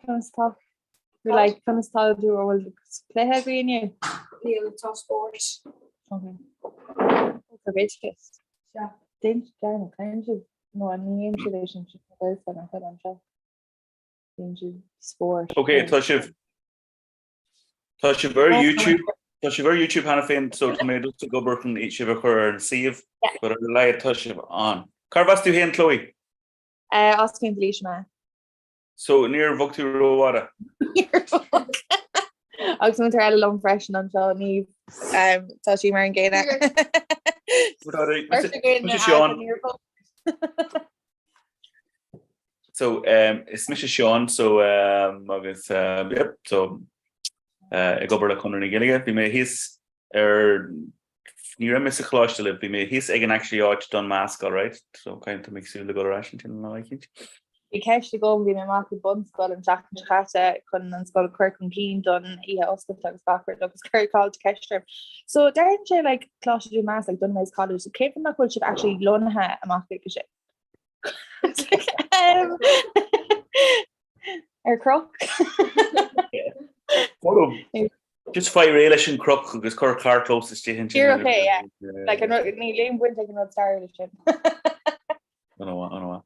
Conas tá? Like conas tá tú an bhfuil cluiche agaibh inniu? Níl tá spórt. Okay. Tá oideachas. Sea. Déan dearmad, caithfidh sibh nó ní dhéanann sibh é sin sa Ghaelscoil nach bhfuil anseo. Déanann sibh spórt. Ok, tá sibh Tá sibh ar YouTube Tá sibh ar YouTube cheana féin so tá mé just ag obair chun sibh a chur ar an suíomh but ar a laghad tá sibh ann. Cárb as tú féin Chloe? As Contae Laoise mé. So níor bhog tú rófhada? Níor bhog. Agus múinteoir eile liom freisin anseo, Niamh. Tá sí mar an gcéanna. Mise Seán. So um, is mise Seán so um, agus um, yep, so uh, ag obair le Conradh na Gaeilge. Bhí mé thíos ar Ní raibh mé sa choláiste libh, bhí mé thíos ag an actually áit don masc alright, so caithfidh tá mé ag súil le dul ar ais ansin an lá eicínt. Bhí ceist agam, bhí mé amach i bunscoil an tseachtain seo caite chun an scoil a chur chun cinn don oíche oscailte agus gach rud agus chuir caillte ceist orm. So deireann sé like Coláiste Dún Measc like Dunamaise College, so cén fáth nach bhfuil sibh actually lonnaithe amach ag sin? Um, Ar chroc. Just faigh réidh leis an chroc agus cuir carrchlós istigh ansin. Díreach é, yeah. Like, an rud- níl aon bhaint ag an rud stairiúil sin. An-mhaith, an-mhaith.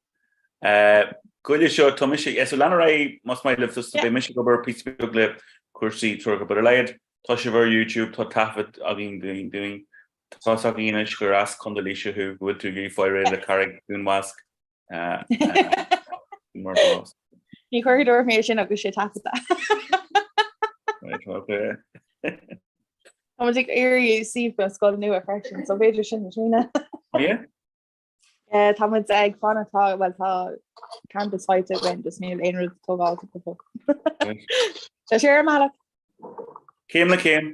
Eh, Goile seo, tá mise, yeah, so lean ar aghaidh, más maith libh, just beidh mise ag obair píosa beag le cúrsaí treoracha, but ar a laghad, tá sibh ar YouTube, tá taifead againn dúinn, dúinn. Tá fhios againn anois gur as Contae Laoise thú, go bhfuil tú ag iarraidh fáil réidh le Carraig Dhún Másc. Mar bás. Ní chuirfidh dúirt mé sin agus sé taifeadta. Right, okay. Tá muid ag iarraidh suíomh don scoil nua freisin, so b'fhéidir sin a Tríona. Oh yeah? Eh, Tá muid ag fanacht tá well tá campus faighte againn, just níl aon rud tógáilte go fóill. Right. Tá sé ar an mbealach. Céim le céim.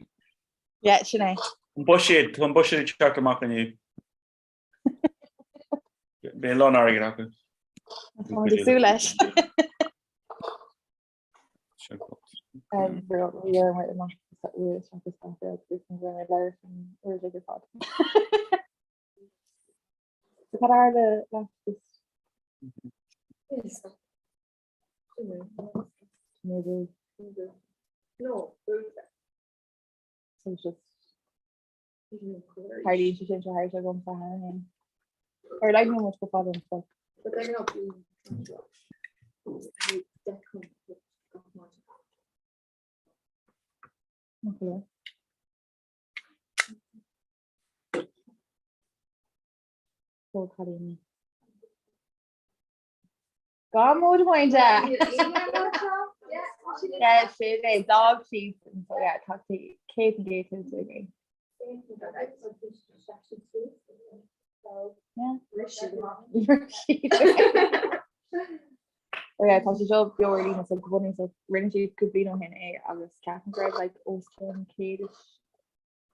Yeah, sin é. An buiséad, tá an buiséad ag teacht amach inniu. Beidh a lán airgid acu. Tá muid ag súil leis. Tarlaíonn sé sin thar agam sa cheana féin. Ar like nó muid go fada an scoil. Maith go leor. Ó cailíní. Gá mód amháin de. Yeah, sin é d'fhág siad so yeah, tá 100% tuillte againn. Yeah. Oh yeah, tá sé seo beo ar líne so go bunúsach rinne siad cúpla bliain ó shin é agus ceapaim go raibh like os cionn 100 is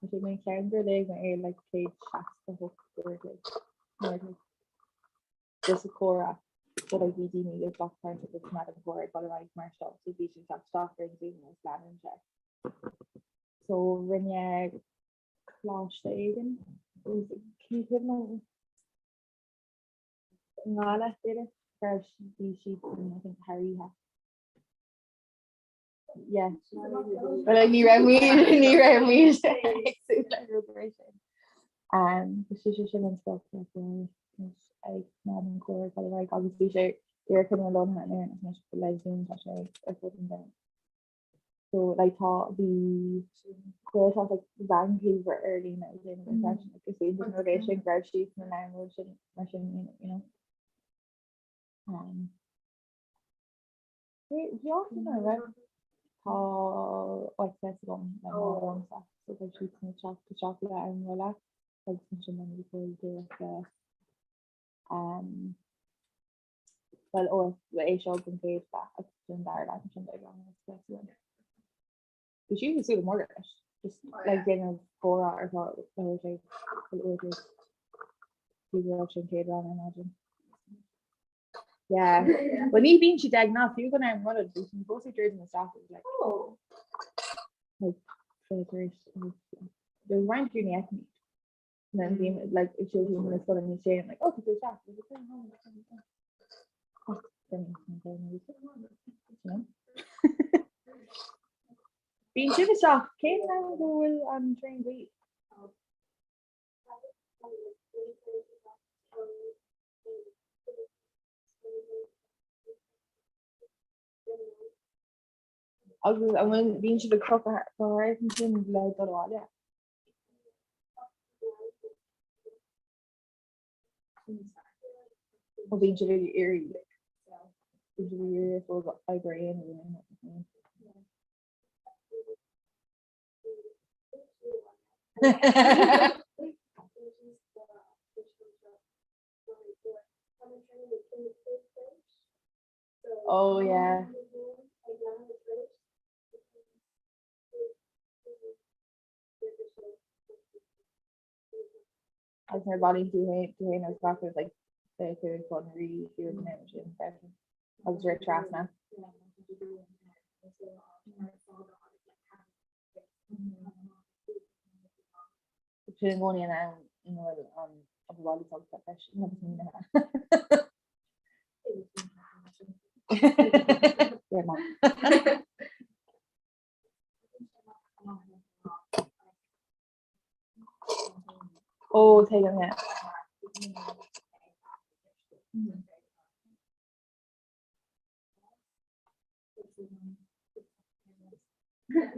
tá sé mé ceann gur léigh mé é like 168 uair a chloig. Uair a chloig. Just an comhrá so like bhí daoine ag glacadh páirt agus coimeád an comhrá ag dul ar aghaidh mar seo so bhí siad ag teacht isteach ar an Zoom agus leanann sé. So rinne coláiste éigin cén cuimhin i nGaillimh b'fhéidir go raibh bhí siad I think thar oíche. Yeah. Well, like, ní raibh mé ní raibh mé ag súil le rud mar sin. Um, sé sé sin an sprioc ag ná an comhrá ag dul ar aghaidh agus bhí sé iarchinneadh lonnaithe in Éirinn anois le Zoom tá sé ar fud an domhain. So like tá bhí Gaeltacht like Vancouver ar líne ag déanamh an freisin agus bhí an rud é sin go raibh siad san am rud sin mar sin you know. Um, Bhí áit ina raibh tá OXS agam le mo mham-sa so beidh siad chun teacht isteach le am rolla agus ansin beidh muid ag dul díreach le um, well ó é seo don chéad leath agus don dara leath ansin beidh rang OXS againn. Bhí siad ag súil go mór leis, just like déanamh comhrá ar fáil le uair uair Bhí go raibh sin chéad rang ar maidin. Yeah. Well ní bhíonn siad ag ná fiú go n-am rud bhí sin fós ag druidim isteach agus like Oh. like tar éis There's roinnt daoine feicim And then bím like ag siúl timpeall na scoile níos déanaí like oh tá tú isteach. Bíonn sibh isteach, cén am go bhfuil an traein buí? Agus an bhfuil bíonn sibh ag crochadh thart ansin le dul abhaile? Ó bíonn sibh ag iarraidh bíonn sibh ag iarraidh fós obair a dhéanamh. Oh yeah. Agus nuair a bhailíonn tú féin tú féin agus gach rud like 25 chun rí siar den am sin freisin agus rith trasna. Sin i gcónaí an am ina bhfuil an obair bhaile tugtha freisin agus mínithe. Yeah, no. Ó tuigim yeah.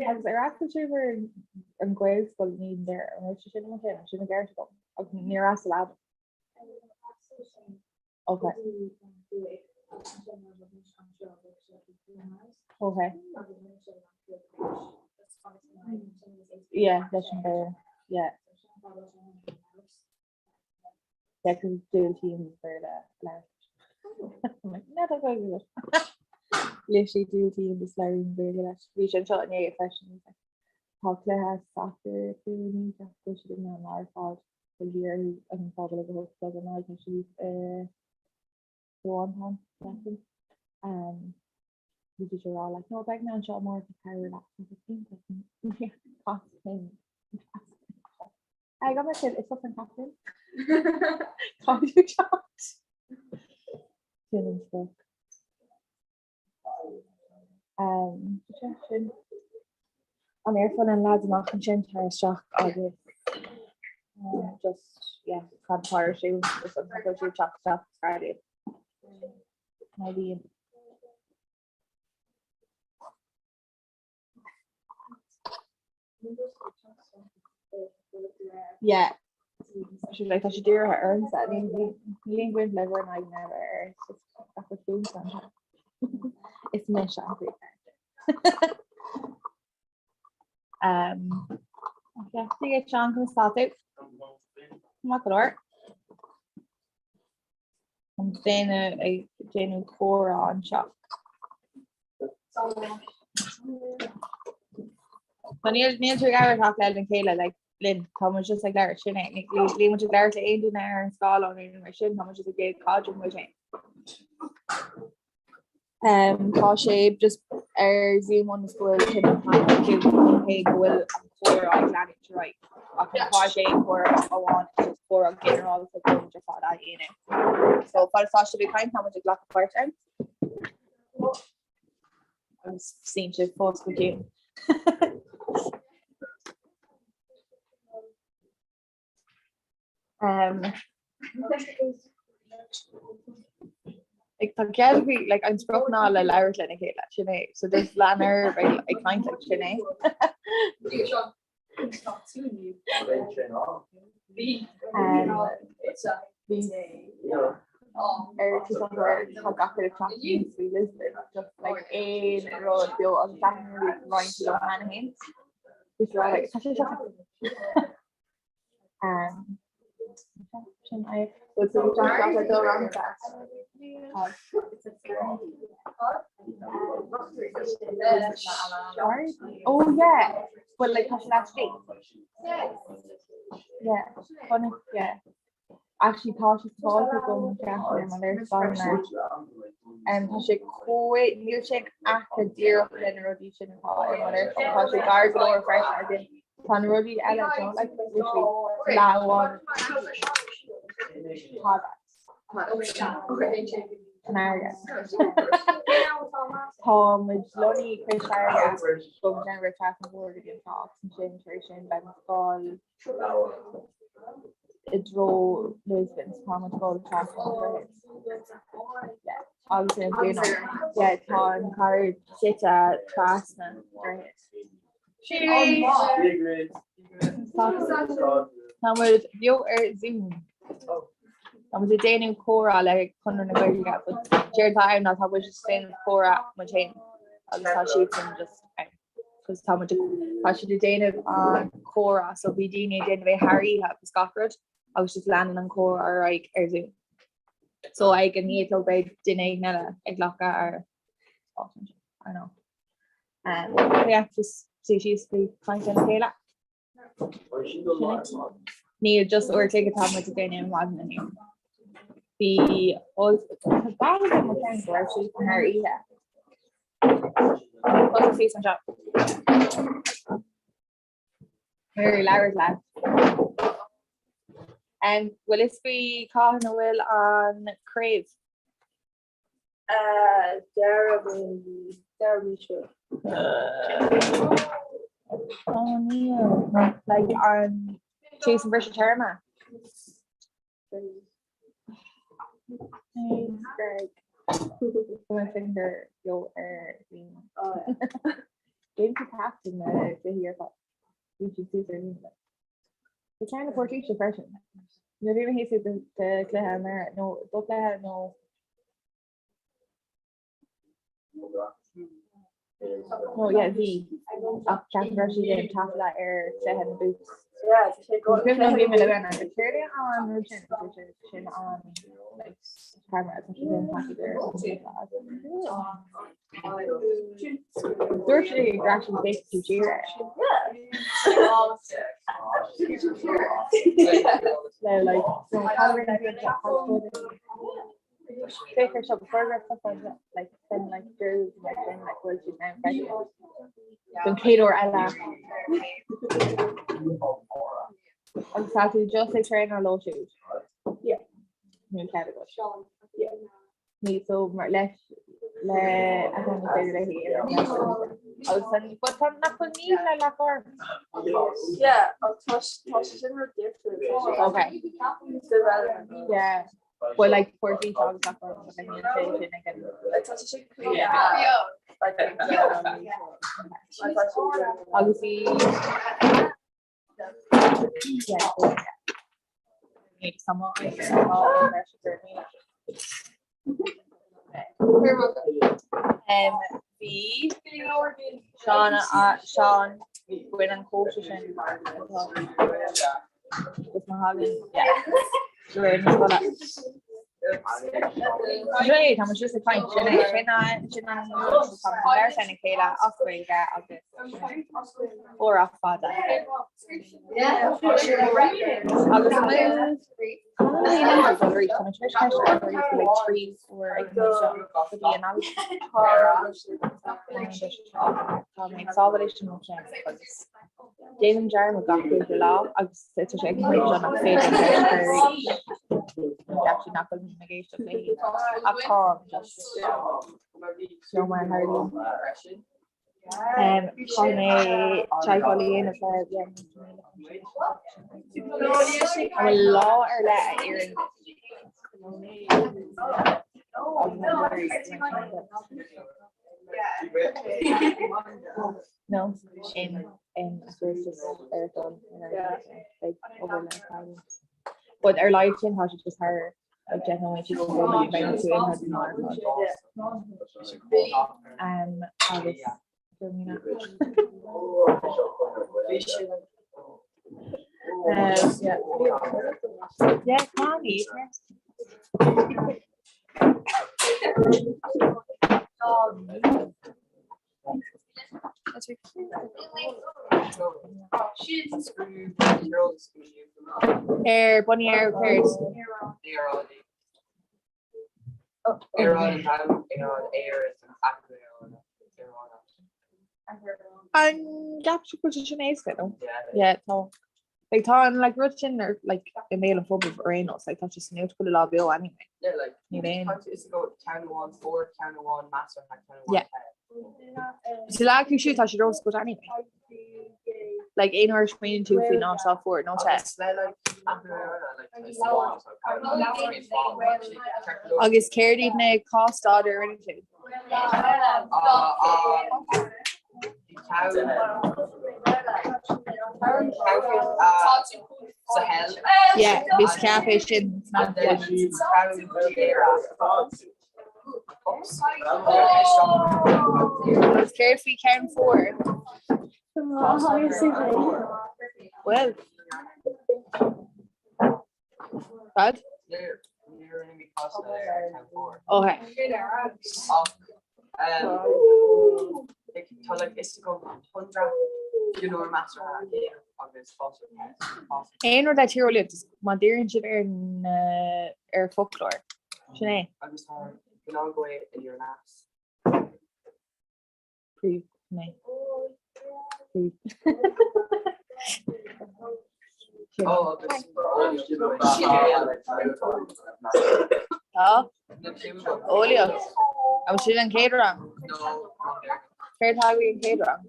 Agus ar fhreastail sibh ar an Ghaelscoil ní ar an raibh sé sin amuigh sin, sin i gceart agam agus níor fhreastail Adam. Okay. Okay. Yeah, leis an Béarla. Yeah. Yeah, cos diúltaím Béarla a labhairt. I'm like, no, that's not good. Literally diúltaím just labhraím Gaeilge leis. Bhí sé anseo inné freisin. Tá cluiche sacair acu inniu, go bhfuil siad in ann lá ar fad. Bhí orthu an fágáil ag 8 an tá siad i Gabhán ceapaim. Bhí siad ag rá like no beidh mé anseo amárach ag cabhrú leat. Captain. I got my kid, it's an captain. Tá tú teacht. Sin an sprioc. Sin an airphone an lads amach ansin tar isteach agus just yeah cad atá ar siúl just an bhfuil siad teacht isteach is fearr iad. Má bhíonn. Yeah. Sé like tá sé dírithe ormsa níl aon bhaint le bhur n-aghaidh air it's just gach rud fúmsa anseo. Is mise an príomhcharachtar. Um, yeah, Dia duit Seán, conas tá tú? Maith go leor. An déanamh ag déanamh comhrá anseo. Tá níl níl tú ag labhairt ach lena chéile like, linn tá muid just ag labhairt sin é níl muid ag labhairt le aon duine ar an scáileán nó mar sin tá muid just ag déanamh caidreamh muid féin. Um, tá sé just ar Zoom ionas go bhfuil sin an cé go bhfuil an comhrá ag leanúint ar aghaidh ach tá sé comhrá amháin is just comhrá ginearálta go bhfuil muid ar fad á dhéanamh. So fad is tá sibh ag caint tá muid ag glacadh páirt ann. Agus suíonn sibh fós go ciúin. Um, like, tá cead agaibh like, an sprioc ná le labhairt lena chéile sin é so just lean oraibh ag ag caint like, sin é. Um, bhí ar tús an chur tá gach rud ag teacht aníos faoi Lisbon just like aon rud beo agus taitníonn roinnt liom cheana féin. Bhí sé like, tá sé seo Um, sin é. So it's a Oh yeah. Well like tá sé last week. Yeah. Funny, yeah. Actually tá sé fágtha agam ceapaim ar mo léarscáileanna. Um, tá sé chomh níl sé in aice díreach le na rudaí sin atá ar mo léarscáil. Tá sé gar go leor freisin as in tá na rudaí eile you know, like literally leath amháin. Tá that. San fharraige. Tá muid lonnaithe cois farraige go bhfuil trasna an bhóthair go dtí an trá agus ansin tar éis sin beidh muid ag dul i dtreo Lisbon so tá muid ag dul trasna an droichid. Yeah. Agus ar an dúnán. Yeah, tá an chathair suite trasna an droichid. Tá muid beo ar Zoom. Tá muid ag déanamh comhrá le Conradh na Gaeilge but séard atá ann ná tá muid ag déanamh comhrá muid féin agus tá siadsan just ann. Cos tá muid tá siad ag déanamh an comhrá so bhí daoine ag déanamh é thar oíche agus gach rud agus just leanann an comhrá ar aghaidh ar Zoom. So ag an naoi a chlog beidh duine éigin eile ag glacadh ar áit ansin. I don't know. Um, yeah, just suí síos ag caint lena chéile. Níl just uair an chloig atá muid ag déanamh maidin inniu. Bhí ball mo cheann go raibh siad thar oíche. Tá síos anseo. Nuair labhairt leat. Um, bhfuil fhios faoi cathain a bhfuil an craobh? Deireadh deireadh mí seo. Oh níl. Like an tús an bhriseadh téarma. Hey, Greg. My finger yo ar líne. Déan tú captain na cluichí ar fad. Bhí siad suas ar líne. Tá ceann na Portaoise freisin. Nuair bhí mé thíos de chluiche anuraidh nó do chluiche nó No, yeah, bhí ach ceapaim go raibh siad ag taifeadadh ar chluiche na Boots. Yeah, tá sé go Cuimhin liom bhí mé le bheith ann, céard é an rud sin? Tá sé sin an like, camera tá sé sin taifead ar Dúirt sé go raibh siad ag tú siar air. Le like so Féach ar seo before go raibh like sin like girls like sin like bhfuil siad ann freisin. Don chéad uair eile. Agus tá tú just ag traenáil leo siúd. Yeah. Nó cead agat. Yeah. Ní so mar leis le a tháinig féidir léi agus an but tá nach bhfuil ní le le chur. Yeah, ach tá tá sé sin rud difriúil. Okay. Development. Yeah. But like Portaoise agus Loch Garman like níl sé sin ag an Like tá sé sin cool. Like um, like tá sé agus bhí Yeah, so, yeah. Need someone Um, bhí Seán Seán bhain an cóiste sin agus má thagann de réir na scoile. Sé tá muid just ag caint sin é sin an sin an tá lena chéile as Gaeilge agus comhrá fada. Agus an Déanaim dearmad gach cúpla lá agus tá sé ag an bpointe seo nach féidir leis arís. Ceap siad nach bhfuil mé ag éisteacht léi ach táim just seo mar a tharlaíonn. Caithfidh mé teagmháil a dhéanamh le An bhfuil lá ar leith a oireann duit? No, in in I suppose just ar dul like over le cailín. But ar live sin tá sé just thar like deich nóiméad síos go bhfuil beidh tú in thar an lá. Um, agus Um, yeah. Yeah, come on, Ethan. Ar bunny ar céard? An gceapann tú go bhfuil sé sin éasca nó? Yeah, tá. Like tá an like rud sin ar like i mbéal an phobail ar aon nós, like tá sé sa nuacht chuile lá beo anyway. Yeah, like Níl aon. Tá is go ceann amháin fuar, ceann amháin measartha, ceann amháin Yeah. te. Sa lá acu siúd tá sé róscaoilte anyway. Like aon uair a smaoiníonn tú faoin áit atá fuar nó te. Agus le like athrú aeráide, like tá is amháin, so ceann amháin is fáil, actually, ceart go leor. Agus céard iad na cás-staidéir a rinne tú? Ah, ah, Yeah, bhí sa chaifé sin san Agus céard faoi ceann fuar? Bhuel. Cad? Okay. Aon rud le tíreolaíocht, is má dhíríonn sibh ar na ar foclóir. Sin é. Agus tá gnáthghaoth aniar aneas. Príomh mé. Tá? Eolaíocht. Agus sin an chéad rang? Céard atá agaibh an chéad rang?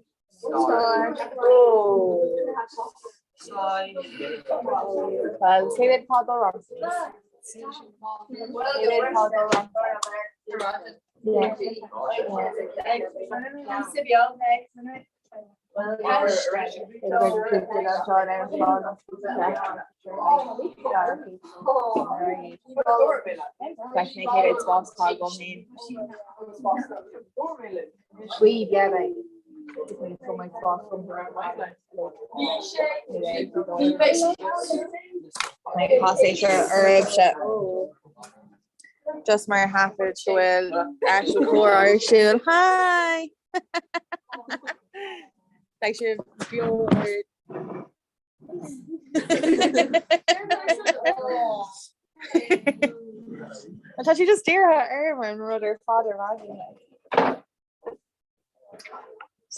Well, cé mhéad atá ag dul rang? Cé mhéad atá ag dul rang? Just mar thaifead go bhfuil actual comhrá ar siúl. Hi! Beidh sibh beo ar Tá sí just dírithe orm an rud ar fad ar maidin.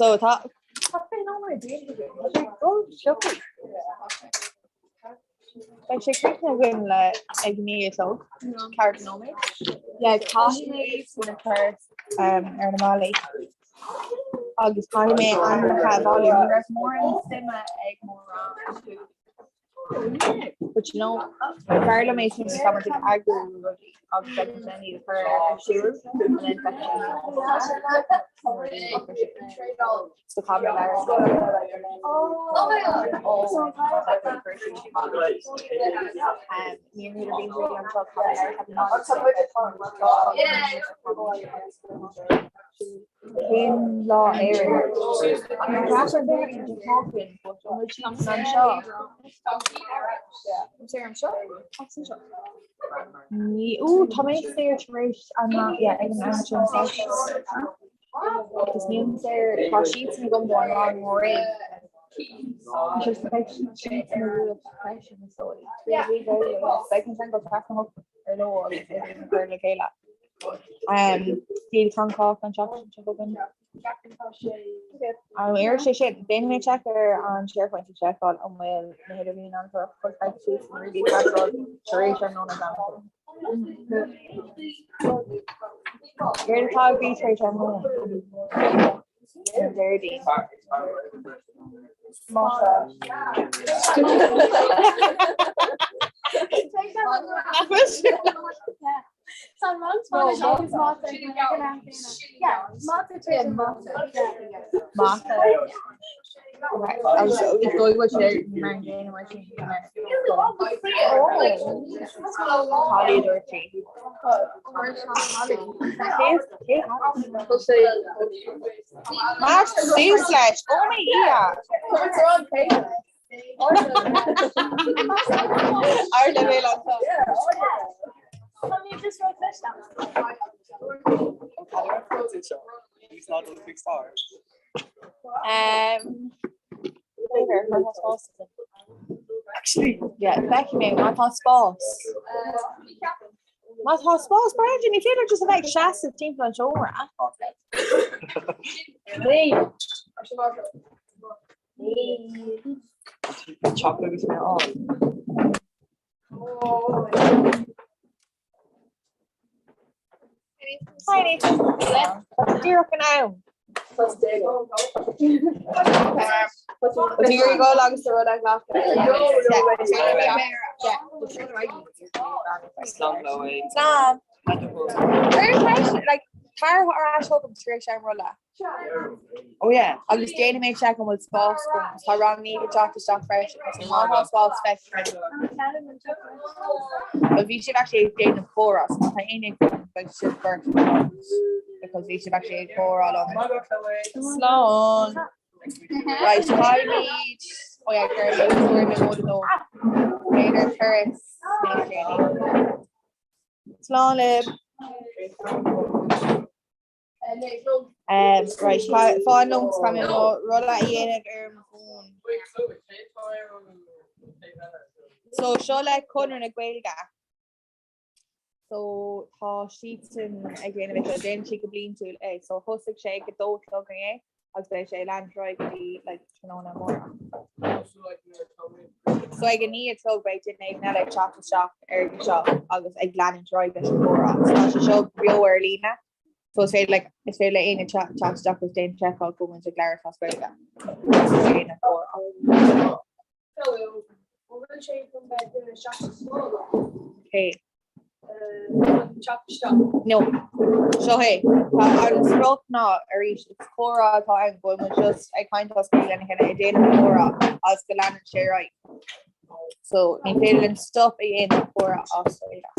So tá Tá fé nóiméad déanta againn. Tá sé ag dul siopaí. Beidh sé críochnaithe againn le ag 9 a chlog, ceathracha nóiméad. Yeah, caithfidh mé iad a chur ar na málaí. Agus caithfidh mé ainmneacha a bhailiú. Ní raibh mórán suime ag mórán. But you know, b'fhearr liom é sin tá muid ag eagrú rudaí agus beidh muid in ann iad a chur ar siúl and then beidh So caithfidh mé labhairt. Níl mé anseo Cén lá ar anseo? Ní ó tá mé saor tar éis an ag an am sin Agus níl saor tá siadsan agam do an rang mór é. Freisin is dóigh. Beidh an go trasna ar leo agus cur le chéile. Níl an cách an seachtain seo chugainn. An ar sé sin, déanfaidh mé check ar an SharePoint a sheiceáil an bhfuil na hidirlíon an caithfidh siad san rudaí teagmháil tar éis ar nóna gan. Céard atá agaibh tar éis ar nóna? An Déardaoin. Mata. Mata. Agus is dóigh go bhfuil sé mar an gcéanna mar sin Táillí dúirt sí. Más suas leis, ó mo Dhia! Ardleibhéal anseo. Um, Actually, yeah, feicfidh mé má tá spás. Má tá spás, Brendan, ní féidir just a bheith ag seasamh timpeall an seomra. Teach agus mé ann. Hi Nathan. Díreach in am. Bhí go agus a rud Slán. Like tar ar ais chugam tar éis am rolla. Oh yeah. Agus déanfaidh mé seic an bhfuil spás agam. Tá rang Niamh ag teacht isteach freisin agus má tá spás feicfidh Well bhí sibh actually ag déanamh comhrá so má tá éinne ag beidh sibh beirt because bhí sibh actually ag comhrá liom. Slán. Right, táimid oh yeah, gur fuair mé mód dó. B'fhéidir turas níos déanaí. Slán libh. Right, fan liom tá mé mo rolla a dhéanamh ar mo fón. So seo le Conradh na Gaeilge. So tá siadsan ag déanamh é seo, déanann siad go bliantúil é. So thosaigh sé ag 2 a chlog inné agus beidh sé ag leanúint ar aghaidh go dtí like tráthnóna amárach. So ag a 9 a chlog beidh duine éigin eile ag teacht isteach ar seo agus ag leanúint ar aghaidh leis an gcomhrá. So tá sé seo beo ar líne. So is féidir like is féidir le éinne teacht isteach agus déan seiceáil go bhfuil muid ag labhairt as Gaeilge. Déan comhrá. Okay. No. Seo é. Tá an sprioc ná arís is comhrá atá ann go bhfuil muid just ag caint as Gaeilge lena chéile ag déanamh comhrá agus go leanann sé ar aghaidh. So ní féidir linn stop a dhéanamh comhrá as Gaeilge.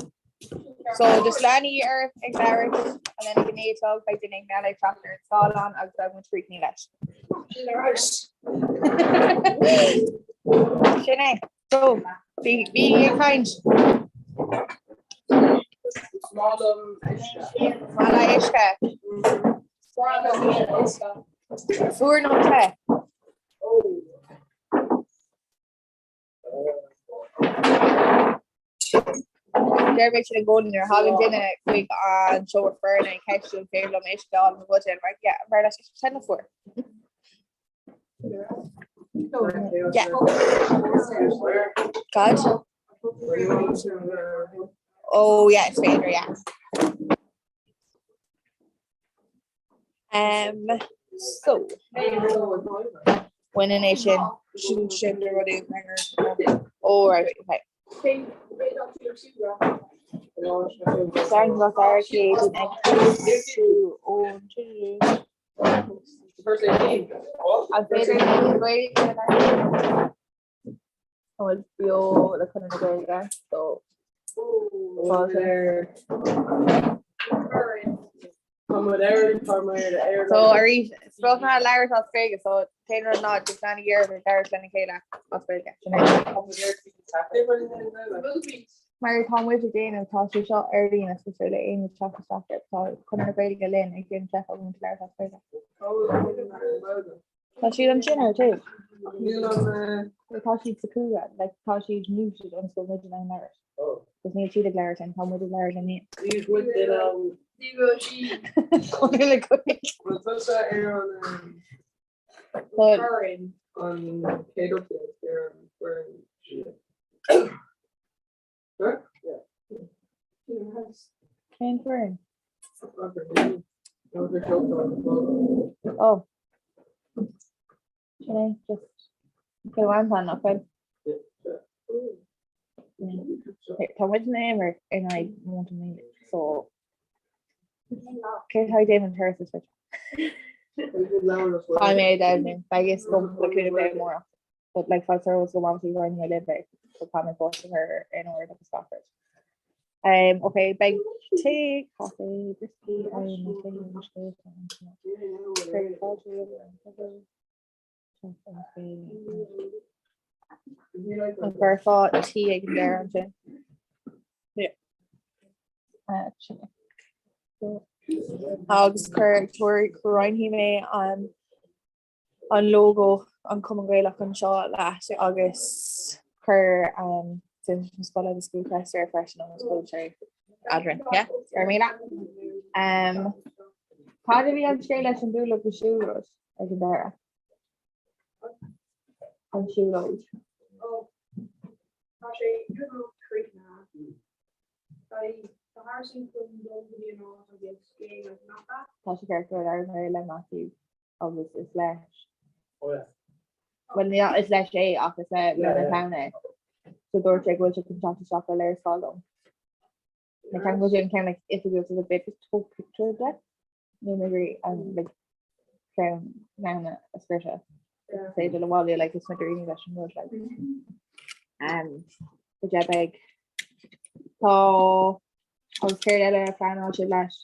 So just leanaigí oraibh ag labhairt and then ag a 9 a chlog beidh duine éigin eile ag teacht ar an scáileán agus beidh muid críochnaithe leis. Sin é. So bí bí ag caint. Mála uisce. Fuar nó te? Deir mé sin i gcónaí nuair a thagann duine chuig an seomra foirne ag ceistiú an féidir liom uisce a fháil i mo bhuidéal, right, yeah, mar leis is te nó fuar. Yeah. God. Oh yeah, is féidir, yeah. Um, so baineann é sin Sin sin le rudaí Oh right, okay. Darn go barricade ag ón An féidir Gaeilge bhfuil beo le Conradh na Gaeilge so So arís sprioc ná labhairt as Gaeilge so t-aon rud ná just leanaigí oraibh ag labhairt lena chéile as Gaeilge. Sin é. Mar tá muid ag déanamh tá sé seo ar líne so is féidir le éinne teacht isteach air tá Conradh na Gaeilge linn ag déanamh seiceáil go bhfuil muid ag labhairt as Gaeilge. Tá siad ansin ar taobh. Tá siad sa chúlra, like tá siad muted ionas go bhfuil muid in ann labhairt. Agus níl siad ag labhairt linn, tá muid ag labhairt le Niamh. Conradh na Gaeilge. Cén foireann? Oh. Sin é, just Cill Mhantáin nach bhfuil? Tá muid in imirt in aghaidh Mount so cé tá ag déanamh an turas is Tá mé ag déanamh beidh fhios agam le cúnamh Dé amárach. But like fáilte romhat go bhfan sí bhraithfidh mé libh é so tá mé fós a chur in ord agus gach rud. Um, ok, beidh tae, caife, brioscaí, An gcuirfeá tae ag an deireadh ansin? Yeah. Uh, sin é. Agus cuir roinnfidh mé an an lógó an Cumann Gaelach anseo leat agus cuir an scoil agus school crest air freisin ionas go bhfuil sé eadrainn. Yeah? Ar míle. Um, Cad a bhí an scéal leis an bualadh go siúlóid ag an deireadh? An siúlóid. Tá sé críochnaithe. Tá Harrison chun dul go dtí an áit agus déanamh mapa. Tá sé ceart go leor mé le Matthew agus is leis. Well ní is leis é ach is le le town é. So dúirt sé go bhfuil sé chun teacht isteach le léarscáil dom. Na ceann go bhfuil sé an ceann like oifigiúil so b'fhéidir just tóg picture de. Ní mé rí an like ceann meanna a scriosadh. Is féidir le bhaile like is mé daoine leis an rud like. Um, go deimhin beidh tá agus céard eile a phleanáil sibh leis?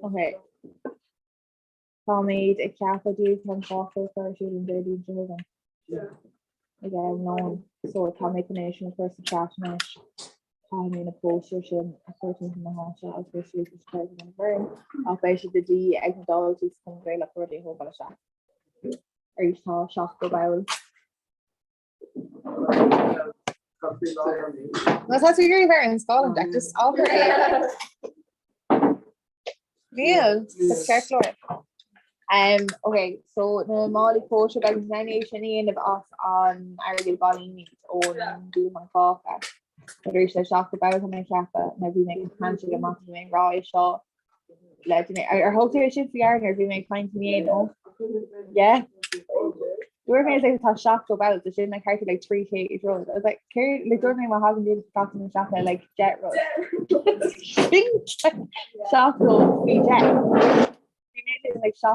Okay. Táimid ag ceapadh díolachán cáca a chur ar siúl an Déardaoin seo chugainn. Ag am lóin. So tá mé chun é sin a chur sa chat anois. Caithfidh mé na póstaeir sin a chur timpeall na háite agus beidh siad sa chat an bhfoireann ach beidh siad de dhíth ag na daltaí sa Chumann Gaelach rudaí a thógáil isteach. Arís tá 70 ball. Má tá tú ag iarraidh bheith ar an scáileán Jack, just abair é. Níl, tá ceart go leor. Um, okay, so na málaí cóisir beidh muid in ann é sin a dhéanamh as an airgead a bhailímid ón díolachán cáca. Arís le 70 ball tá mé ag ceapadh nó bhí mé ag caint ag amach bhí mé ag rá é seo le duine ar thug tú é sin faoi deara nuair a bhí mé ag caint inné nó? Yeah. Dúirt mé like tá 70 ball so sin like thart ar like 300 rud. I was like céard like dúirt mé má thagann duine gach duine isteach le like 10 rud. Sin 70 faoi 10. Bhí mé like 70.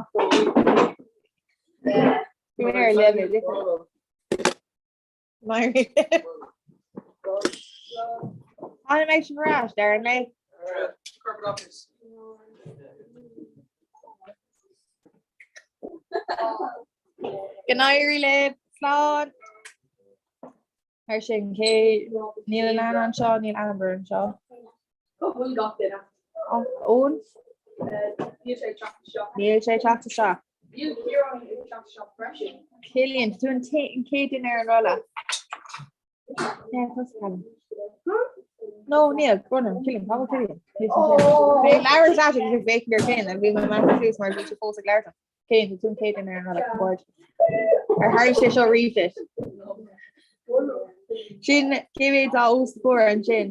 Bhí mé ar leibhéal difriúil. Tháinig mé sin ar ais, Darren mé. Go n-éirí libh, slán! Mar sin, cé níl Alana anseo, níl Amber anseo. Go bhfuil gach duine. Eoin? Níl sé ag teacht isteach. Níl sé ag teacht isteach. Níl Ciarán ag teacht isteach freisin. Cillian, tá tú an chéad duine ar an rolla. Yeah, tá Callum. No, níl, Ronan, Cillian, cá bhfuil Cillian? Bhí labhairt leat agus ag béicíl ar Cillian a bhí mé measctha suas mar bhí sé fós ag labhairt. Cillian, tá tú an chéad duine ar an rolla, comhghairdeas. Ar tharla sé seo riamh duit? Sin cé mhéad atá os do chomhair ansin?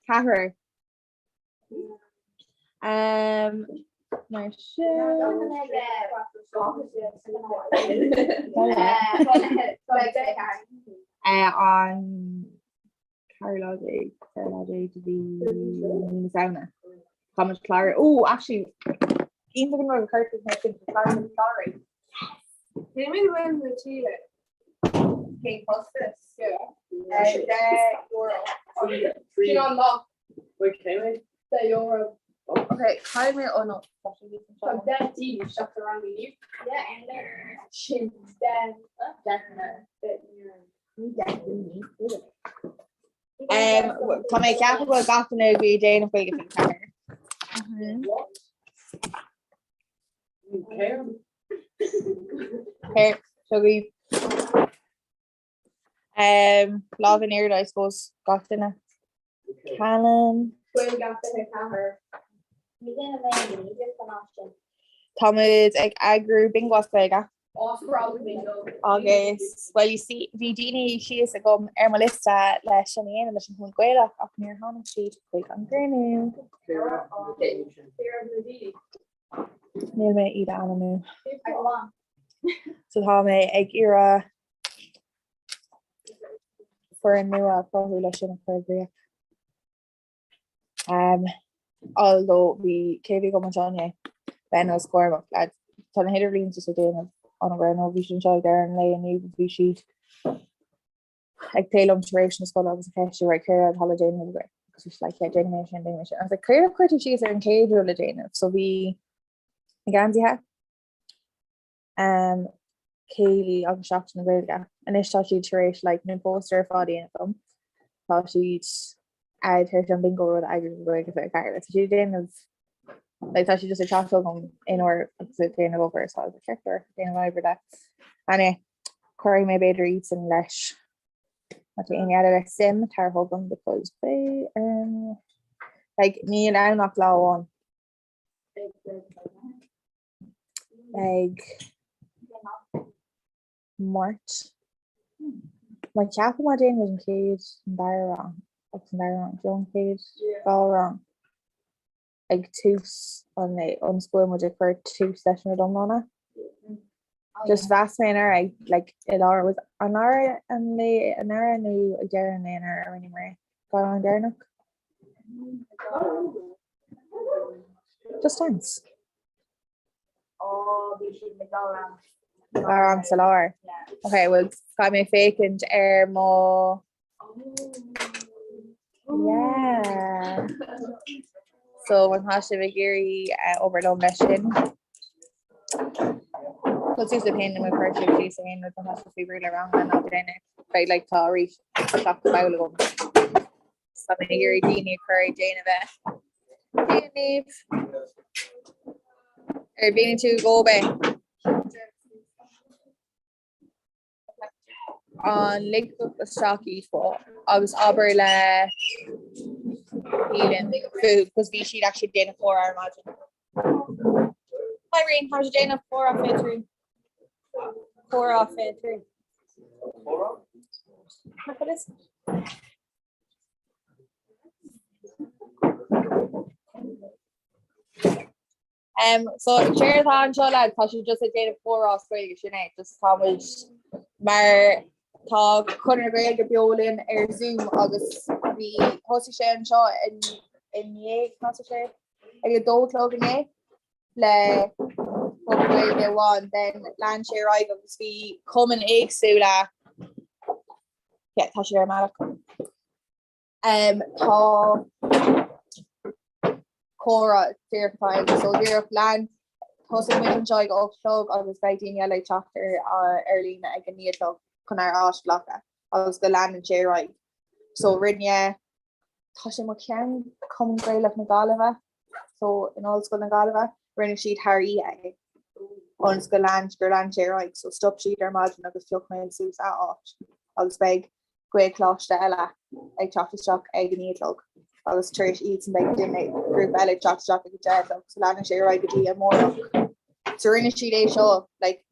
Ceathrar. Um, mar sin. Uh, an ceathrú lá déag, ceathrú lá déag de mhí na Samhna. Tá muid clár ó actually iontach an rud a chuir tú mar sin clár na cláraí. Cé mhéad a bhfuil na tíle? Cén costas? €10. Sin an lá. Wait, cé mhéad? €10. Okay, caithfidh mé ó no. Tá sé níos Tá 10 daoine isteach sa rang inniu. Sin 10. Tá mé ag ceapadh go bhfuil gach duine ag déanamh Gaeilge 24. Here, seo agaibh. Um, lámh in airde, I suppose, gach duine. Callum. Gaeilge 24. Táimid ag eagrú bingo as Gaeilge. Agus, well you see, bhí daoine síos agam ar mo liosta leis sin a dhéanamh leis an Chumann Gaelach ach níor tháinig siad chuig an gcruinniú. Níl mé iad a ainmniú. So tá mé ag iarraidh foireann nua a chruthú leis sin a chur i gcrích. Um, although bhí cé bhí agam anseo inné? Ben agus Cormac, lads, tá na hidirlíons just ag déanamh an-obair nó bhí siad anseo ag deireadh an lae inniu bhí siad ag plé liom tar éis na scoile agus ag ceistiú right céard atá le déanamh agaibh agus bhí siad like yeah déanfaidh mé sin déanfaidh mé sin. I was like céard a chuir tú síos ar an chéad rud le déanamh? So bhí na geansaithe, um, céilí agus Seachtain na Gaeilge. Anois tá siad tar éis like na póstaeir ar fad a dhéanamh dom. Tá siad tar éis an bingo rud a eagrú do Gaeilge 24. Tá siad ag déanamh like tá siad just ag teacht chugam aon uair agus ag déanamh obair so agus ag déanamh oibre de. Anyway, Cuirfidh mé b'fhéidir iadsan leis. Má tá éinne eile le suim tar chugam because beidh um, like níl ann ach lá amháin. Ag Máirt. Má cheapann má déanann muid an chéad, an dara rang agus an dara rang, an chéad dhá rang ag tús an lae, ionas go bhfuil muid ag cur tús leis an rud iomlán. Just mheas mé anuraidh, like, i lár, was an lár an lae anuraidh nó ag deireadh an lae anuraidh a rinneamar é? Dhá rang deireanach? Just dance. Dhá rang sa lár. Ok, well caithfidh mé féachaint ar mo Yeah. So má tá sibh ag iarraidh eh, obair liom leis sin. Tá suas le féin mo chuir sibh síos aon rud atá faoi bhrú le ranganna ná déanamh. Beidh like tá arís seacht ball agam. Tá mé ag iarraidh daoine a chur ag déanamh é. Déanamh. Ar mhínigh tú dhób é? An ligfeadh isteach Aoife agus abair le Keelan cos bhí siad actually ag déanamh comhrá ar maidin. Hi Rian, tá siad ag déanamh comhrá fé trí. Comhrá fé trí. Comhrá? Nach bhfuil fhios? Um, so séard atá anseo lads, tá siad just ag déanamh comhrá as Gaeilge sin é, just tá muid mar tá Conradh na Gaeilge beo linn ar Zoom agus bhí thosaigh sé anseo inné, thosaigh sé ag a dó a chlog inné le Pobal Gaeilge amháin, then lean sé ar aghaidh agus bhí cumainn éagsúla yeah, tá siad ar an mbealach. Um, tá comhrá díreach atá ann, so díreach lean thosaigh muid anseo ag 8 a chlog agus beidh daoine eile ag teacht ar ar líne ag a 9 a chlog chun ár áit a ghlacadh agus go leanann sé ar aghaidh. So rinne tá sé mo cheann Cumann Gaelach na Gaillimhe so in Ollscoil na Gaillimhe, rinne siad thar oíche é ionas go lean gur lean sé ar aghaidh. So stop siad ar maidin agus phioc mé suas a áit agus beidh Gaelcholáiste eile ag teacht isteach ag a naoi a chlog agus tar éis iadsan beidh duine grúpa eile ag teacht isteach ag a deich a chlog so leanann sé ar aghaidh go dtí amárach. So rinne siad é seo like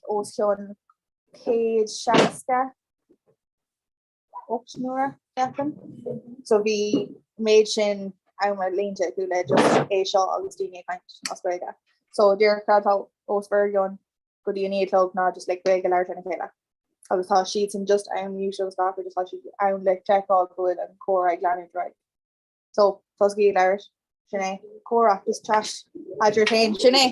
os cionn 160 8 n-uaire, ceapaim. So bhí méid sin ama líonta acu le just é seo agus daoine ag caint as Gaeilge. So díreach atá os bhur gcionn go dtí a naoi a chlog ná just like Gaeilge labhairt lena chéile. Agus tá siadsan just ann mute agus gach rud tá siad ann le seiceáil go bhfuil an comhrá ag leanúint ar aghaidh. So tosaigí ag labhairt, sin é. Comhrá, just chat eadraibh féin, sin é.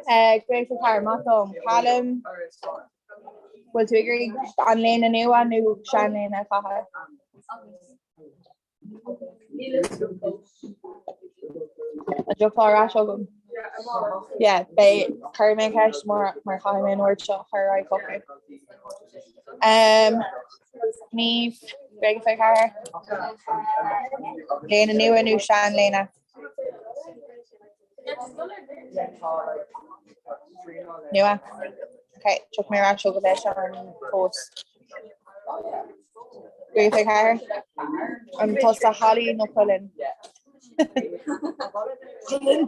Gaeilge 4, maith dom. Callum, bhfuil tú ag iarraidh an léine nua nó seanléine a chaitheamh? An dtiocfá ar ais chugam? Yeah, beidh, cuirfidh mé an cheist mar mar chaithfidh mé an uair seo a chur ar aghaidh chucu. Um, Niamh, Gaeilge 24. Léine nua nó seanléine? Nua. Ok, tiocfaidh mé ar ais chugat leis an tomhas. Gaeilge 24. An tusa Holly nó Colin? Colin!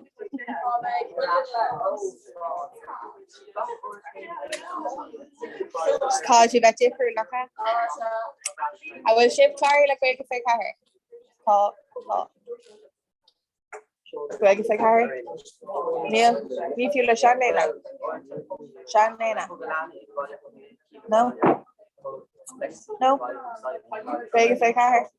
Tá tú bheith difriúil nach ea? An bhfuil sibh cláraithe le Gaeilge 24? Tá, tá. Gaeilge 24? Níl, ní fiú le seanléine. Seanléine. No? No? Gaeilge 24?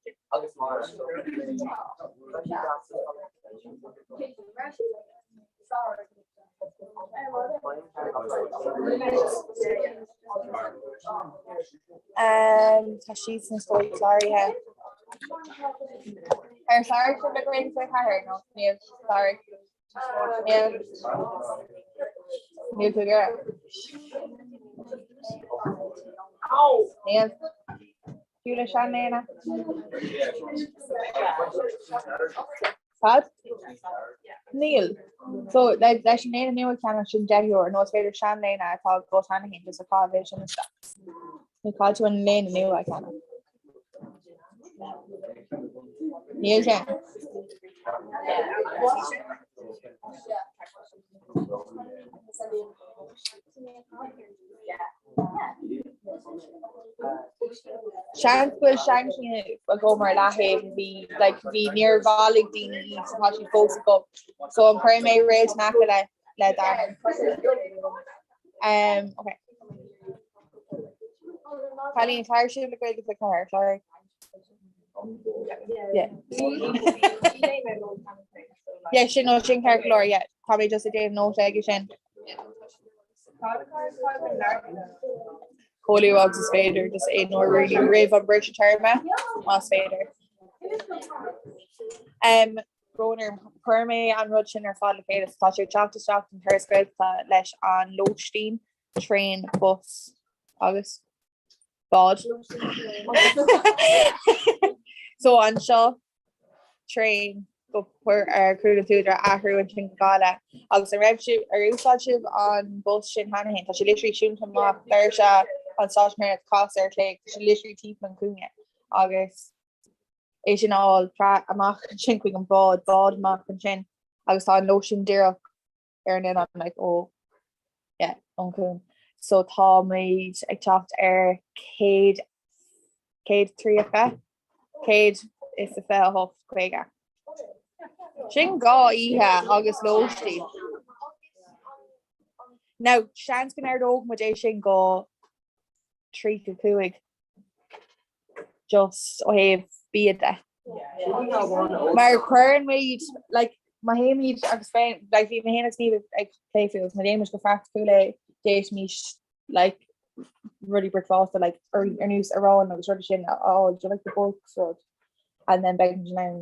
Tá siad sna scoil cláraithe. Ar chláraigh sibh le Gaeilge 24 nó níl cláraigh? Níl. Níl tú ag iarraidh? Níl. Fiú le seanléine? Cad? Níl. So leis an léine nua a cheannach sin €10 nó is féidir seanléine atá agat cheana féin just a chaitheamh é sin isteach. Ní caithfidh tú an léine nua a cheannach. Níl sé. Seans go bhfuil seanchinn agam ar leaththaobh bhí like bhí níor bhailigh daoine iad so tá siad fós agam. So an cuirfidh mé réalt in aice le le d'ainm. Um, okay. Cailíní clár sibh le Gaeilge 24 clár. Yeah. Yeah, sin nó sin ceart go leor, yeah. Tá mé just ag déanamh nóta aige sin. Chomh luath agus is féidir just aon uair really roimh an briseadh téarma más féidir. Um, Ronan, chuir mé an rud sin ar fad le chéile, so tá sé ag teacht isteach don turas Gaeltachta leis an lóistín, traein, bus agus bád. So anseo traein go Cuan an tSúdaire athrú ansin go Gaillimh agus an raibh sibh ar úsáid sibh an bus sin cheana féin? Tá sé literally siúnta amach doirse an stáisiún ar cas ar chlé, tá sé literally timpeall an cúinne agus é sin a fháil amach ansin chuig an bád, bád amach ansin agus tá an lóistín díreach ar an oileán like ó yeah ón cuan. So táimid ag teacht ar 100 130 128 50. Sin 2 oíche agus lóistín. Now seans go n-ardódh muid é sin go 35 just ó thaobh bia de. Mar cuireann muid like má théimid agus féin like bhí mé féin agus Niamh ag plé faoi agus má théimid go praiticiúil é d'fhéadfaimis like rudaí bricfeasta like ar ar nós arán agus rudaí sin a fháil do like the bulk rud and then beidh muid in ann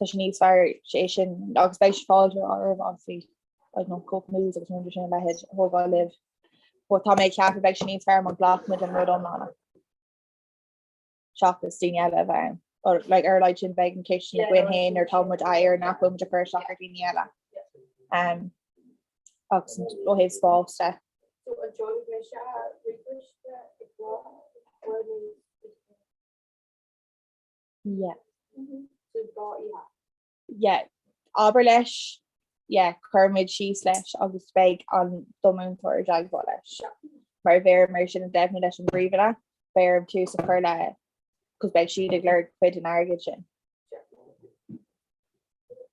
tá sé níos fearr sé sin agus beidh sé fáilte roimh obviously I don't know cup noodles agus rudaí sin a leithéid a thógáil libh. But tá mé ag ceapadh beidh sé níos fearr má ghlac muid an rud iomlán seachas daoine eile a bheith ann. Or like ar a laghad sin beidh an chistin againn féin nuair atá muid á iarraidh nach bhfuil muid ag cur isteach ar dhaoine eile. Um, agus ó thaobh spás de. So an dóigh mise ríomhaiste ag rá bhfuil mé Yeah. So dá oíche. Yeah. Abair leis, yeah, cuirfimid síos leis agus beidh an do múinteoir i dteagmháil leis. Mar bheir mar sin a deimhniú leis an bpríomhoide, beidh orm tús a chur le cos beidh siad ag lorg cuid den airgead sin.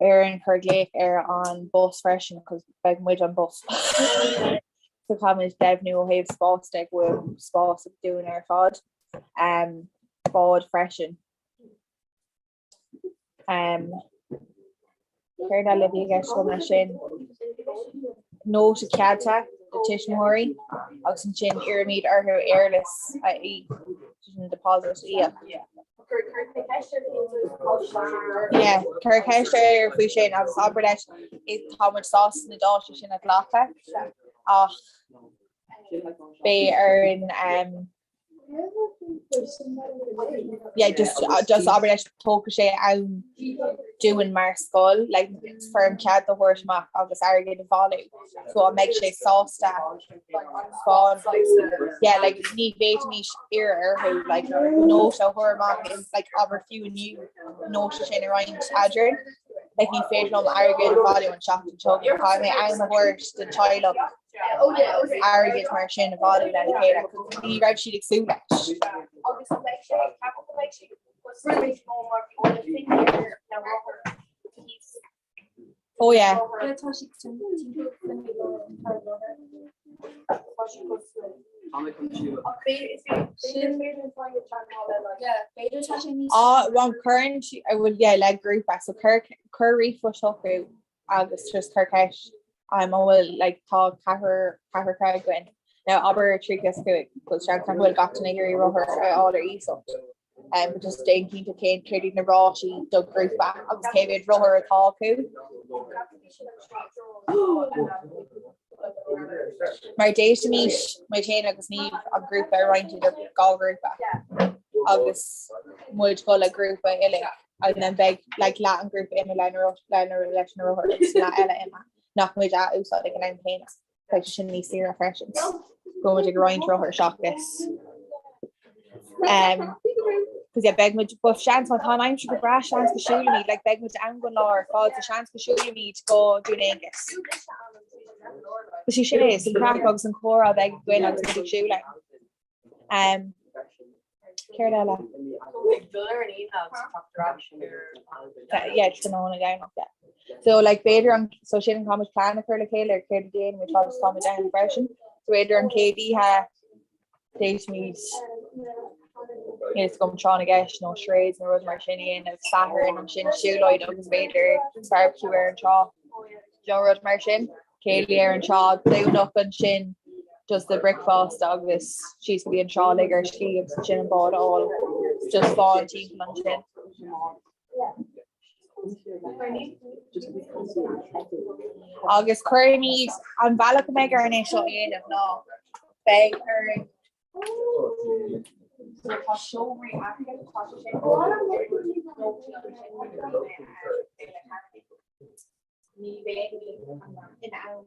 Beidh orainn cur glaoch ar an bus freisin cos beidh muid an bus. So caithfimid deimhniú ó thaobh spás de go bhfuil spás dúinn ar fad. Um, bád freisin. Um, céard eile a bhí i gceist agam leis sin? Nóta ceadaithe do tuismitheoirí agus ansin iarraimid orthu éarlais a íoc, sin deposit a íoc. Yeah, cuir ceist air faoi sin agus abair leis tá muid sásta na dátaí sin a ghlacadh ach beidh orainn um, Yeah, just uh, just abair leis tógfaidh sé am dúinn mar scoil like foirm cead a thabhairt amach agus airgead a bhailiú so an mbeidh sé sásta fán yeah like ní bhféadfaimis iarraidh orthu like nóta a thabhairt amach is like abair fiú inniu nóta sin a roinnt eadrainn like ní féidir liom airgead a bhailiú an seachtain seo caithfidh mé am a thabhairt don teaghlach airgead mar sin a bhailiú lena chéile ní raibh siad ag súil leis. Agus an mbeidh sé, ceapaim go mbeidh sé cosúil níos mó mar bhí orla fíor na rothar thíos. Oh yeah. Yeah, tá sé timpeall Tá sé cosúil. Ach b'fhéidir b'fhéidir an fáinne teagmhála like. Yeah, b'fhéidir tá sé níos Ah, well, cuireann sí, well, yeah, le grúpa, so cuir cuir ríomhphost chucu agus just cuir ceist um, an bhfuil like, tá ceathrar ceathrar ceathrar againn. Now abair 35 cos seans nach bhfuil gach duine ag iarraidh rothar a fháil ar iasacht. Um, but just déan cinnte cén céard iad na rátaí do ghrúpa agus cé mhéad rothar atá acu. Mar d'fhéadfaimis muid féin agus Niamh an grúpa a roinnt idir dhá ghrúpa agus muid dul le grúpa uilig. and then beidh like leath an grúpa imithe lena lena leis na rothair agus leath eile imithe nach muid a úsáid ag an am céanna. Beidh sé sin níos saoire freisin. Go muid ag roinnt rothar seachas. Um, Cos yeah, beidh muid, but seans má tá an aimsir go breá seans go siúlfaimid, like beidh muid ann don lá ar fad, so seans go siúlfaimid go Dún Aengus. But sé sin é, is an craic agus an comhrá a bheidh againn agus muid ag siúl ann. Um, céard eile? Yeah, tráthnóna Domhnach, yeah. So like b'fhéidir an, so sin an caithfimid plean a chur le chéile ar céard a dhéanfaimid fad is táimid ann freisin. So b'fhéidir an chéad oíche D'fhéadfaimid níl a fhios agam tráth na gceist nó charades nó rud mar sin a dhéanamh Satharn ansin siúlóid agus b'fhéidir barbecue ar an trá nó rud mar sin. Céilí ar an trá Domhnach ansin just the bricfeasta agus síos go dtí an trá lig ar scíth agus ansin an bád a fháil just fáin timpeall ansin. Agus cuirfimid an bealach a mbeidh orainn é seo a dhéanamh ná beidh orainn Tá seomraí acu, tá sé sin Ní bheidh in ann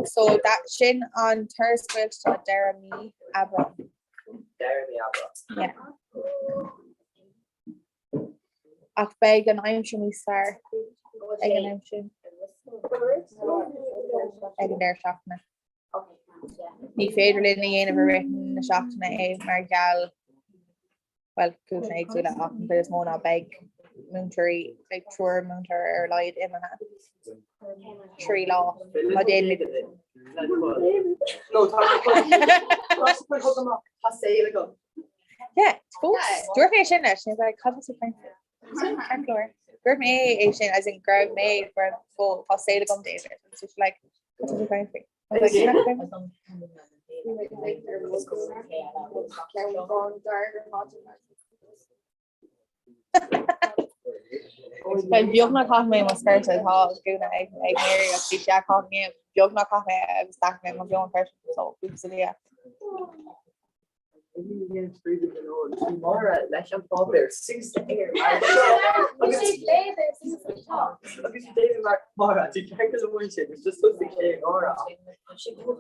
So that sin an turas Gaeltachta deireadh mí Aibreán. Deireadh mí Aibreán. Yeah. Ach beidh an aimsir níos fearr ag an am sin. Ag an deireadh seachtaine. Ní féidir linn a dhéanamh i rith na seachtaine é mar gheall, bhuel, cúiseanna éagsúla ach an chuid is mó ná beidh. múinteoirí, like triúr múinteoir ar a laghad imithe. 3 lá. Má déanaimid. No, tá tá saol agam. Yeah, fós. Dúirt mé sin leis, like, cad is ag caint faoi? Ceart go leor. Dúirt mé é sin as in go raibh mé go raibh fó tá saol agam David. It's just like, cad is ag caint faoi? I was like, "Ceart go leor." Well, beagnach chaith mé mo sciorta tá gúna ag ag Mary agus bhí sé chaith mé beagnach chaith mé agus d'aithin mé mo mheon freisin so buíochas le Dia. Máire leis an pháipéar suas air agus David mar Máire tú ceart go leor sin is just thosaigh sé ag gáire sé go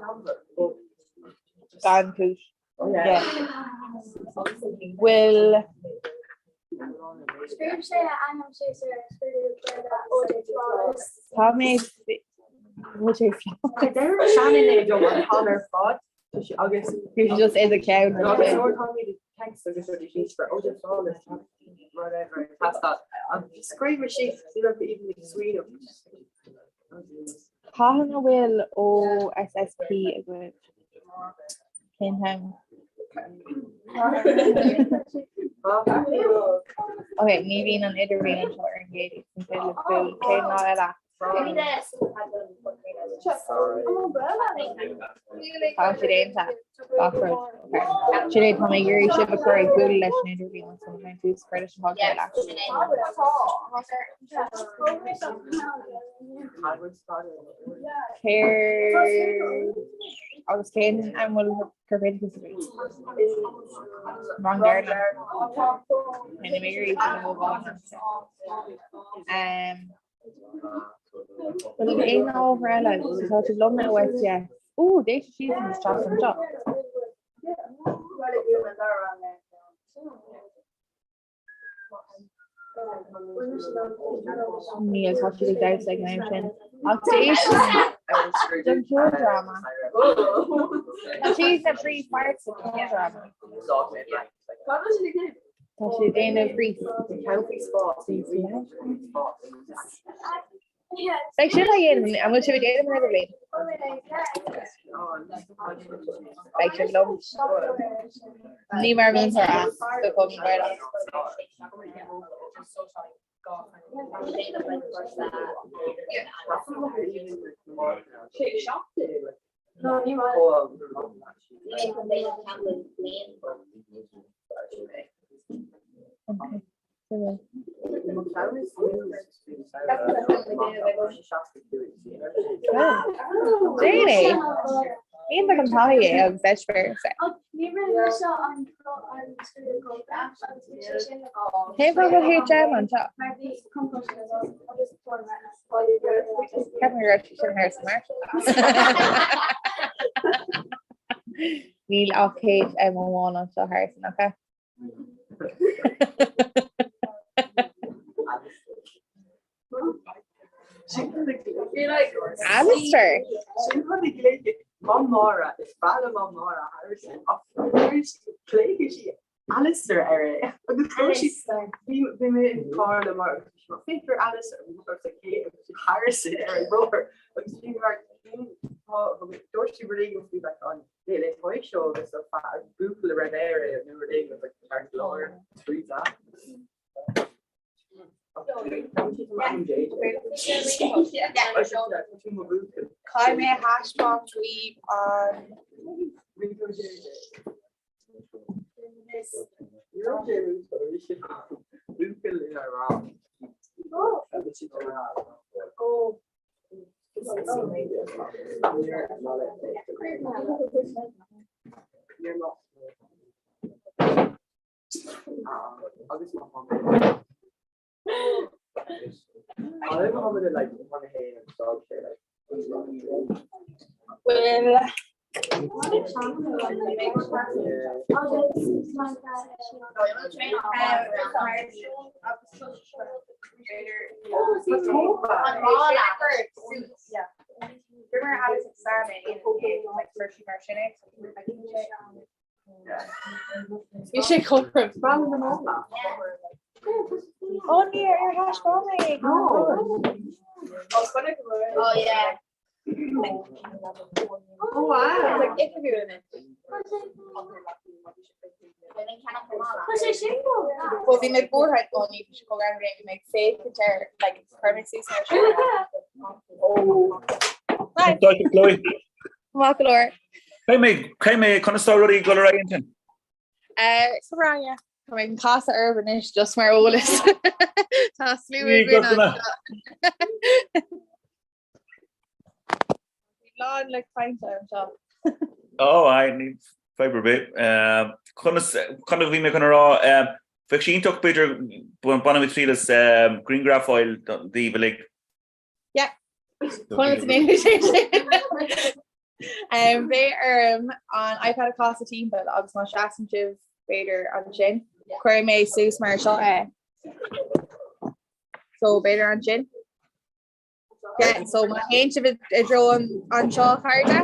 Gan cúis. Yeah. Bhfuil Scríobh sé a ainm síos ar scrúdú Gaeilge OJ Flawless. Tá mé bhfuil sé flawless. Deir Shannon é dom an t-am ar fad agus Bhí sé just i do cheann. Agus nuair tá mé text agus rudaí síos for OJ Flawless whatever past that. Scríobh mé síos ní raibh mé even ag smaoineamh. Cathain a bhfuil OSSP agaibh? Cén t-am? Ok, ní bhíonn an idirbhliain anseo ar an gCéadaoin, ní féidir libh bualadh. Cén lá eile? Tá siad aontaithe. Gach rud. Ok. Sin é, tá mé ag iarraidh sibh a chur ag bualadh leis an idirbhliain so tá mé tús a chur leis an bpodchraoladh. Céard agus cén am bhfuil corpoideachas agaibh? Rang deireanach. Tá mé ag iarraidh sibh a thógáil anseo. Bhfuil aon ábhar eile tá sibh liom na OSPS? Ó, d'éist siad isteach anseo. Níl tá siad ag damhsa ag an am sin. Ach d'éist don cheoldráma. Tá siad na príomhpháirt sa cheoldráma. Tá siad ag déanamh Grease. Beidh sibh á dhéanamh, an bhfuil sibh ag déanamh an idirbhliain? Beidh sibh liom. Ní mar mhúinteoir ach do Chumann Gaelach. Okay. Déan é! Iontach an taithí é agus eispéireas é. Cén fáth a bhfuil HM anseo? Ceapaim go raibh sí sin thar sa Marshall. Níl ach HM amháin anseo Harrison, nach ea? Alistair! Sin rud a glaofaidh Mam Máire, is breá le Mam Máire Harrison ach glaofaidh sí Alistair air é agus dúirt sí bhí mé in carr le Máire agus bhí sí mar féach ar Alistair agus dúirt sí cé agus sí Harrison ar an rothar agus bhí mé mar dúirt sí rud éigin faoi like an Late Late Toy Show agus a buachaill a raibh air é nó rud éigin like ceart go leor tríd a. Caithfidh mé a thaispeáint daoibh an Bhfuil Bhí sé cothrom. Ó ní ar thaispeáin mé é. Oh yeah. Oh wow. Like interview in it. Well, bhí mé buartha ó ní go raibh mé ag féachaint ar like chuir mé suas ar sin. Tá sé Chloe. Maith go leor. Cé mé cé mé conas tá rudaí ag dul ar aghaidh ansin? Sa Rania. Tá mé ag casadh oraibh anois just mar eolas. Tá slua againn anseo. Lán le cainte anseo. Ó, aye, ní fadhb ar bith. Conas, conas bhí mé chun a rá, bheadh sé iontach b'fhéidir bainfidh mé triail as grianghraf a fháil daoibh uilig. Yeah. Conas a ndéanfaidh sé sin? Beidh orm an iPad a chasadh timpeall agus má seasann sibh b'fhéidir ansin, cuirfidh mé suas mar seo é. So b'fhéidir ansin. Yeah, so má théann sibh i dtreo anseo a chairde,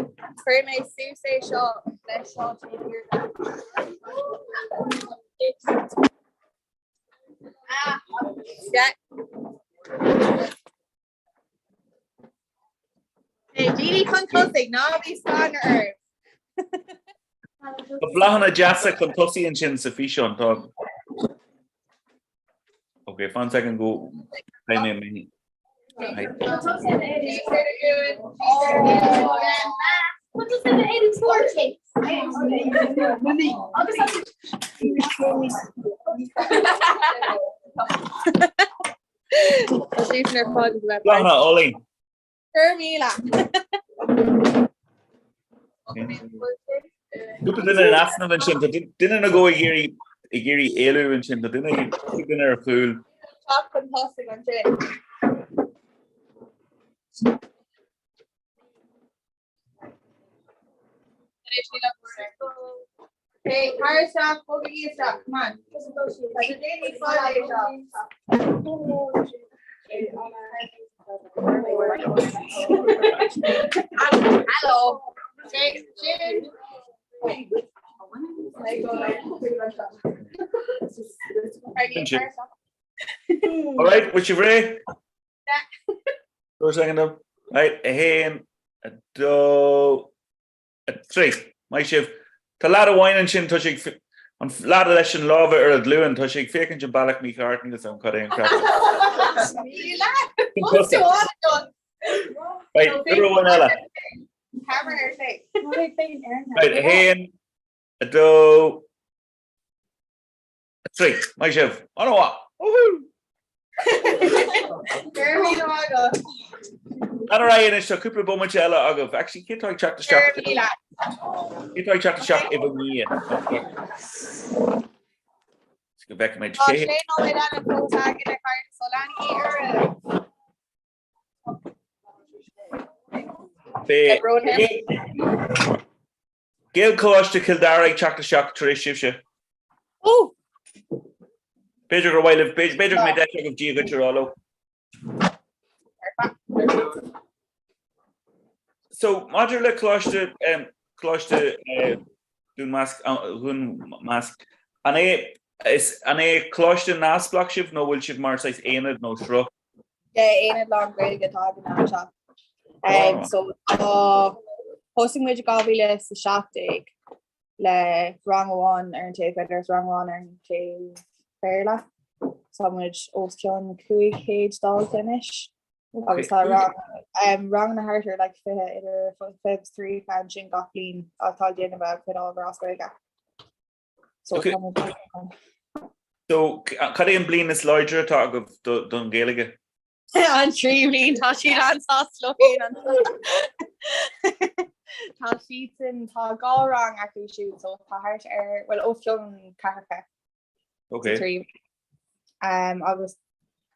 cuirfidh mé suas é seo leis seo taobh thiar de. Ah, yeah. Hey, daoine chun tosaigh, ná bí scanraithe oraibh. Tá bláthanna deasa chun tosaigh ansin sa físeán tá. Ok, fan second go beidh mé mé. Bláthanna álainn. Cúpla duine in easnamh ansin, tá duine nó dhó ag iarraidh ag iarraidh éalú ansin, tá duine duine ar chúl. Teacht chun tosaigh ansin. Hey, tar isteach, bogaigí isteach, come on. Tá sé déanaí fáil é seo. Hello. Sin. All right, bhfuil sibh réidh? Go second up. Right, 1, 2, 3. Maith sibh. Tá leaid amháin ansin, tá sé ag, an leaid leis an lámha ar a ghlúin, tá sé ag féachaint an bealach mícheart, níl 'fhios agam cad é an craic. Right, uair amháin eile. Right, 1, 2, 3. Maith sibh. An-mhaith. Woohoo! Lean ar aghaidh anois, tá cúpla bomaite eile agaibh. Actually, cé atá ag teacht isteach? Cé atá ag teacht isteach i bhur ndiaidh? Go bhfeicfimid Tá sé nóiméad eile fós againn a chairde, so leanaigí oraibh. Beidh Gaelcholáiste Chill Dara ag teacht isteach tar éis sibhse. Ó! B'fhéidir gur mhaith libh, b'fhéidir go mbeidh deis agaibh Dia dhuit a rá leo. So, maidir le Coláiste, Coláiste Dún Masc, Dhún Masc, an é, is, an é Coláiste neamhspleách sibh nó bhfuil sibh mar saghas aonad nó sruth? Aonad lán-Ghaeilge atá againn anseo. So tá thosaigh muid i 2017 le rang amháin ar an taobh Gaeilge agus rang amháin ar an taobh Béarla. Tá muid os cionn 500 dalta anois agus tá rang ranganna thart ar like 20 idir 20 agus 30 ansin gach bliain atá ag déanamh a gcuid ábhar as Gaeilge. So okay. So cad é an bliain is láidre atá agaibh don Ghaeilge? An tríú bliain tá siad an-sásta leo féin Tá siadsan tá dhá rang acu siúd so tá thart ar well os cionn ceathracha. Okay. Um, agus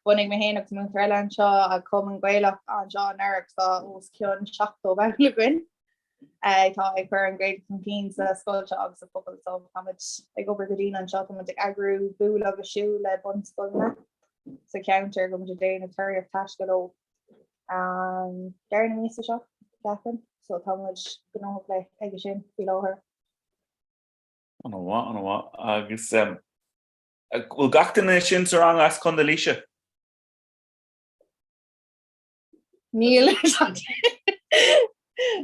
bhunaigh mé féin agus múinteoir eile anseo an Cumann Gaelach anseo anuraidh agus tá os cionn 70 ball againn. Atá ag cur an Ghaeilge chun cinn sa scoil seo agus sa phobal so táimid ag obair go dian anseo, táimid ag eagrú bualadh agus siúl le bunscoileanna sa cheantar go muid ag déanamh tóraíocht taisce leo an deireadh na míosa seo, ceapaim, so táimid gnóthach le aige sin faoi láthair. An-mhaith, an-mhaith. Agus. Bhfuil gach duine sin sa rang as Contae Laoise? Níl.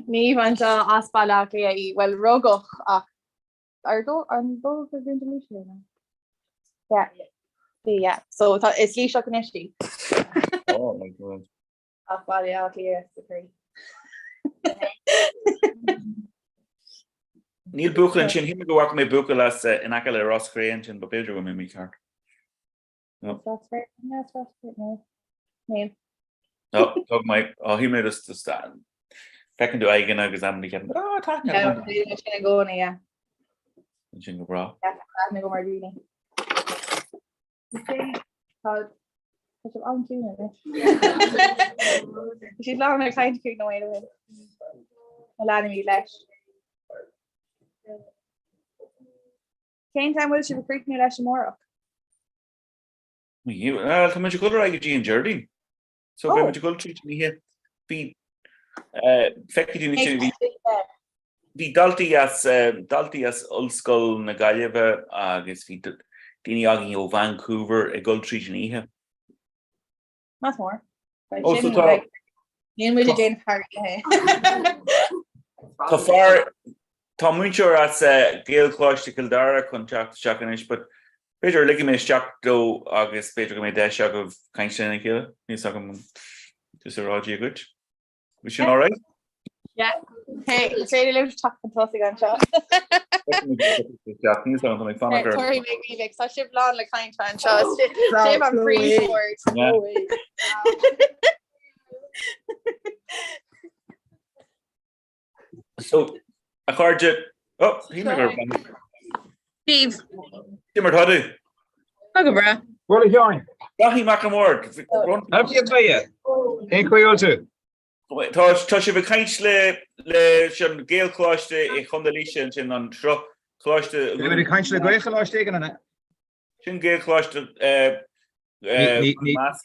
Niamh anseo as Baile Átha Cliath í. Bhuel, rugadh ach ar dó an dó go gContae Laoise é? Yeah. Bhí, yeah. So tá is Laoiseach anois í. Oh my God. Ach Baile Átha Cliath sa chroí. Níl buachaill ansin, shíl mé go bhfaca mé buachaill as in aice le Ros Cré ansin, but b'fhéidir go bhfuil mé mícheart. No. Ros Cré? No, it's Ros Cré, no. Níl. No, thug mé, ó shíl mé just just feiceann tú aghaidheanna agus amannaí ceapann, oh, tá aithne agam. Yeah, sin i gcónaí, yeah. Sin go breá. Yeah, aithne agam ar dhaoine. Tá sibh an-chiúin anois. Tá siad lán ag caint faoi nó aon Na leanaimid leis. Cén t-am bhfuil sibh ag críochnú leis amárach? Tá muid ag dul ar aghaidh go dtí an Déardaoin. So beidh muid ag dul tríd an oíche. Bhí feicfidh tú níos bhí bhí daltaí as daltaí as Ollscoil na Gaillimhe agus bhí daoine againn ó Vancouver ag dul tríd an oíche. Más mór. Ó so tá Níl muid ag déanamh thar oíche. Tá fear Tá múinteoir as Gaelcholáiste Chill Dara chun teacht isteach anois but b'fhéidir ligfidh mé isteach dó agus b'fhéidir go mbeidh deis agaibh caint lena chéile. Níl 's agam just a rá Dia dhuit. Bhí sin alright? Yeah. Hey, is féidir libh teacht chun tosaigh anseo. Níl 's agam tá mé ag fanacht ar. Tabharfaidh mé gníomh, tá sibh lán le caint anseo. Sibh an príomhbhord. So, a chairde, oh, shíl mé gur Steve. Cé mar tá tú? Tá go breá. Bhuel, a Sheáin. Daithí Mac an Bhaird. Happy an Gaeilge. Cén chaoi a bhfuil tú? Tá tá sibh ag caint le leis an Gaelcholáiste i Chontae Laoise ansin an sruth Coláiste Beidh ag caint le Gaelcholáiste éigin an Sin Gaelcholáiste eh, eh, Ní- ní- Measc.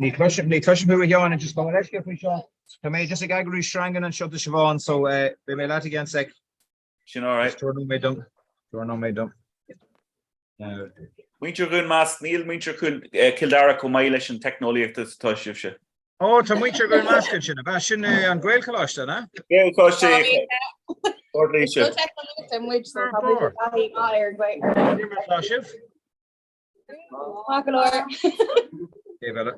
Ní chloisim ní chloisim thú a Sheáin just gabh mo leithscéal faoi seo. Tá mé just ag eagrú sreangan anseo do Siobhán so eh, beidh mé leat i gceann sec. Sin alright. Just tabhair nóiméad dom. Tabhair nóiméad dom. Now, Muintir Dhún Measc, níl muintir Chúil- eh, Chill Dara chomh maith leis an teicneolaíocht is atá sibhse. Ó, tá muintir Dhún Measc ansin, ab ea? Sin eh, an Gaelcholáiste, an ea? Gaelcholáiste Port Laoise. Teicneolaíochta muid so tá muid ag taithí maith ar an Ghaeilge. Cé mar atá sibh? Maith go leor. Cé eile?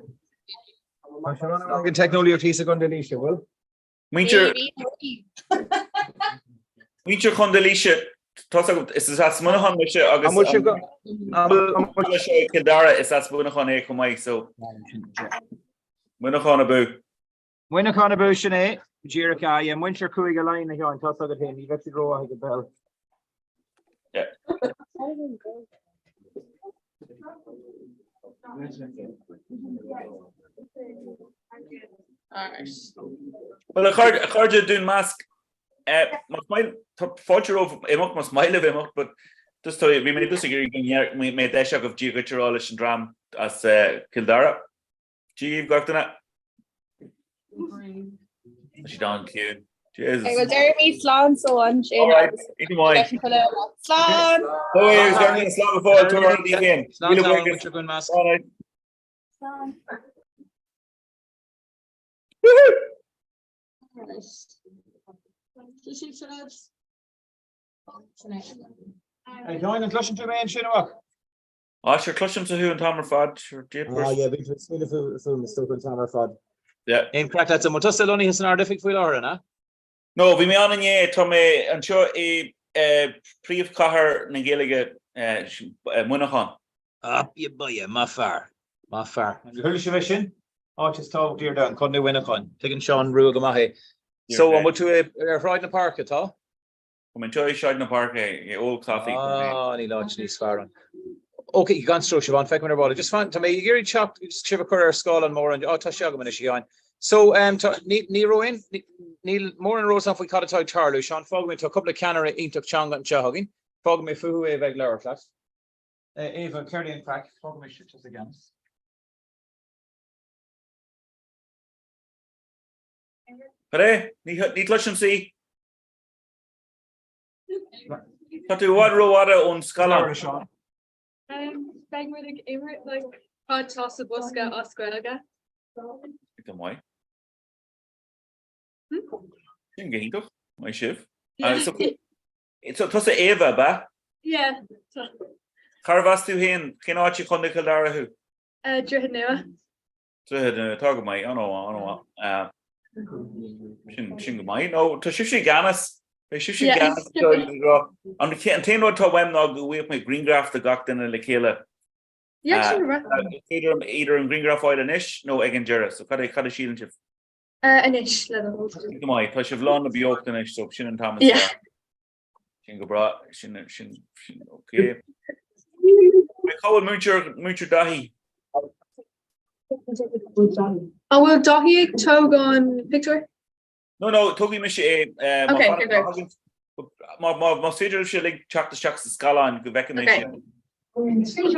Tá sibh an an teicneolaíocht thíos i gContae Laoise, bhfuil? Muintir Muintir Chontae Laoise, tá agam is as Muineachán mise agus An bhfuil sibh go- an bhfuil- an bhfuil- sé Cill Dara is as Muineachán é chomh maith so Muineachán abú. Muineachán abú sin é, díreach é, yeah, muintir Chúige Laighean a Sheáin, tá's agat féin, ní bheadh siad rómhaith ag an bpeil. Yeah. Well a chairde a chairde Dún Measc eh, más maith tá fáilte romhaibh imeacht más maith libh imeacht but just tá bhí mé just ag iarraidh go mbeadh mé deis agaibh Dia dhuit a rá leis an dream as eh, Cill Dara. Dia dhaoibh gach duine. Tá siad an-chiúin. Jesus. Well, deirimid slán so ansin. All right, oíche mhaith. Slán! Bye, agus gan aon slán go fóill, tabhair aire daoibh féin. Slán Míle slán, buíochas. muintir Dhún Measc. Slán. Slán. Woohoo! A Sheáin, an gcloiseann tú mé ansin, a mhac? Á, sure, cloisimse thú an t-am ar fad, sure, jeepers. Ah, yeah, bhí tú ag smaoineamh fúm is dócha an t-am ar fad. Yeah. Aon craic leat, an bhfuil tusa lonnaithe san Ard-Oifig faoi láthair, an ea? No, bhí mé ann inné, tá mé anseo i príomhchathair na Gaeilge, Muineachán. Up you buia, maith fear, maith fear. Ar chuala sibh é sin? Áit is tábhachtaí ar domhan, Contae Mhuineacháin. Tuigeann Seán Rua go maith é. So, an bhfuil tú ar Shráid na Páirce, tá? Tá mé anseo i Sráid na Páirce ag ól caife. Ah, níl áit níos fearr ann. Ok, gan stró, Siobhán, feicfidh mé ar ball. Just fan, tá mé ag iarraidh teacht, sibh a chur ar scáileán mór an, oh, tá sé agam anois, a Sheáin. So, um, tá, ní, ní raibh aon, ní, níl mórán ar eolas agam faoi cad atá ag tarlú. Seán, fágfaidh mé, tá cúpla ceannaire iontach teanga anseo againn. Fágfaidh mé fúthu é a bheith ag labhairt leat. Eh, Eva, céard é an craic? Fágfaidh mé tusa i gceannas. Cad é? Ní, ní chloisimse í. Tá tú i bhfad rófhada ón scáileán. Beidh muid ag imirt like cad tá sa bosca as Gaeilge. Go maith. Sin go hiontach, maith sibh. So so tusa Éabha, ab ea? Yeah. Cárbh as tú féin? Cén áit i Chontae Chill Dara thú? Droichead Nua. Droichead Nua, tá go maith, an-mhaith, an-mhaith. Sin go maith. Nó tá sibhse i gceannas, beidh sibhse i gceannas. An t-aon rud atá uaim ná go bhfaigheadh mé grianghraf de gach duine le chéile. Yeah, sin go maith. Is féidir liom either an grianghraf a fháil anois nó ag an deireadh, so cad é cad a síleann sibh? Anois, le do thoil. Go maith, tá sibh lán le beocht anois, so sin an t-am is fearr. Sin go breá, sin, sin, sin, ok. Cá bhfuil múinteoir, múinteoir Daithí? An bhfuil Daithí ag tógáil pictiúr? No, no, tógfaidh mise é. Ok, okay, great. Má, má, más féidir libhse uilig teacht isteach sa scáileán go bhfeicfidh mé Okay. sibh.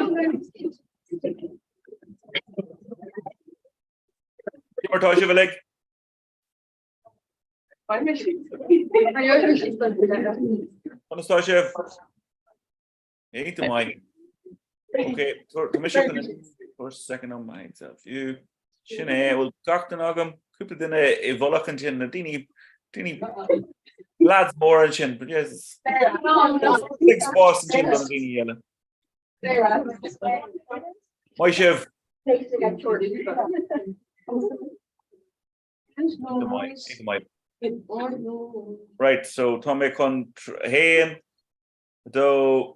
Cé mar tá sibh uilig? Conas tá sibh? Iontach maith. Ok, tá mise chun for second on myself. You. Sin é, bhfuil gach duine agam, cúpla duine i bhfolach ansin, na daoine, daoine, lads móra ansin, but yes. Big spás ansin do na daoine eile. Maith sibh. Go maith. Right, so tá mé chun 1, 2,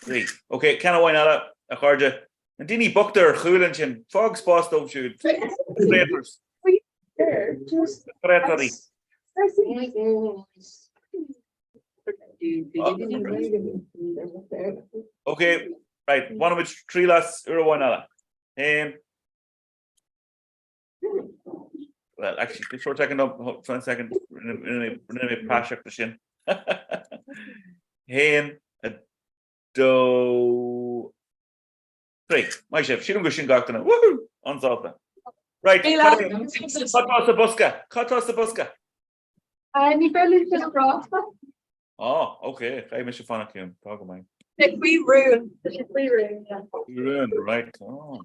3. Ok, ceann amháin eile, a chairde. Na daoine bochta ar chúl ansin, fág spás dóibh siúd. Traitors. Traitorí. Ok, right, bainfimid triail as uair amháin eile. 1, Well, actually, just for a second, hold on a second, rinne mé praiseach de sin. 1, 2, 3. Maith sibh, sílim gur sin gach duine. Woohoo! An-sásta. Right, cad tá sa bosca? Cad tá sa bosca? Ní féidir linn a rá. Ah, ok, caithfidh mise fanacht ciúin, tá go maith. Tá sé faoi rún, tá sé faoi rún, yeah. Faoi rún, right. Oh.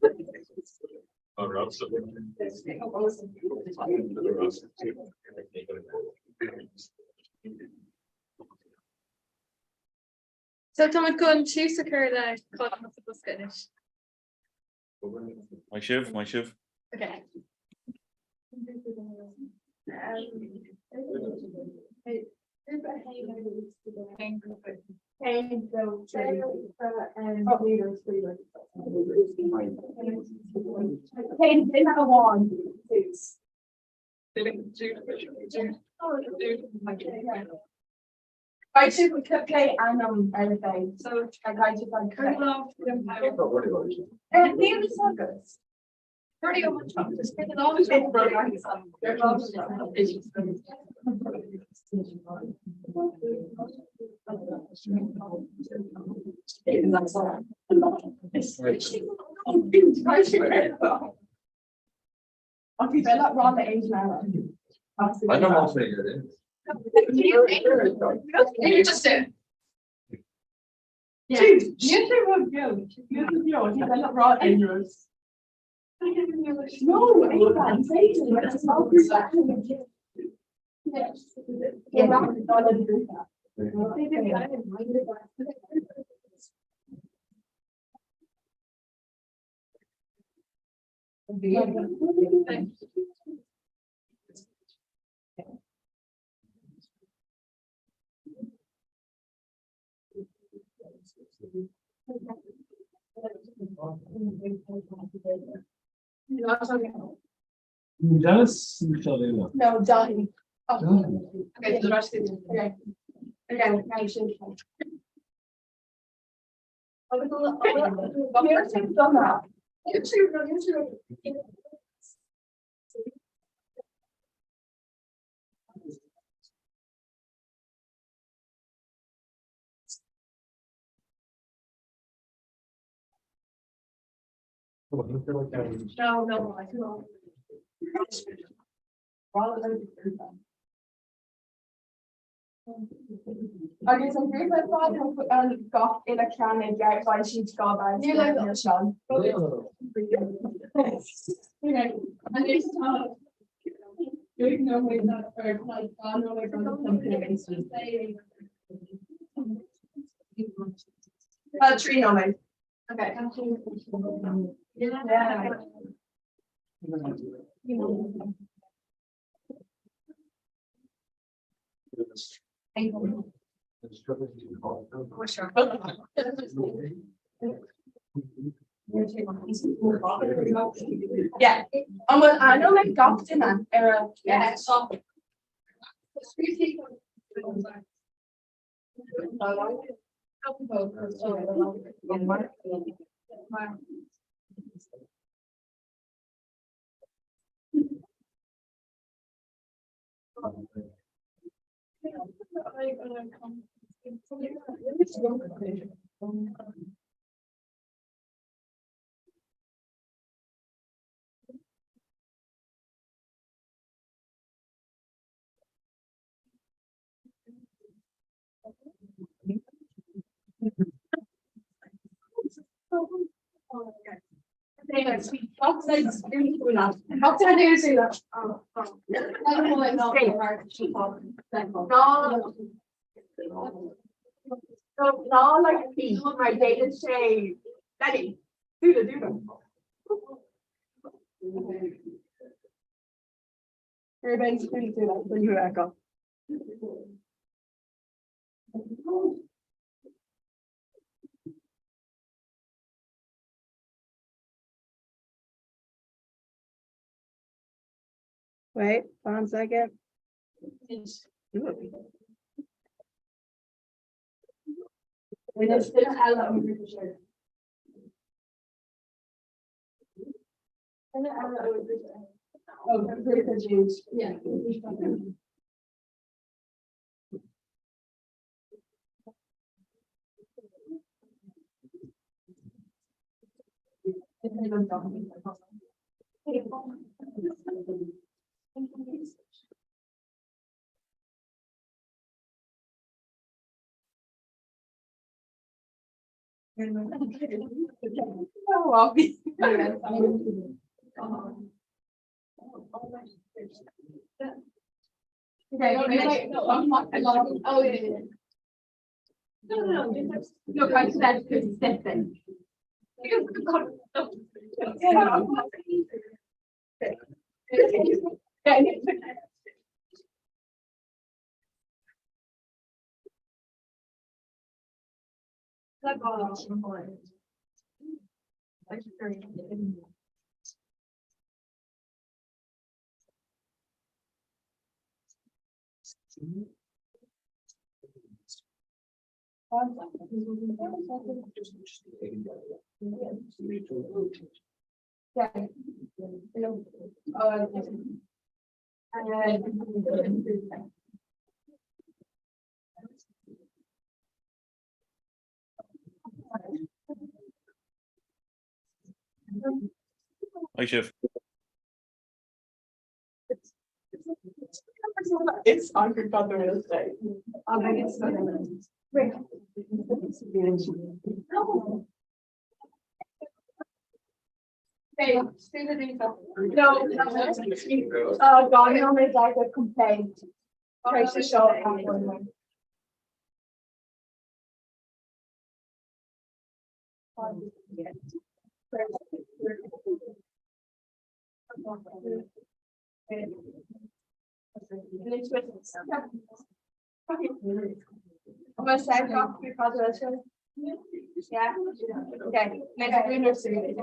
So táimid chun tús a chur le cad tá sa bosca anois. Maith sibh, maith sibh. Okay. I know what it is. Just it. Dennis No, Daithí. Okay, the rest is okay. Okay, now you should. No, no, I don't. Agus an grúpa fad an gach uile ceann i gceart beidh siad gá bheith seo. 3 nóiméad. Okay. Yeah. Yeah. An bhfuil ainm ag gach duine ar a Yeah. Ná like mar déanann sé Benny dúla dúla. Wait, one second. Oh, yeah. Oh, yeah. No, no, no. Look, I said consistent. Hi sibh. It's on Father Real Estate. No. Oh God, no, my dad would complain. Try to show. I'm gonna say Yeah. Okay. Next university. Okay.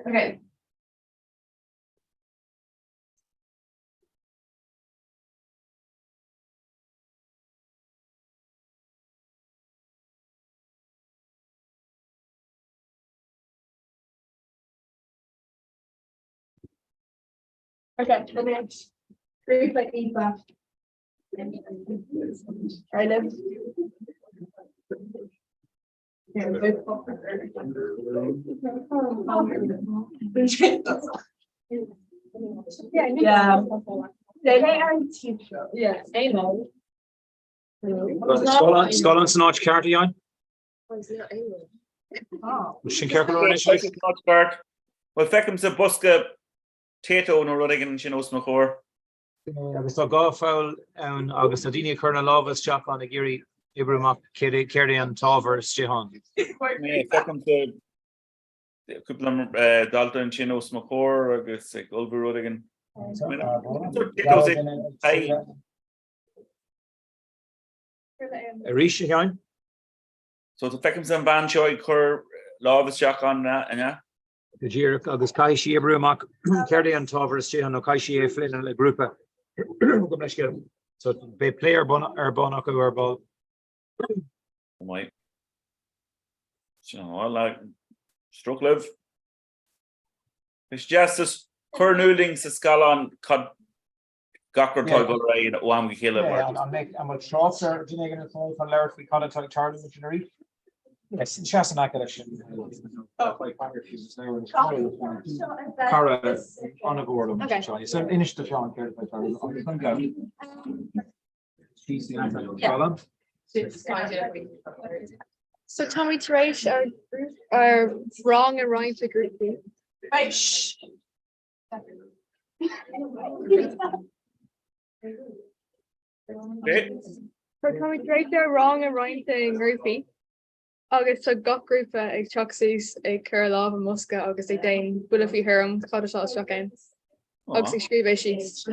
Okay. Okay, the next group like Eva. I live. Scáileán san áit ceart, a Sheáin? Sin ceart go leor anois? Bhuel, feicimse bosca Tayto nó rud éigin ansin os mo chomhair. Agus tá 2 pholl ann agus tá daoine ag cur na lámha isteach ann ag iarraidh oibriú amach céard é an t-ábhar istigh ann. Feicimse cúpla dalta ansin os mo chomhair agus ag ullmhú rud éigin. Arís, a Sheáin? So feicimse an bhean seo ag cur lámh isteach ann, an ea? Go díreach, agus caithfidh sí oibriú amach céard é an t-ábhar istigh ann nó caithfidh sí é a phlé le grúpa. Gabh mo leithscéal. So beidh plé ar bun ar bun acu ar ball. Maith. Sin an stróc libh. Is deas is cur in iúl dúinn sa scáileán cad gach rud atá ag dul ar aghaidh ó am go chéile mar. An mbeidh an bhfuil trácht ar duine éigin atá chun labhairt faoi cad atá ag tarlú ansin arís? Seas in aice leis sin. Cara an-mhór liom seo. So inis do Sheán céard atá ag tarlú agus an gabh. So táimid tar éis ár ár rang a roinnt i grúpaí. Right, shh. Táimid tar éis ár rang a roinnt i ngrúpaí agus tá gach grúpa ag teacht suas ag cur a lámh i mbosca agus ag déanamh buille faoi thuairim cad atá isteach ann agus ag scríobh é síos.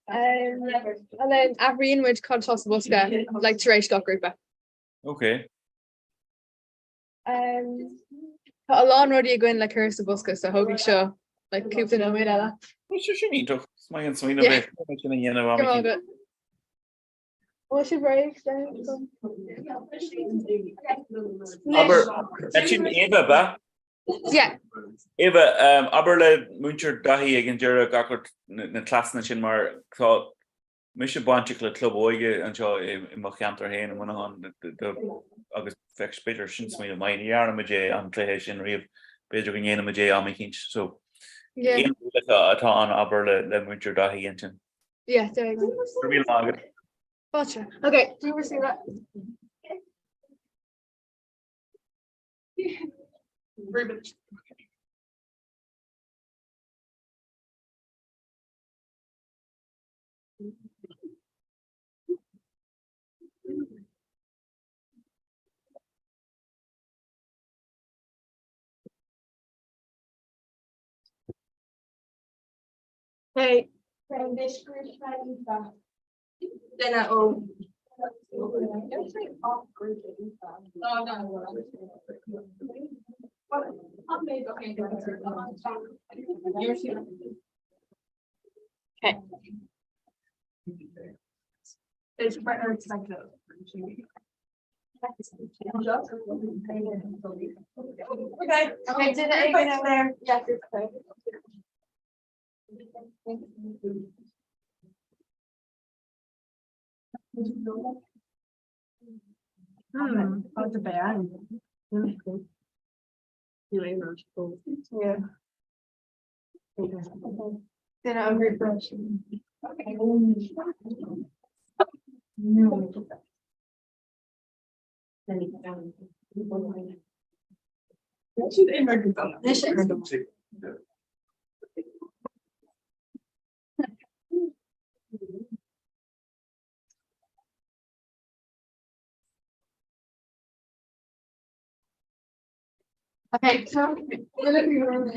And then athraíonn muid cad atá sa bhosca like tar éis gach grúpa. Okay. Tá a lán rudaí againn le cur sa bhosca so thógfaidh seo like cúpla nóiméad eile. Tá sé sin iontach. Is maith an smaoineamh é. Sin a dhéanamh am eicínt. Bhfuil sibh réidh? Abair, sin Eva, ab ea? Yeah. Eva, abair le Múinteoir Daithí ag an deireadh gach rud na cleasanna sin mar tá mise bainteach le club óige anseo i mo cheantar féin i Muineachán agus bheadh b'fhéidir sin smaoineamh maith. Ní dhearna muid é an cluiche sin riamh, b'fhéidir go ndéanfaidh muid é am eicínt. So aon rialacha atá ann abair le le Múinteoir Daithí ansin. Yeah, there you go. Go raibh míle maith agat. Fáilte. Okay, do you see that? Ruben. Hey. Duine ó. Okay. Okay. Okay, did it there? Yes, it's okay. Hmm, Yeah. Then I'll refresh. Okay, so we're looking around the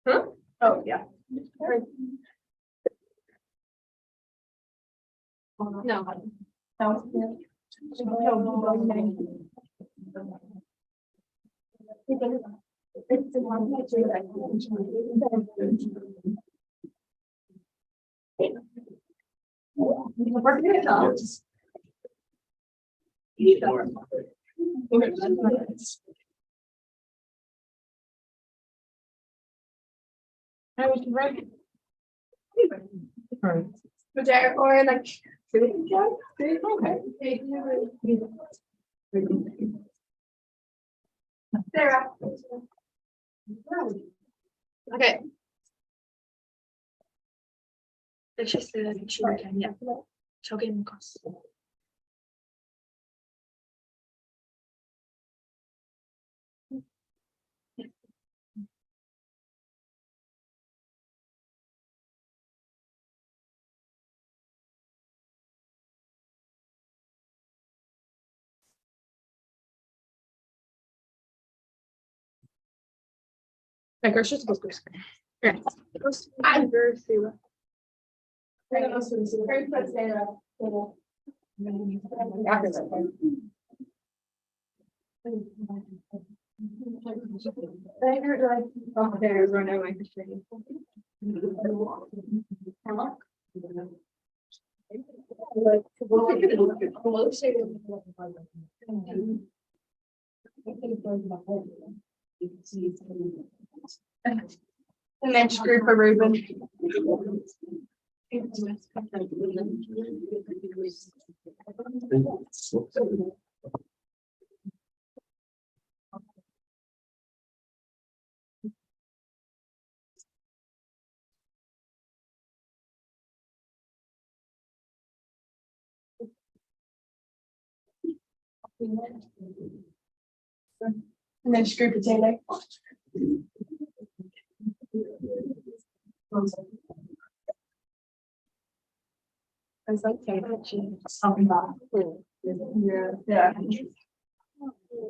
Huh? Oh, yeah. No. Sarah. Okay. Anois grúpa Reuben. Anois grúpa Taylor.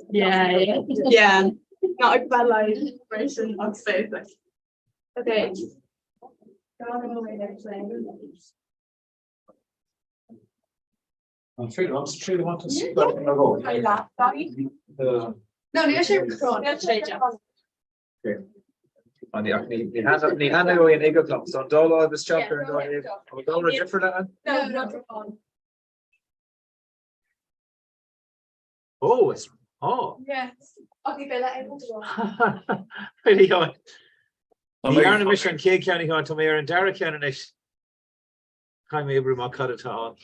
Yeah, yeah. Yeah. Not a bad life version of space. Okay. An féidir liom sa tríú háit is No, níl sé Ní hana ó an ag liom, so an dá láimh isteach ar an dá thaobh. An dá rud difriúil ann? Ó, is á. Yes. Okay, Bella, I want to go. Really on. Ní dhearna mise an chéad cheann a Sheáin, tá mé ar an dara ceann anois. Caithfidh mé oibriú amach cad atá ann.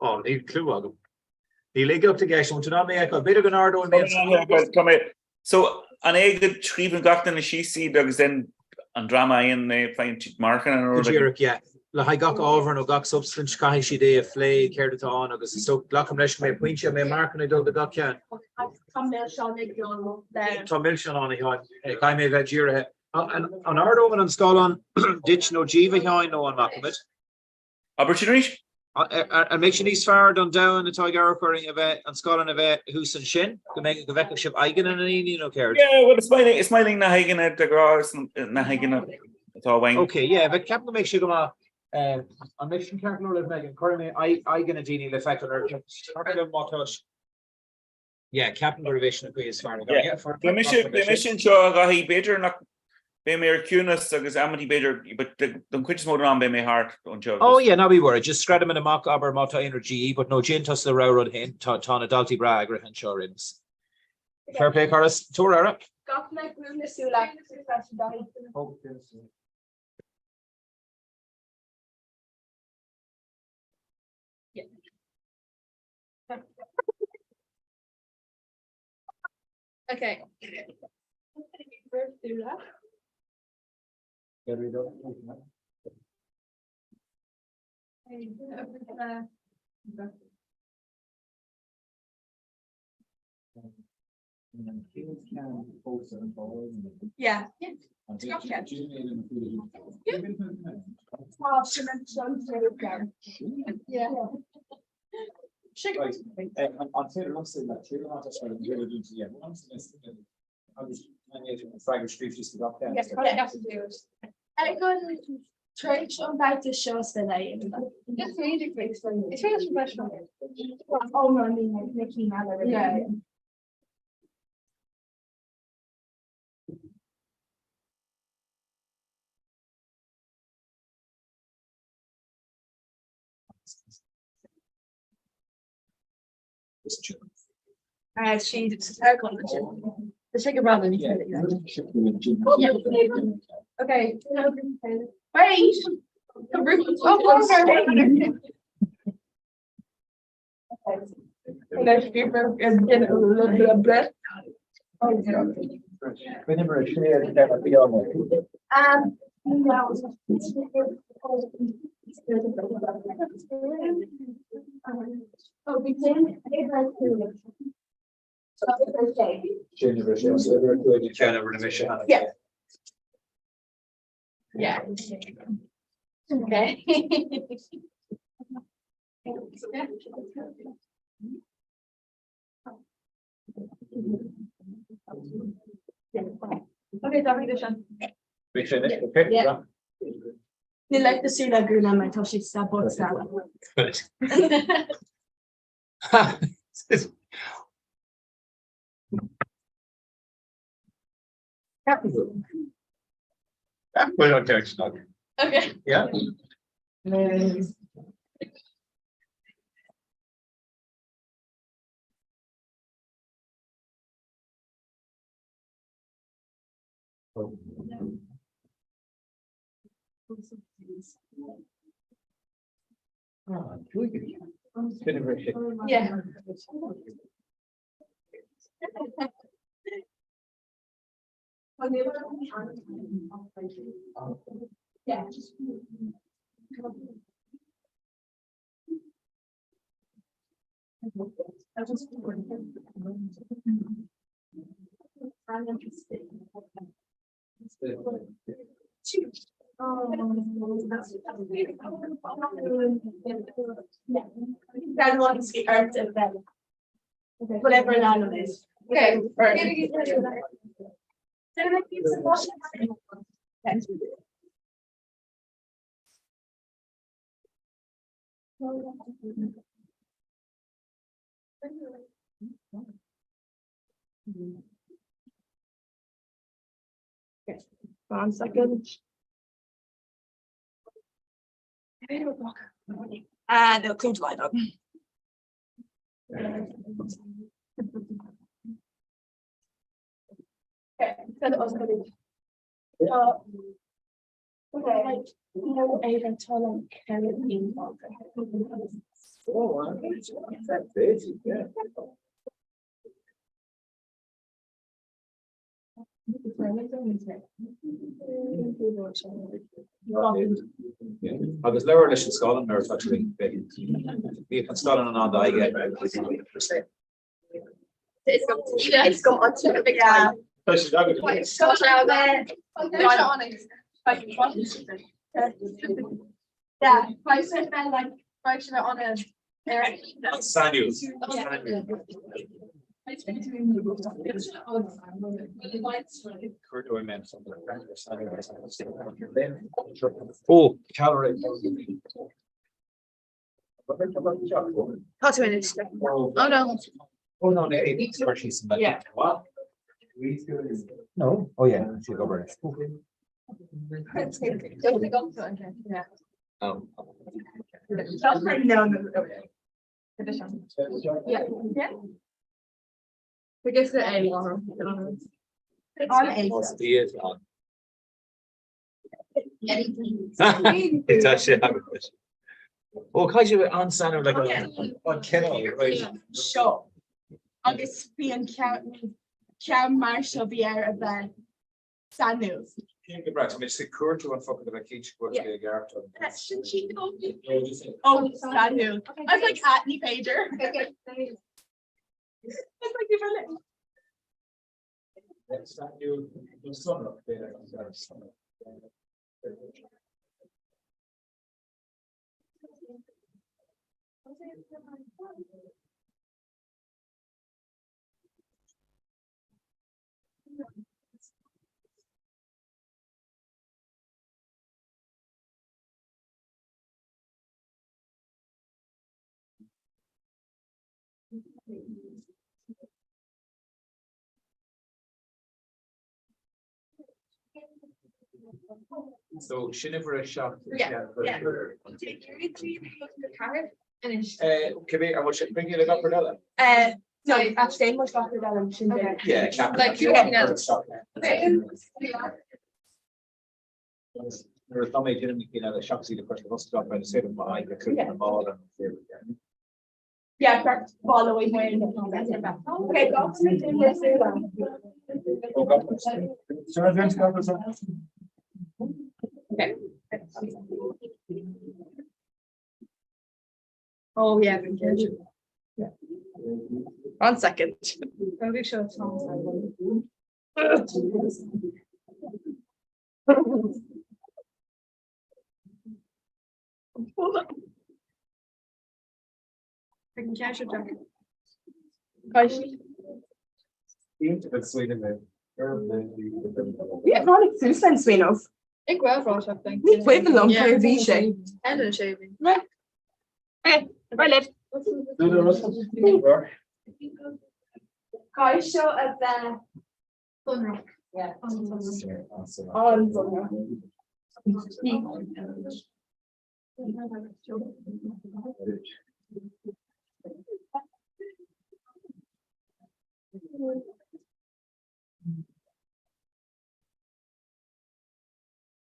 Ó, níl cliú agam. Níl uigeacht i gceist, an bhfuil tú in ann mé a fheiceáil? B'fhéidir go n-ardóidh mé an scáileán. Tá mé. So, an é go scríobhann gach duine síos iad agus then an dream a fhaigheann é, faigheann siad marcanna nó Go rud éigin? díreach, yeah. Le haghaidh gach ábhar nó gach substaint, caithfidh siad é a phlé, céard atá ann agus is dócha, glacaim leis go mbeidh pointe, an mbeidh marcanna ag dul do gach ceann? Tá milseán ag dul le. Tá milseán ann, a Sheáin. Caithfidh mé a bheith dírithe. An ardóidh an scáileán duit nó díobh, a Sheáin, nó an mbacfaimid? Abair sin arís. An mbeidh sé níos fearr don domhan atá ag amharc orainn a bheith, an scáileán a bheith thuas ansin, go mbeidh, go bhfeicfeadh sibh aghaidheanna na ndaoine nó céard? Yeah, well is maith linn, is maith linn na haghaidheanna de ghnáth, is na haghaidheanna atá uainn. Ok, yeah, bheadh, ceapaim go mbeidh sé go maith. An mbeidh sin ceart go leor libh, Megan? Cuirfidh mé aghaidheanna daoine le feiceáil ar, ceart go leor má tá, Yeah, ceapaim gurb é sin an chaoi is fearr. Yeah. Beidh mise, beidh mise anseo a Dhaithí, b'fhéidir nach, beidh mé ar ciúnas agus amantaí b'fhéidir, but don chuid is mó den am beidh mé thart anseo. Oh yeah, ná bí worried, just screadfaidh muid amach, abair, má tá aon rud de dhíth, but no, déan tusa do rogha rud féin, tá, tá na daltaí breá eagraithe anseo ar aon nós. Fair play, Carlos. Tabhair aire. Gach mbeidh brú na súile freisin, Daithí. Okay. Yeah. Yeah. Tar éis an babhta seo sa lae, is féidir is féidir leis an na cinn eile. Okay. Wait. Yeah. Yeah. Okay. Okay, tá sin. Bhí sin okay. Yeah. Ní le the súla grúna mar tá sé sa bot sa. Okay. Yeah. Yeah. Yeah. Whatever an is. Okay. One second. And it'll come to light up. Okay, send it on. Okay. No, Ava Tolan Oh, that's busy, yeah. Agus labhair leis an scáileán nuair atá tú ag Bhí an scáileán in ann d'aghaidh a It's got on to the yeah. Yeah, like on a Samuel. Oh, calorie. Tá tú in Oh no. Oh no, it's Yeah. No, oh yeah, see go over. Yeah. Um. No, no, okay. Yeah. Yeah. I guess the A on. On A. The on. Tá sé agat. Ó caithfidh sé bheith an-sainiúil like an cineál, right? Seo. Agus bhí an ceann ceann mar seo bhí air a bheith sainiúil. Cén go breá, tá mé just ag cuartú an focal a bheith cinnte go bhfuil sé i gceart. Sin sí Oh, sainiúil. I was like, ah, ní féidir. I was like, you've it. Sainiúil nó sonrach, b'fhéidir. So sin uimhir a 7. Yeah, yeah. Anois. Cibé an bhfuil sé bring le gach rud eile? No, actually, muid gach rud eile sin de. Yeah, ceapaim. Like, cúpla eile. Nuair atá mé ag déanamh na cinn eile seachas iad a chur sa bhosca gach rud is féidir mo aghaidh a chur ar an mball ar an bhféar. Yeah, correct. Follow away. Okay, go. Ó, gach rud. Sure, James, gach rud. Okay. Oh yeah. One second. Probably sure Yeah, tháinig suas le smaoineamh. Ag bhfuil rá something. Ní cuimhin liom cé a bhí sé. Ellen shaving. Right. Okay, right libh. Caithfidh seo a bheith Sonrach. an-sonrach.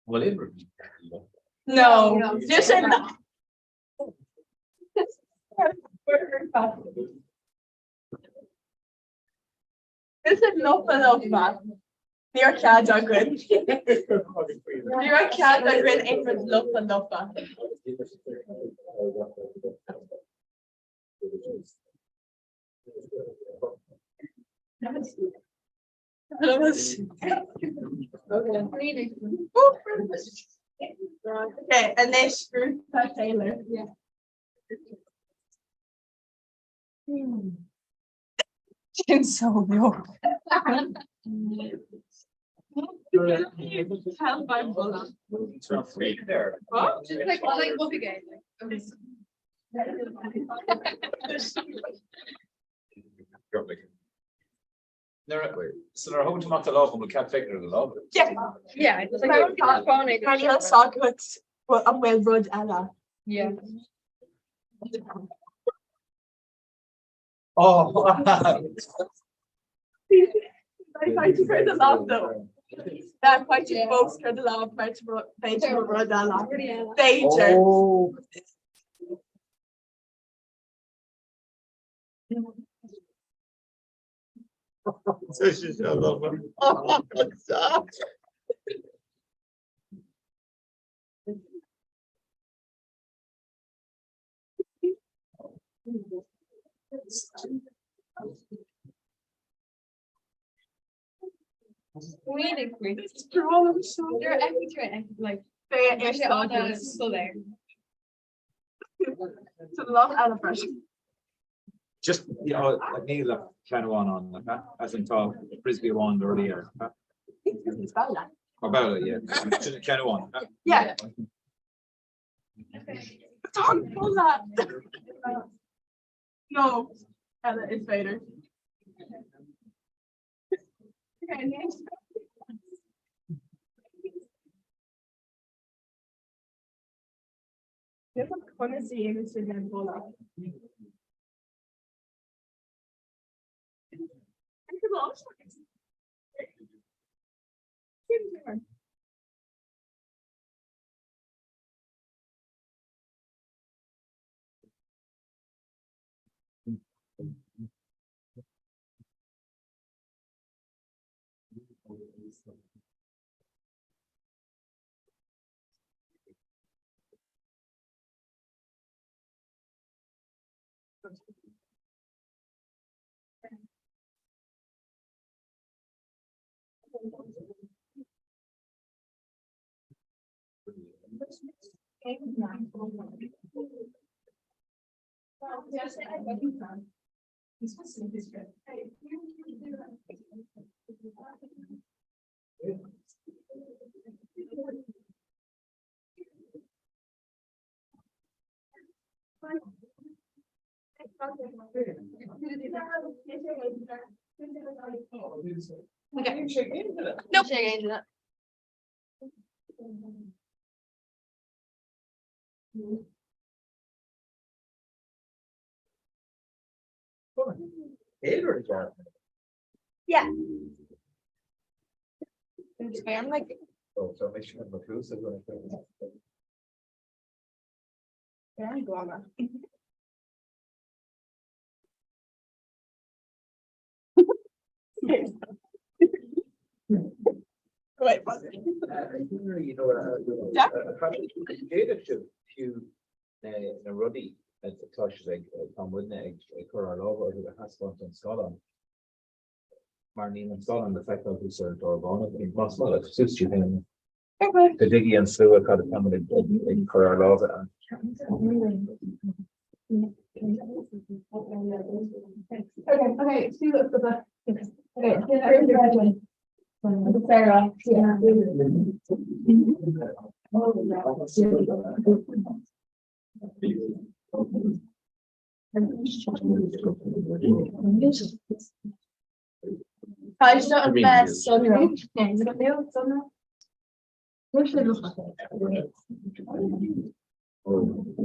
Bhfuil aon rud? No, just sin. Is it lofa lofa? Ní raibh cead againn. Ní raibh cead againn aon rud lofa lofa. Okay, anois grúpa Taylor. Sin so beag. Tell by bola. What? Just like like up again. So nuair a thugann tú amach do lámh an bhfuil cead féachaint ar do lámh? Yeah. Yeah, it's like Mar níl a fhios agat an bhfuil rud eile. Yeah. Oh! Caithfidh tú cur do lámh though. Yeah, caithfidh tú fós cur do lámh mar b'fhéidir go rud eile. B'fhéidir. Oh! Oh, stop. Just you know, like níl ach ceann amháin ann, like, huh? As in tá frisbee amháin do rudaí air. huh? Ó babhla, yeah. Sin ceann amháin. huh? Yeah. Tá bulla. No, eile is féidir. Okay, next. Conas a dhéanann sibh an bulla? No. Yeah. I'm like Oh, so make sure I'm inclusive. Wait, pause it. You know, D'fhéadfadh sibh fiú na rudaí atá sibh ag tá muidne ag cur ár lámha orthu a thaispeáint don scáileán mar níl an scáileán le feiceáil thuas ar an dord bán. Más maith leat, suas tú féin. Go dtuigfidh an slua cad atá muid ag cur ár lámha ann. Okay, okay, see what's the Okay, Sarah. Yeah.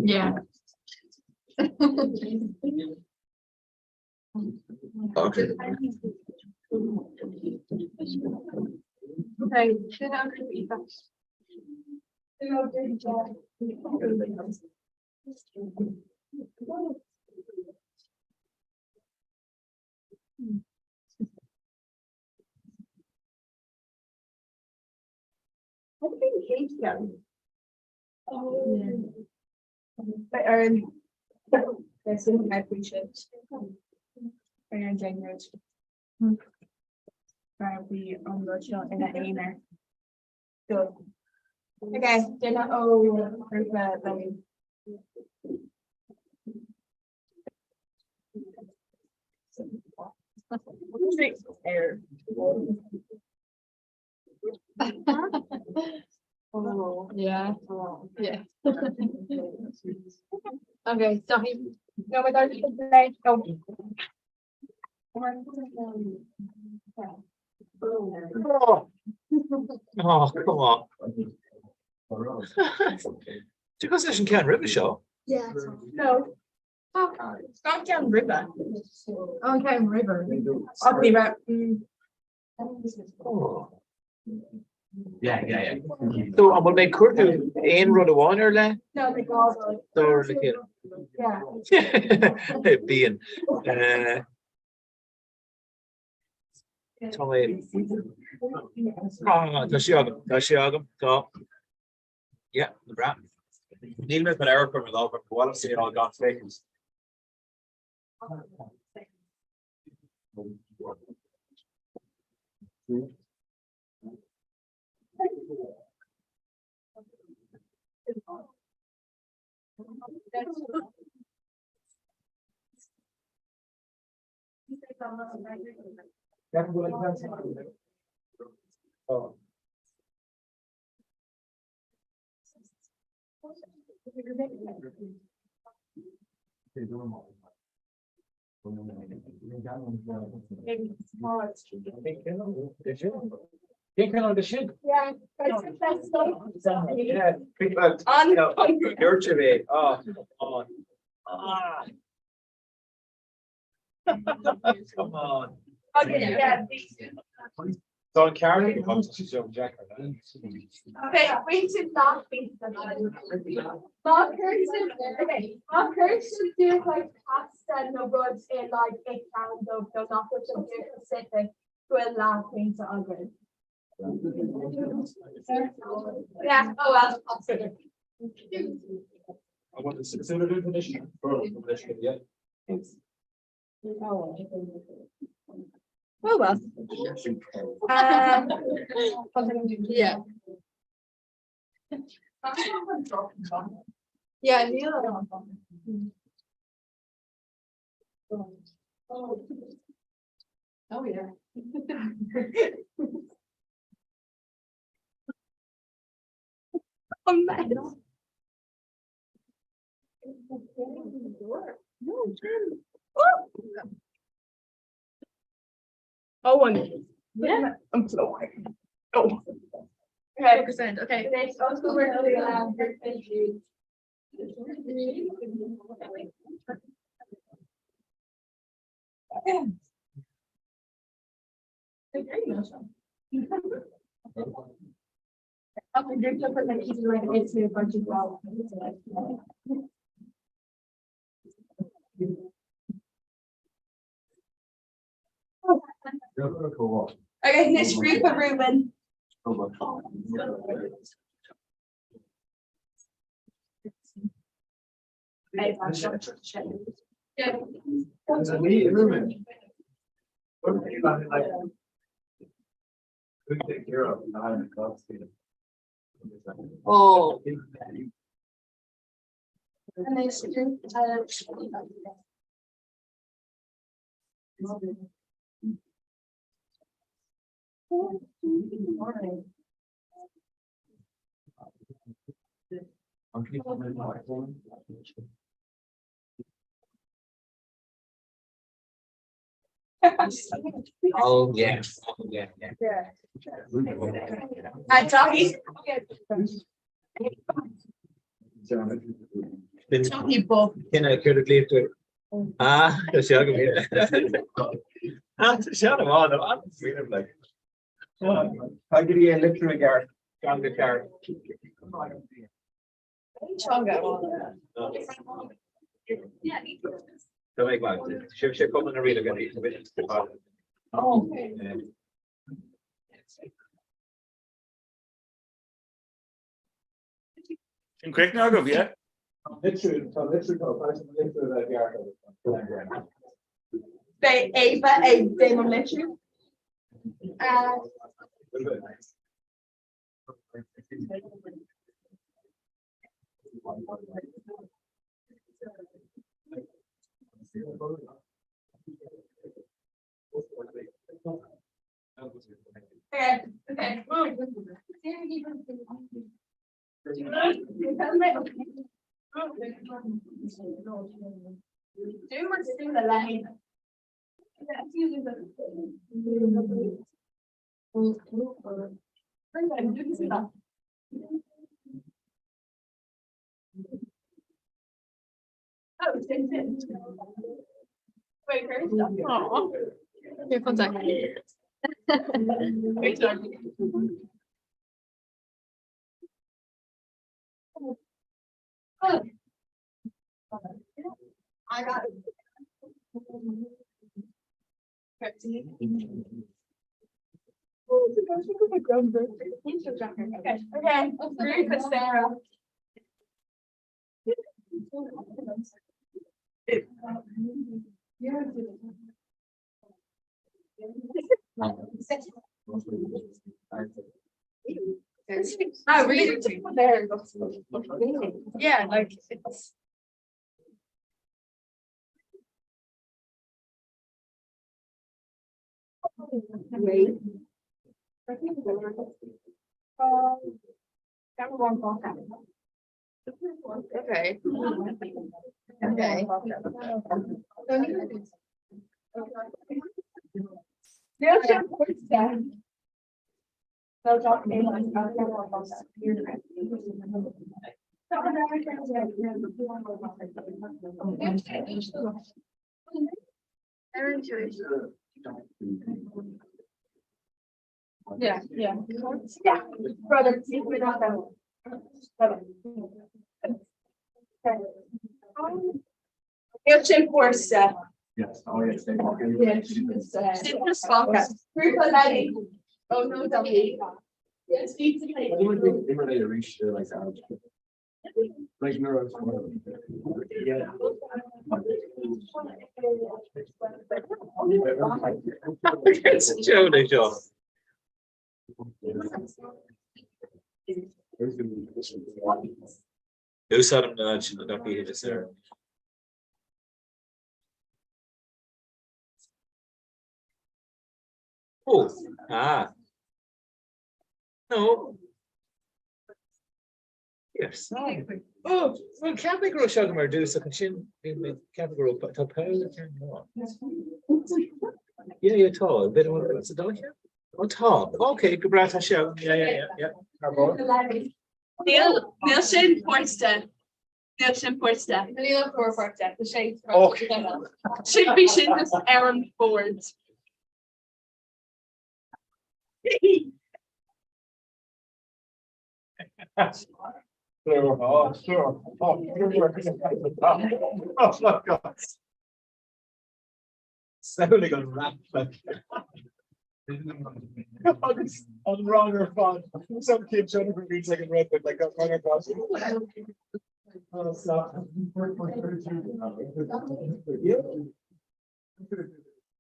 Yeah. Okay. Okay, sin an I think Kate can. Oh. But Erin, that's in I appreciate. Erin January. Mar bhí an rud seo ina aonar. Good. Okay, duine ó grúpa Benny. Air. Oh, yeah. Yeah. Okay, sorry. No, my dad is oh. Oh, oh come on. Tú cos leis an ceann roimhe seo? Yeah. No. Not ceann roimhe. Oh, ceann roimhe. Ach ní raibh. Oh. Yeah, yeah, yeah. So an bhfuil mé ag cuartú aon rud amháin ar leith? No, the gás. Dóir le chéile. Yeah. Bíonn. Tá mé. Ah, tá sé agam, tá sé agam, tá. Yeah, na bra. Níl mé chun amharc orm at all, but ba mhaith liom saol gan féachaint. Oh. Cén sin? Yeah, Dúirt mé á Ah. Come on. Okay, yeah. Tá an ceart Okay, we should not be. Má chuir okay, má chuir sibh do chuid pasta nó rud i like i gceann dóibh nó nach bhfuil sé specific go bhfuil leathphointe againn. Yeah, oh well. I want to see the definition. Yeah. Oh well. Yeah. Yeah, níl Oh yeah. Oh man. Oh, one. Yeah. I'm slow. Oh. Okay. Percent, okay. Next, also we're going to Okay, anois grúpa Reuben. Oh. Anois grúpa Oh yeah, yeah, yeah. Daithí. Daithí Bob. Cin cur léifir Ah, tá sé agam Ah, tá sé an-mhaith. Tá go dtí é litriú i gceart gan go ceart. Tá mé ag Sibh sé cuma na rí go Sin críochnaithe agaibh, yeah? Litriú tá litriú tá litriú a bheith ceart. Beidh Ava ag déanamh an litriú. Okay, okay. Here, one sec. Wait, sorry. I got it. Okay, okay, group Sarah. Ah, really? There. Yeah, like it's. Wait. Okay. Okay. Níl sé cuairte. Yeah, yeah. Yeah, brother, we're not that one. Brother. Níl sin fórsa. Yes, oh yes, they walk in. Grúpa Letty. Oh no, W. Yes, Like Like neuro. Yeah. Joe, Joe. Úsáidim na sin na gach oíche ar. Ó, ah. No. Yes. Oh, well, cheap mé go raibh seo agam ar dtús ach ansin bhí mé cheap mé go raibh tá Paul ag ceann lá. Yeah, yeah, tá. Bit of sa dá cheann? Oh, tá. Ok, go breá tá sé. Yeah, yeah, yeah, yeah. Níl níl sin fórsa. Níl sin páirte. Níl an fuar páirte. Tá sé Sin bhí sin just ar an bord. Samhlaigh an rap agus an rang ar fad some kid showed up and like an red but like rang ar fad.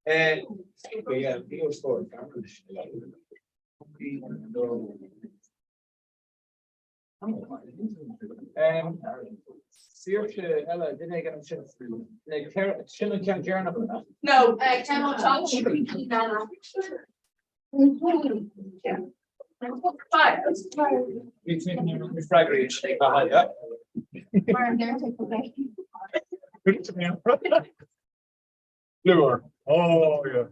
Eh, yeah, Saoirse eile duine ag an sin sin an ceann deireanach. No, ceann Freagraí Plúr. Oh, yeah.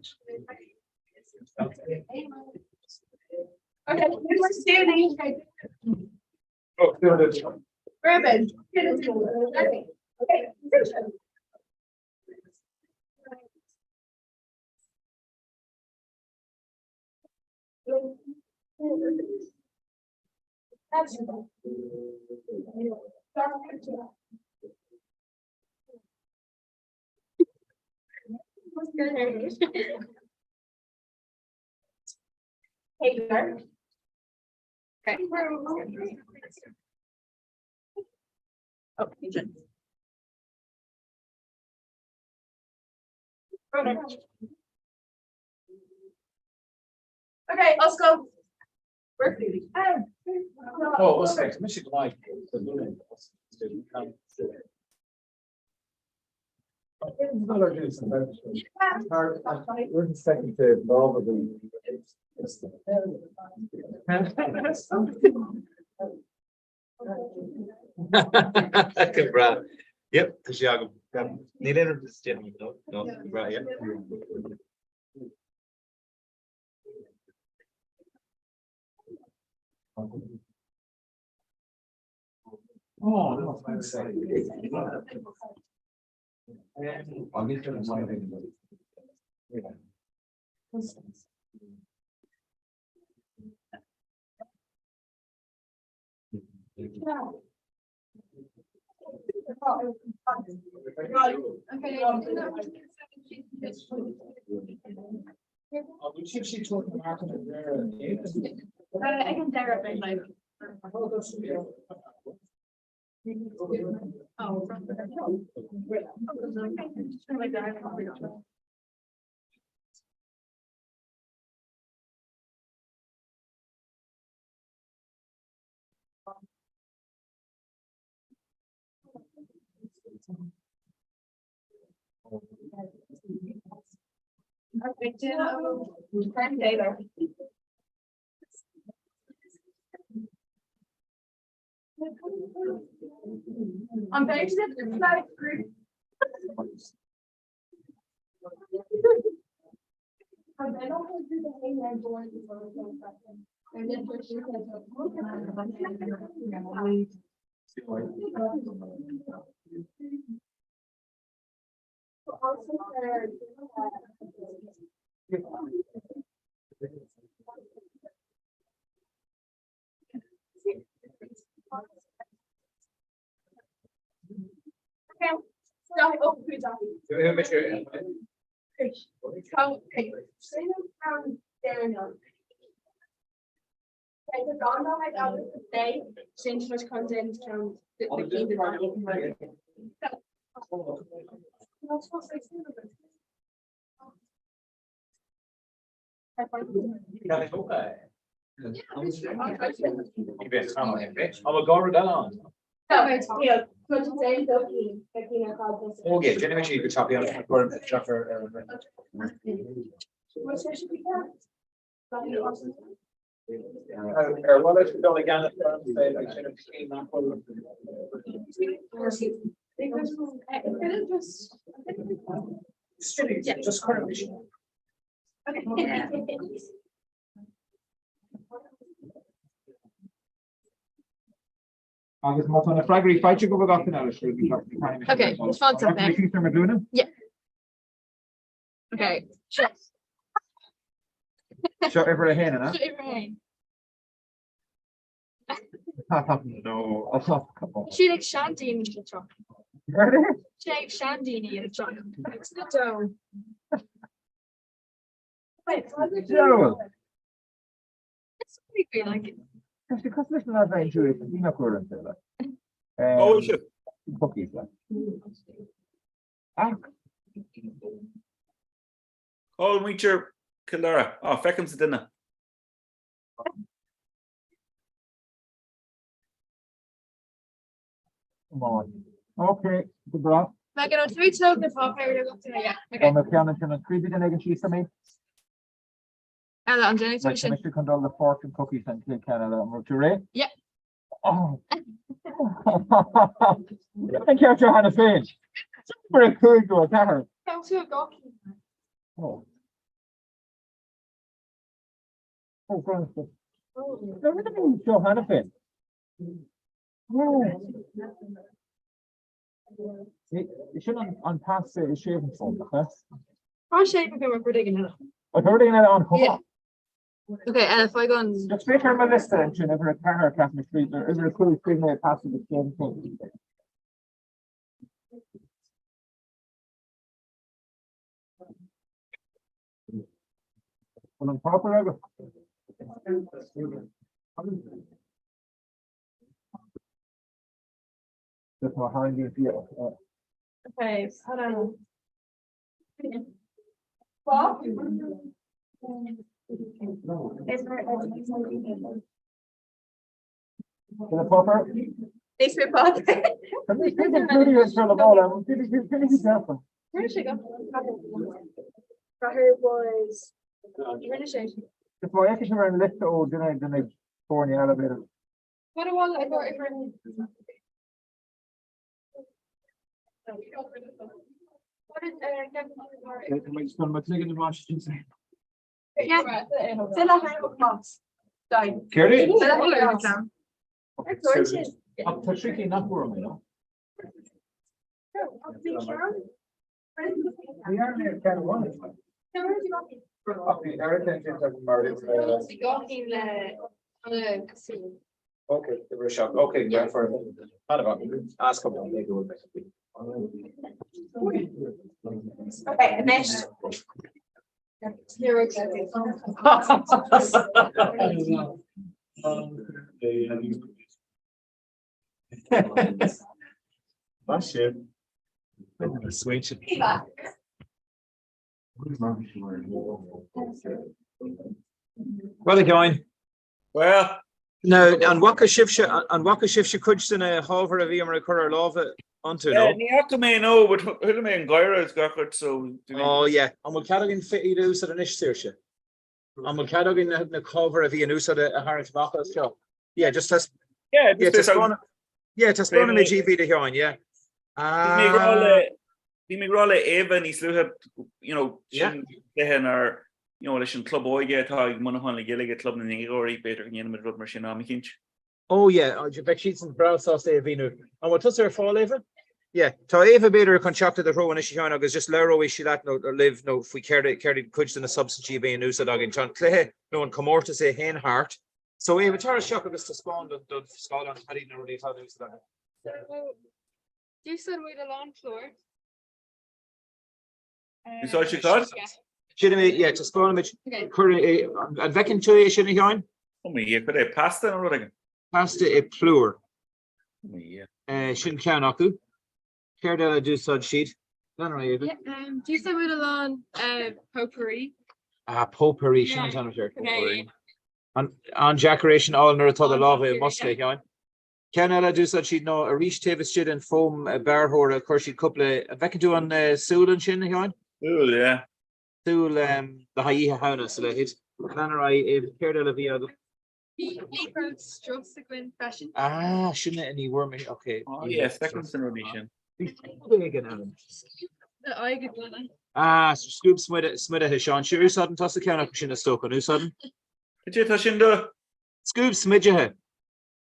Okay, Oh, there it is. Ribbon. Okay. Okay. Taylor. Okay. Oh, Adrian. Okay, let's go. Oh, okay, mise go maith. Go breá. Yep, tá sé agam. Níl aon rud is déanaí no, no, go breá, yeah. Oh, no, thanks. I can dare it, like. Oh. Taylor. I'm very group. Okay. Okay, déanfaidh sí go tapaidh an ar an Ar bhfuil leis dul i gceannas ar an saol ag sin an scéim nach bhfuil Just cuir Agus má tá na freagraí faighte agaibh ag gach duine eile, sure, bhí teacht na caithfidh mé Okay, sin fán a fháil. Síos ar mo ghlúine? Yeah. Okay. Seo. Seo uimhir a haon, an ea? Seo uimhir a haon. No, oh, come on. Siad ag seandaoine anseo. Ready? Siad ag seandaoine anseo. It's the dough. Joe! It's pretty like Tá sé cosúil leis an leath bheinn tú is nach bhfuair an tuile. Oh, sure. Cookies le. Ach Cá bhfuil muintir Chill Dara. Á, feicimse duine. Come on. Okay, go breá. Megan, an tú tóg na páipéir agat? Yeah, okay. Tá mé ceann ansin an scríobfaidh duine éigin síos do mé. Eile, an déanfaidh tú Right, tá sin? mise chun dul le fortune cookies an chéad ceann eile. An raibh tú réidh? Yeah. Oh. An ceart seo cheana féin. Mar a 5 go 4. Tá tú ag gach cinn. Oh. Oh, Francis. No, rinne mé seo cheana féin. Sin an pasta i shaving foam, nach ea? Tá sé go raibh rud éigin eile. Tá rud éigin eile ann chomh maith. Ok, eile, faigh an. Just féach ar mo liosta ansin, uimhir a 4 ceapaim a scríobh, nó uimhir a 5 scríobh mé pasta with shaving foam. An an páipéar agat? Just má tharraingíonn sí Okay, hold on. What? Sin an páipéar? Is mé páipéar. Tá mé sin ag clúdaí ar seo le bála, an bhfuil sí sin ag deafa? Where did she go? Her was Rinne sé. Is má fheiceann sibh ar an liosta ó duine de na foirne eile b'fhéidir. What a wall I got over. What is uh Céard é? Tá tricí nach bhfuair mé, no? Ní dhearna mé ceann amháin. Ach bhí Eric ansin mar Ok, uimhir a 7. Ok, dearfar. Ask him. Okay, anois. Maith sibh. Smaointe. Bhuel, a Sheáin. Well. Now, an bhfaca sibhse, an bhfaca sibhse cuid de na hábhair a bhíomar ag cur ár lámha iontu, no? Ní fhaca mé, no, but chuala mé an gáire is gach rud, so. Oh, yeah. An bhfuil cead againn iad a úsáid anois, Saoirse? An bhfuil cead againn na hábhair a bhí in úsáid a tharraingt amach as seo? Yeah, just tes Yeah, just yeah, yeah, taispeánfaidh mé daoibh iad a Sheáin, yeah. Bhí mé ag rá le Bhí mé ag rá le Éabha níos luaithe, you know, sin cluiche inár, you know, leis an club óige atá ag Muineachán le Gaeilge, Club na nDéagóirí, b'fhéidir go ndéanfaimid rud mar sin am eicínt. Oh yeah, bheadh siadsan breá sásta é a mhíniú. An bhfuil tusa ar fáil, Éabha? Yeah, tá Éabha b'fhéidir chun teacht i do threo anois a Sheáin agus just labhróidh sí leat nó libh nó faoi céard céard iad cuid de na substaintí a bhíonn in úsáid againn. Tá an cluiche nó an comórtas é féin thart. So Éabha, tar isteach agus taispeáin don scáileán cad iad na rudaí atá in úsáid againn. D'úsáid muid a lán plúr. Úsáid sibh cad? Sin é, yeah, taispeánfaimid, cuir é, an bhfeiceann tú é sin a Sheáin? Oh my Dhia, cad é, pasta nó rud éigin? Pasta i plúr. Oh my Dhia. Sin ceann acu. Céard eile a d'úsáid siad? Lean ar aghaidh, Éabha. Yeah, d'úsáid muid a lán potpourri. Ah, potpourri, sin an t-ainm air, potpourri. An-deacair é sin a fháil nuair atá do lámha i mbosca, a Sheáin. Ceann eile a d'úsáid siad ná arís taobh istigh den fóm bearrthóra chuir siad cúpla, an bhfeiceann tú an súil ansin, a Sheáin? Súil, yeah. Súil le haghaidh Oíche Shamhna is a leithéid. Lean ar aghaidh, Éabha, céard eile a bhí agat? Bhí liathróid strus againn freisin. Ah, sin é, ní bhfuair mé, ok. Oh yeah, feicim na rudaí sin. Bhí scuab éigin ann. Le aghaidh a ghlanadh. Ah, scuab smidithe, Seán. Sure, úsáideann tusa ceann acu sin is dócha, an úsáideann? Cad é atá sin do? Scuab smidithe.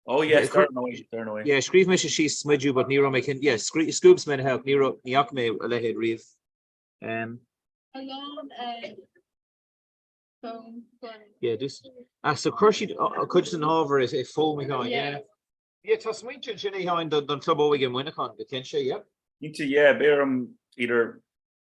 Oh yes, dar ndóigh, dar ndóigh. Yeah, scríobh mise síos smidiú but ní raibh mé cinnte, yeah, scuab smidithe ach ní raibh, ní fhaca mé a leithéid riamh. Um, A lán eh, foam chun. Yeah, just, ah, so chuir siad cuid den ábhar i foam a Sheáin, yeah. Yeah, tá smaointe ansin a Sheáin don Chlub Óige i Muineachán, go cinnte, yeah. Cinnte, yeah, beidh orm either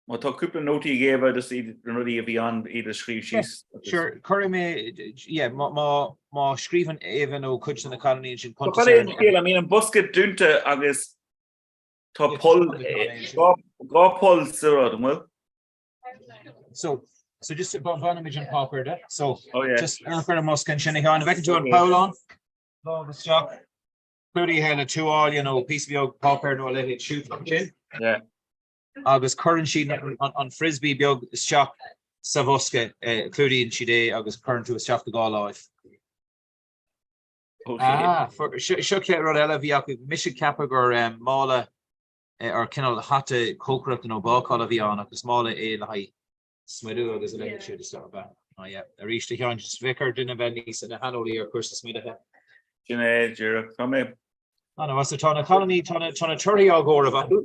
Má tá cúpla nótaí ag Éabha just iad na rudaí a bhí ann iad a scríobh síos. Sure, cuirfidh mé, yeah, má, má, má scríobhann Éabha nó cuid de na cailíní ansin Tá cuntas ar an scéal, I mean an bosca dúnta agus tá poll, dhá poll sa rud, an bhfuil? So, so just bainfimid an páipéar de. So, Oh yeah. just ar chuir an mbosca ansin a Sheáin, an bhfeiceann tú an poll ann? Lámh isteach. Clúdaithe le tuáille nó píosa beag páipéir nó a leithéid siúd ansin. Yeah. agus cuireann siad an frisbee beag isteach sa bhosca, clúdaíonn siad é agus cuireann tú isteach do dhá láimh. Ah, seo cé rud eile a bhí acu, mise ag ceapadh gur mála ar cineál hata cócaireachta nó bácála a bhí ann ach is mála é le haghaidh smidiú agus a leithéid siúd is dócha. Ah yeah, arís a Sheáin, bheadh ar duine bheith níos ina shaineolaí ar chúrsa smidithe. Sin é, díreach. Tá mé. Ana mhaith, so tá na cailíní, tá na, tá na torthaí á gcomhaireamh acu,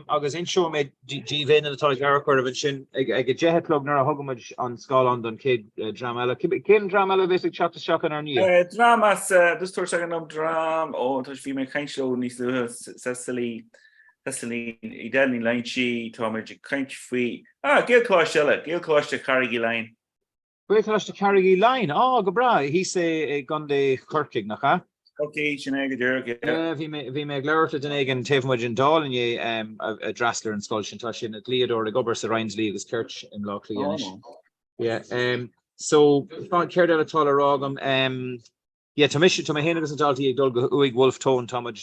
agus inseoidh mé díbh aon duine atá ag amharc oraibh ansin ag ag a deich a chlog nuair a thugann muid an scáileán don chéad dream eile. Cén dream eile a bheas ag teacht isteach inár ndiaidh? Dream as, just tabhair soicind dom, dream, ó, tá, bhí mé ag caint leo níos luaithe, Cecily, Cecily Edel Ní Loingsigh, táimid ag caint faoi, ah, Gaelcholáiste eile, Gaelcholáiste Charraig Uí Leighin. Gaelcholáiste Charraig Uí Leighin, ah, go breá, thíos i gContae Chorcaigh, nach ea? Corcaigh, sin é go díreach, yeah. Yeah, bhí mé, bhí mé ag labhairt le duine éigin taobh amuigh den Dáil inné a d'fhreastail ar an scoil sin, tá sé ina dhlíodóir ag obair sa Roinn Dlí agus Cirt i mBleá Cliath anois. Oh. Yeah, so, céard eile atá le rá agam? Yeah, tá mise, tá mé féin agus na daltaí ag dul go uaigh Wolfe Tone, tá muid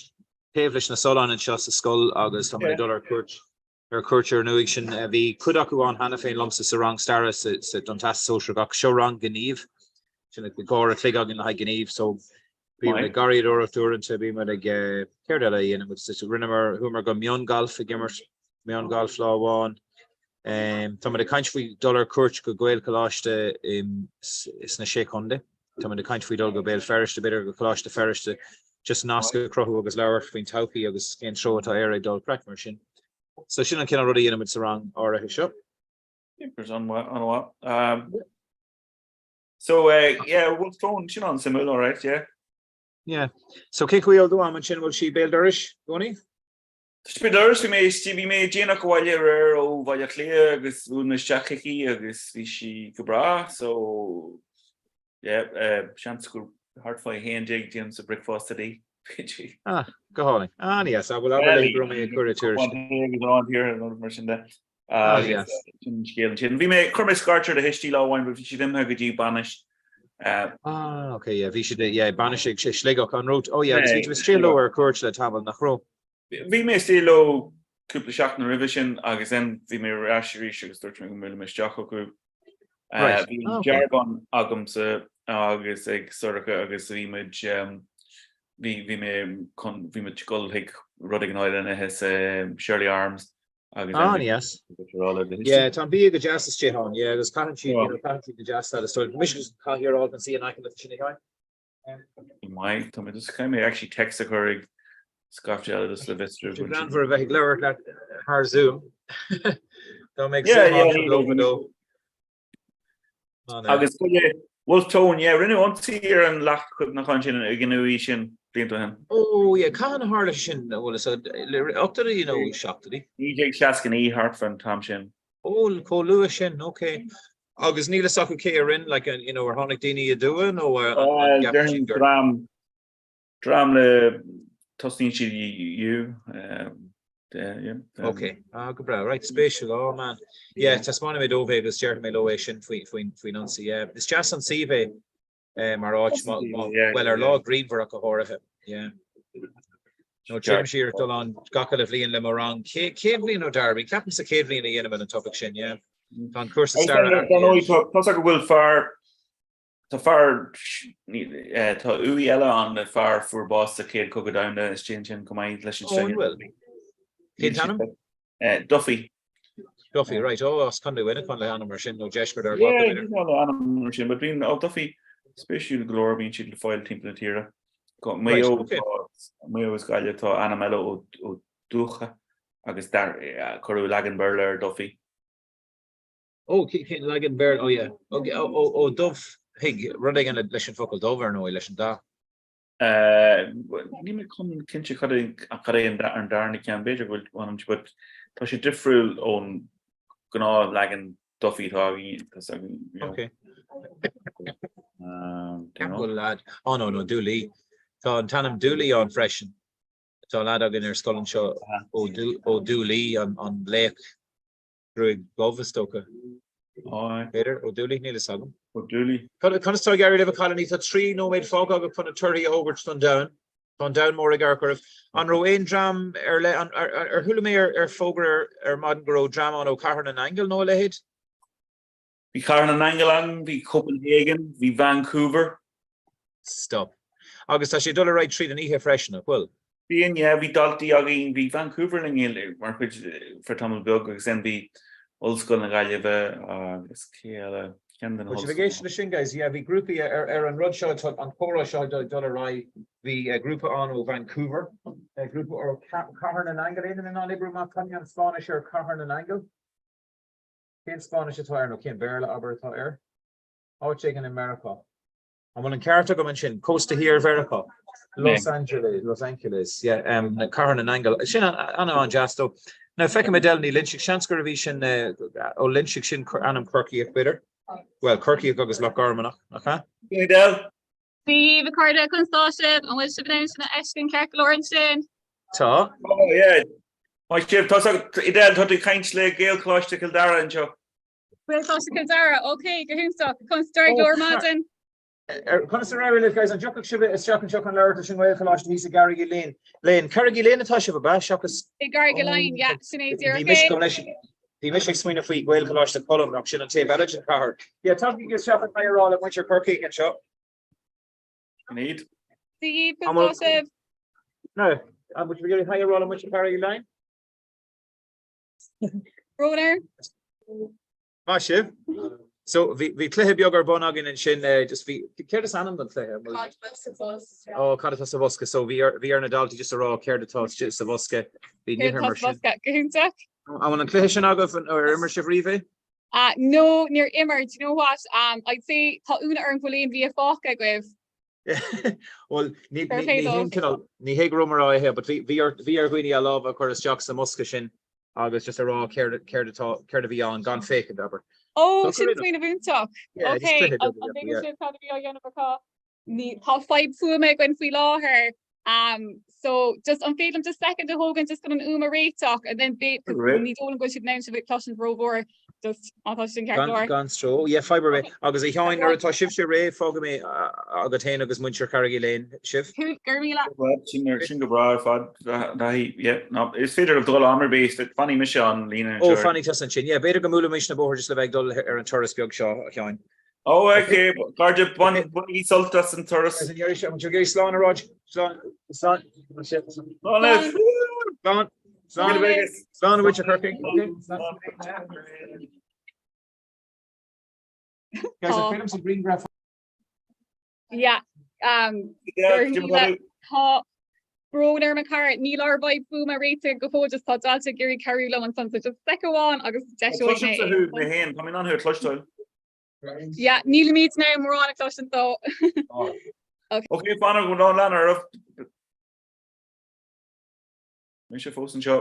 taobh leis na Solláin anseo sa scoil agus tá muid ag dul ar cuairt, ar cuairt ar an uaigh sin. Bhí cuid acu ann cheana féin liomsa sa rang staire sa, sa, don Teastas Sóisearach ach seo rang gnímh, sin ag uair a chloig againn le haghaidh gnímh, so bíonn muid ag garraíodóireacht uaireanta, bíonn muid ag, céard eile a dhéanann muid, rinneamar, chuamar go miongolf ag imirt miongolf lá amháin. Tá muid ag caint faoi dul ar cuairt go Gaelcholáiste sna Sé Chontae. Tá muid ag caint faoi dul go Béal Feirste, b'fhéidir go Coláiste Feirste, just nasc a chruthú agus labhairt faoin todhchaí agus cén treo atá Éire ag dul, craic mar sin. So sin an cineál rud a dhéanann muid sa rang áirithe seo. An-mhaith, an-mhaith. So, yeah, Wolfe Tone, sin an-suimiúil, alright, yeah. Yeah. So cén chaoi a bhfuil do mham ansin, bhfuil sí béal dorais i gcónaí? Béal dorais, bhí mé istigh, bhí mé déanach abhaile aréir ó Bhaile Átha Cliath agus bhuail mé isteach chuici agus bhí sí go breá so yeah, eh, seans gur thart fá 11 déanaimse bricfeasta di. Ah, go hálainn. Ah, yes, ah, bhuel, abair léi go raibh mé ag cur a tuairisc. Mar sin de. Ah, yes. Sin scéal ansin. Bhí mé, chuir mé scairt ar do thuistí lá amháin, but bhí siad imithe go dtí bainis. Ah, ok, yeah, bhí siad, yeah, bainis ag Sligeach, an raibh, oh yeah, agus bhí tú istigh leo ar cuairt le tamall, nach raibh? Bhí mé istigh leo cúpla seachtain roimhe sin agus then bhí mé ar ais arís agus dúirt mé go mbuailfidh mé isteach chucu. Right. Bhí an dearbhán agamsa agus ag Sorcha agus bhí muid, bhí, bhí mé chun, bhí muid ag dul chuig rud éigin eile le n-ithe sa Shirley Arms agus Ah, yes. Yeah, tá an bia go deas istigh ann, yeah, agus caitheann siad, you know, caitheann siad go deas leat is dóigh. Mise just cathaoir a fháil chun suí in aice leat ansin a Sheáin. Maith, tá mé just caithfidh mé actually text a chur ag scaifte eile just le fiosrú. Tá greannmhar a bheith ag labhairt leat thar Zoom. Dá mbeadh Yeah, Zoom yeah, ann fadó fadó. Agus Wolfe Tone, yeah, rinneadh ionsaí ar an leacht cuimhneacháin sin ag an uaigh sin blianta ó shin. Oh yeah, cathain a tharla sé sin, bhfuil fhios agat, ochtóidí nó seachtóidí? 1969 thart fán t-am sin. Oh, chomh luath sin, ok. Agus níl fhios acu cé a rinne, like, you know, ar tháinig daoine aduaidh nó an gceapann siad gur... Dream, dream le, tosaíonn siad U, yeah. Ok, ah, go breá, right, spéisiúil, oh man. Yeah, taispeánfaidh mé dóibh é agus déarfaidh mé leo é sin faoi, faoin, faoin ionsaí, yeah. Is deas an suíomh é. mar áit, bhuel, ar lá grianmhar ach go háirithe. Yeah. No, déanaimse iarracht dul ann gach uile bhliain le mo rang. Céad bhliain nó dara bliain? Ceapaim sa chéad bhliain a dhéanaim an topaic sin, yeah. Tá an cúrsa staire Dar ndóigh, tá tá's agat go bhfuil fear, tá fear, tá uaigh eile ann le fear a fuair bás sa Chéad Chogadh Domhanda istigh ansin chomh maith leis an Ó, an bhfuil? Cén t-ainm? Duffy. Duffy, right, oh, as Contae Mhuineacháin le hainm mar sin, nó deisceart Ard Mhacha, b'fhéidir. Yeah, le ainm mar sin, but bíonn, oh, Duffy, spéisiúil go leor, bíonn siad le fáil timpeall na tíre. Maigh Eo, Maigh Eo is Gaillimh tá ainm eile Ó Dúcha agus cuireadh leagan Béarla ar Duffy. Ó, cén leagan Béarla? Ó yeah. Ó Dubhthaigh, rud éigin leis an focal dubh ar ndóigh, leis an dath. Níl mé chomh cinnte cad é an darna ceann, b'fhéidir go bhfuil ann, but tá sé difriúil ón gnáth leagan Duffy atá againn. Ok. Ceapaim go bhfuil leaid, oh no, no, Dooley. Tá an t-ainm Dooley ann freisin. Tá leaid againn ar scoil anseo ó Dooley, an laoch gruaig dhubh is dócha. B'fhéidir, Ó Dúlaí, níl fhios agam. Ó Dúlaí. Conas tá ag éirí libh a chailíní? Tá 3 nóiméad fágtha agaibh chun na torthaí a fhógairt don domhan. Tá an domhan mór ag amharc oraibh. An raibh aon dream ar leith, ar chuala mé ar fógra ar maidin go raibh dream ann ó Chathair na nAingeal nó a leithéid? Bhí Cathair na nAingeal ann, bhí Copenhagen, bhí Vancouver. Stop. Agus tá sé ag dul ar aghaidh tríd an oíche freisin, nach bhfuil? Bíonn, yeah, bhí daltaí againn, bhí Vancouver linn mar chuid for tamall beag agus then bhí Ollscoil na Gaillimhe agus cé eile, ceann de na Bhfuil sibh ag éisteacht leis sin guys? Yeah, bhí grúpaí ar ar an rud seo, tá an comhrá seo ag dul ar aghaidh, bhí grúpa ann ó Vancouver, grúpa ó Cathair na nAingeal, aon duine in ann oibriú amach cad é an Spáinnis ar Cathair na nAingeal? Cén Spáinnis atá air nó cén Béarla abair atá air? Áit éigin i Meiriceá. An bhfuil an ceart agam ansin? Cósta thiar Mheiriceá. Los Angeles, Los Angeles, yeah, um, Cathair na nAingeal. Sin an-an-deas though. Now feicim Edel Ní Loinsigh, seans gurbh í sin ó Loinsigh sin ainm Corcaíoch b'fhéidir. Well, Corcaíoch agus Loch Garmanach, nach ea? Edel! Dia daoibh a chairde, conas tá sibh? An bhfuil sibh in ann sinn a fheiscint ceart go leor ansin? Tá. Oh yeah. Maith sibh, tá Edel, tá tú ag caint le Gaelcholáiste Chill Dara anseo. Gaelcholáiste Chill Dara, ok, go hiontach. Conas d'éirigh leo ar maidin? Conas ar éirigh libh guys? An dtiocfadh sibh isteach anseo chun labhairt leis an nGaelcholáiste thíos i gCarraig Uí Leighin? Leighin. Carraig Uí Leighin atá sibh, ab ea? Seachas. I gCarraig Uí Leighin, yeah, sin é díreach é. Bhí mise ag smaoineamh faoi Ghaelcholáiste Choilm, ach sin an taobh eile den chathair. Yeah, tagaigí isteach chun haigh a rá le muintir Chorcaí anseo. Sin iad. Dia daoibh, conas tá sibh? No, an bhfuil sibh ag iarraidh haigh a rá le muintir Charraig Uí Leighin? Brón orm. Maith sibh. So bhí bhí cluiche beag ar bun againn ansin eh, just bhí céard is ainm don chluiche? Cad atá sa bhosca? Ó cad atá sa bhosca so bhí ar bhí ar na daltaí just a rá céard atá istigh sa bhosca. Bhí Céard nithe atá mar sa sin. bhosca? Go hiontach. An bhfuil an cluiche sin agaibh nó ar imir sibh riamh é? Ah, no, níor imir. Do you know what? Um, I'd say tá ionadh orm go bhfuil aon bhia fágtha agaibh. Bhuel, ní Fair play ní dóibh. haon cineál, ní hé go raibh mé ag rá é, but bhí bhí ar bhí ar dhaoine a lámha a chur isteach sa mbosca sin agus just a rá céard céard atá céard a bhí ann gan féachaint, abair. Ó, So sin go raibh. smaoineamh iontach. Yeah, just Ok, cluiche an beag a an dhéanamh, dtuigeann yeah. sibh cad a bhí á dhéanamh acu? Ní, tá fadhb fuaime againn faoi láthair. Um, so just an féidir liom just second a thógaint just chun an fhuaim a réiteach and then be, 'cause Right. ní dóigh liom go bhfuil siad in ann sibh a chloisint rómhór just má tá sin ceart go Gan leor. gan stró. Yeah, fadhb ar bith. Agus a Sheáin, nuair atá sibhse réidh, fágfaidh mé agat féin agus muintir Charraig Uí Leighin sibh. Cool, go raibh míle. Sin sin go breá ar fad. Daithí, yeah, no, is féidir libh dul am ar bith, fanfaidh mise on líne Ó, anseo. fanfaidh tusa ansin. Yeah, b'fhéidir go mbuailfimis na bóithre just le bheith ag dul ar an turas beag seo, a Sheáin. Ó, ok, cairde, bainigí sult as an turas. Agus an iarraidh seo, muid ag iarraidh slán a rá, slán, slán, Slán libh! slán, slán, slán a mhuintir Chorcaí. Okay, slán. Guys, I feel some grianghraf. Yeah, um, Tá brón orm a chara, níl ár bhfadhb fuaime réitithe go fóill just tá dalta ag iarraidh cabhrú liom ansan so just sec amháin agus deiseoidh mé. Cloisimse thú mé féin, tá mé in ann thú a chloisteáil. Yeah, nílimid in ann mórán a chloisint dó. Ok, fan go lá lean oraibh. Mise fós anseo.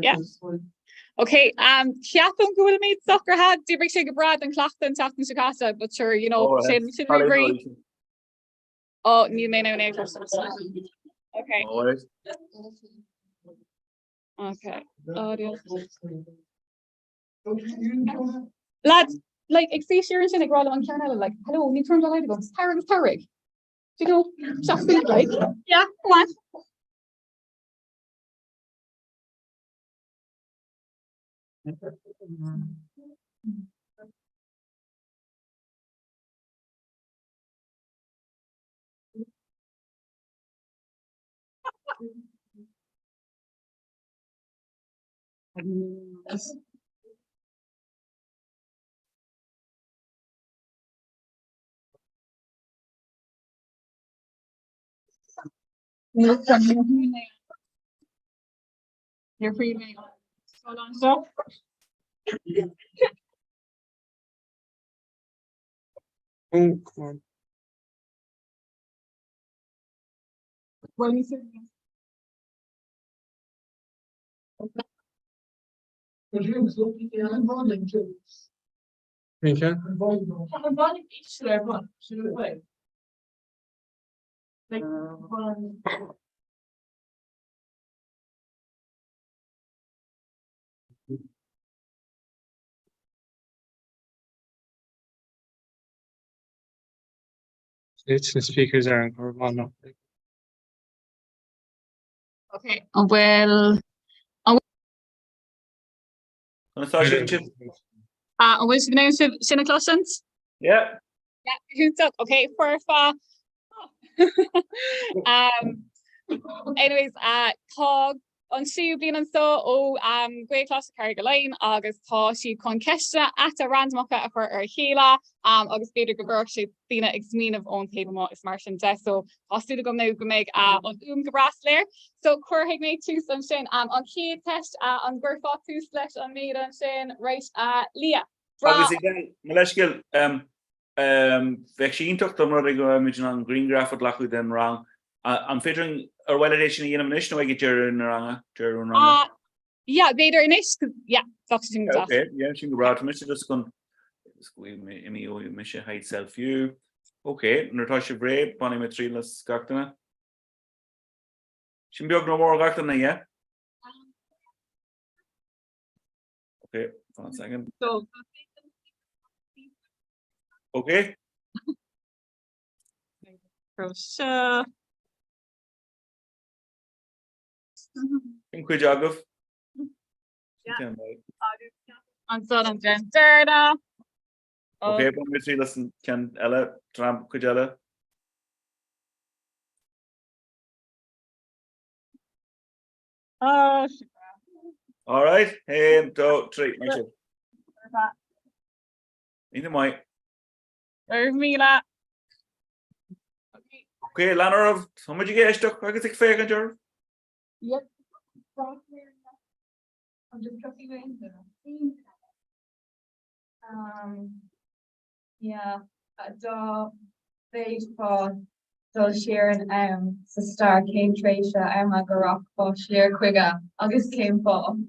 Yeah. Ok, um, ceapaim go bhfuilimid socraithe, d'oibrigh sé go breá don chleachtadh an tseachtain seo caite, but sure, you know, Oh, sin sin ríomhairí. Ó, níl mé in ann é a chloisteáil. Ok. Alright. Ok. Audio. Lads, like, ag suí siar ansin ag rá liom an ceann eile, like, hello, níl tuairim dá laghad agam, tar agus tabhair. Do you know, seachtain, like, yeah, go on. You're free mé. Seo. Oh, come on. Well, you said Rince? It's na speakers ar an gcorrán. Okay, an bhfuil An tá sin sin? An bhfuil sibh in ann sinn a chloisint? Yeah. Yeah, iontach. Okay, foirfe. Um, anyways, uh, tá an séú bliain anseo ó um, Gaelcholáiste Charraig Laighean agus tá siad chun ceisteanna aite randamacha a chur ar a chéile um, agus b'fhéidir go gcuirfeadh sé daoine ag smaoineamh ón taobh amuigh is mar sin de. So tá súil agam now go mbeidh uh, an fhuaim go breá soiléir. So cuirfidh mé tús ansin. Um, an chéad cheist uh, an gcuirfeá tús leis an méid ansin, right, uh, Leah. Agus again, mo leithscéal, um, um, bheadh sé iontach dá mba rud é go mbeidh muid in ann grianghraf a ghlacadh den rang. An féidir linn, ar mhaith leat é sin a dhéanamh anois nó ag deireadh na ranga, deireadh an ranga? Uh, yeah, b'fhéidir anois, yeah, bheadh sé sin go deas. Okay, yeah, sin go breá. Tá mise just chun imeoidh mise hide self view. Ok, nuair atá sibh réidh, bainfidh mé triail as gach duine. Sin beag nó mór gach duine, yeah? Ok, one second. So, Ok. Seo. Sin cuid agaibh. Ansan an ceann deireanach. Ok, bainfidh mé triail as an ceann eile, dream cuid eile. Oh, All right, haon, dó, trí, maith sibh. Iontach maith. Raibh míle. Ok, lean oraibh, tá muid ag éisteacht agus ag féachaint oraibh. Yep. I'm just cutting it into. Um, yeah, dá bhféadfá dul siar in am sa stair cén tréimhse ama go rachfá siar chuige agus cén fáth?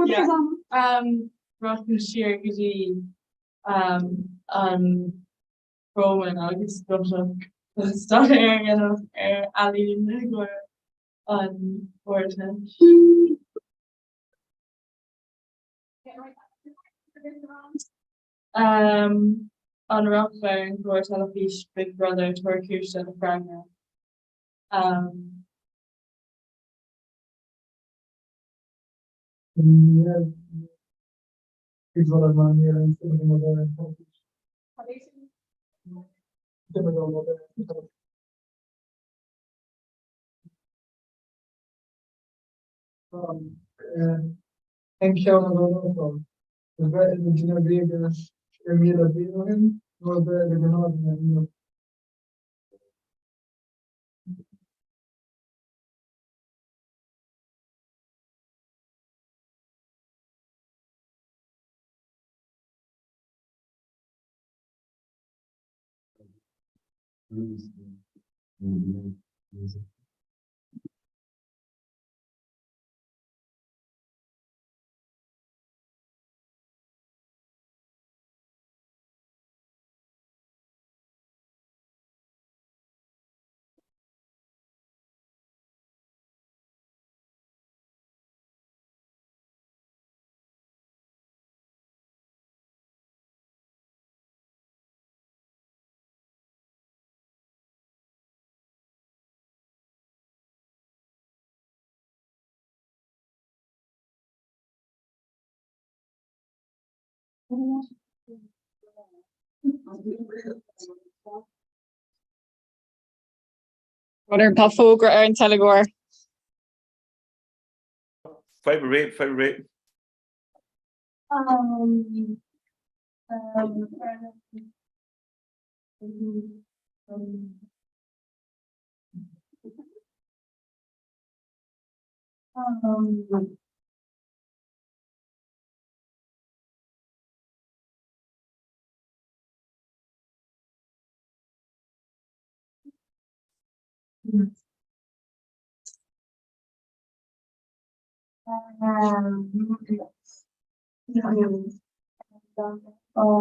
Yeah. Um, rachainn siar go dtí um, an Rómáin agus Gotach staidéar a dhéanamh ar ealaín i gcomhair an Ardteist. Um, an rachfá ar an gclár teilifíse Big Brother tabhair cúis do do freagra. Um, Cén ceann a roghnófá? A bheith i do dhuine ríoga 6,000 bliain ó shin nó a bheith i do ghnáthdhuine inniu? Tá fógra ar an teilgeoir. Fadhb ar bith, fadhb ar bith. Athróinn m'áit chónaithe mar ba bhreá liom sa todhchaí ba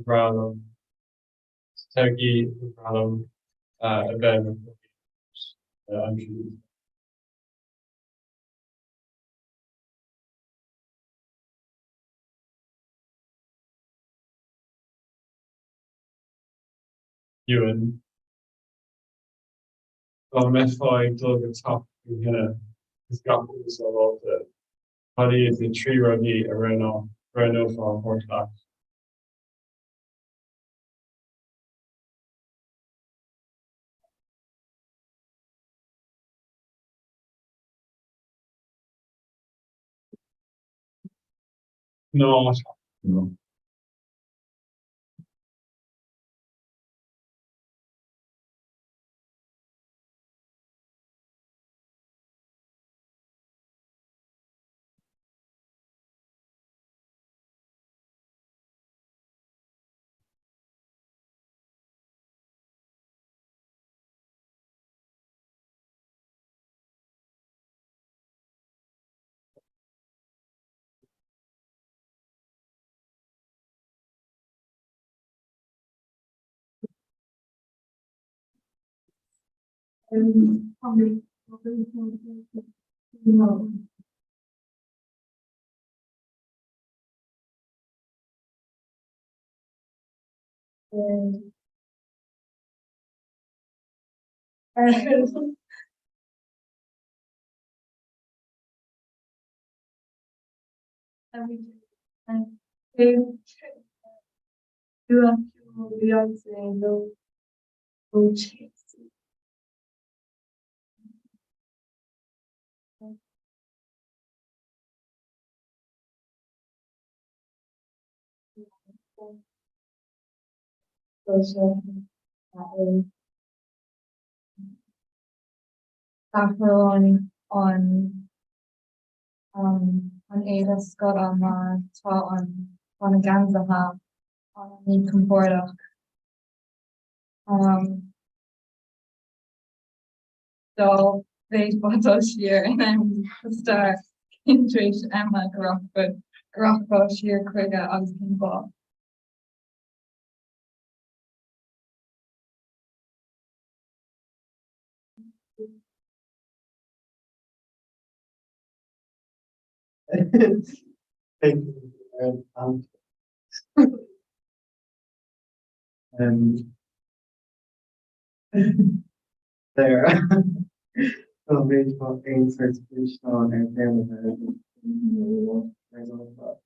bhreá liom a bheith i mo chónaí aimsir níos fearr. Ewan. Dá mbeifeá ag dul go teach faoi thine agus gach duine sábháilte, cad iad na 3 rudaí a roghnófá a thabhairt leat? Ná. D'athróinn an an éide scoile mar tá an tá na geansaithe an-mhíchompordach. Dá. D'fhéadfá dul siar in am sa stair, cén tréimhse ama go rachfá siar chuige agus cén fáth? There. Dá bhféadfá aon sórt gluaisteán ar bith a bheith agat.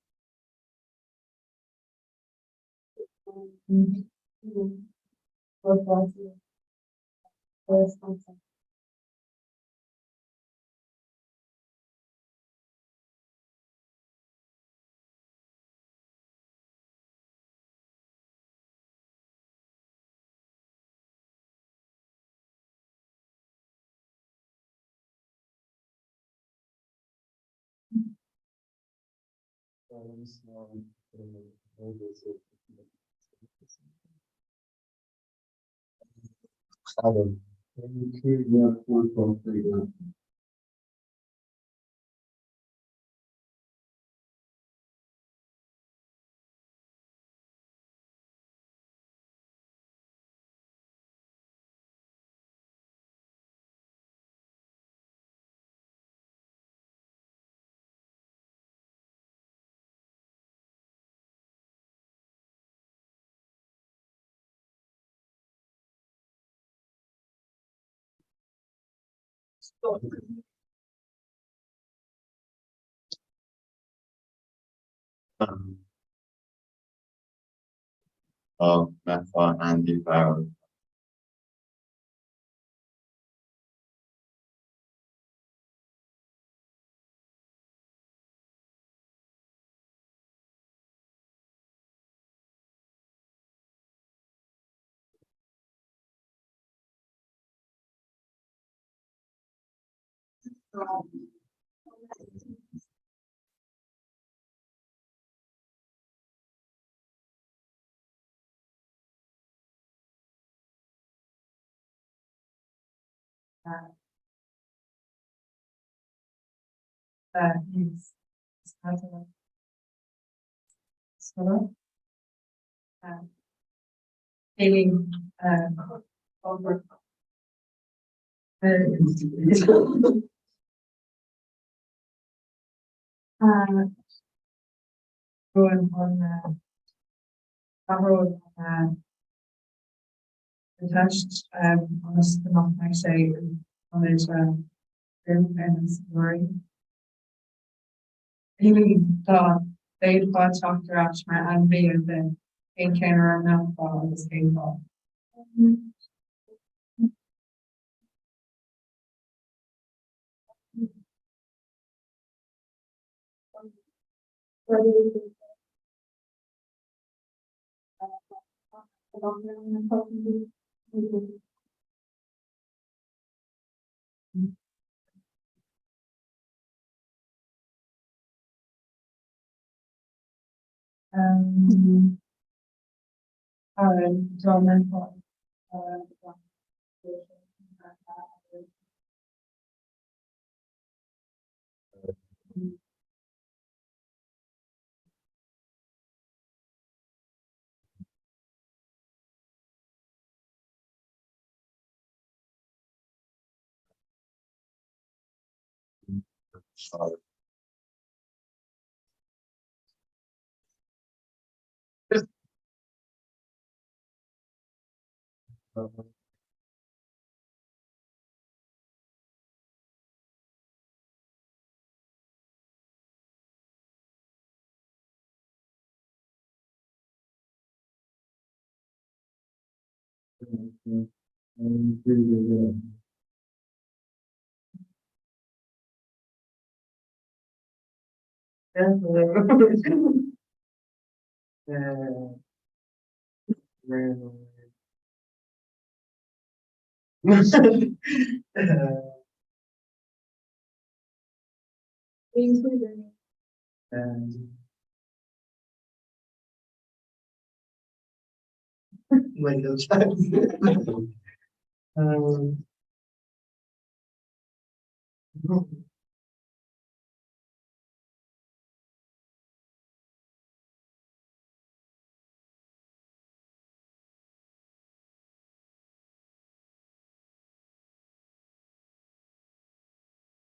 Dá mbeifeá Andy Bauer. Teist ionas go nach mbeidh sé ina ghreim ar na scoláirí. Aileen, Dá bhféadfá teacht ar ais mar ainmhí ar bith, cén ceann a roghnófá agus cén fáth? Michael Jackson. Agus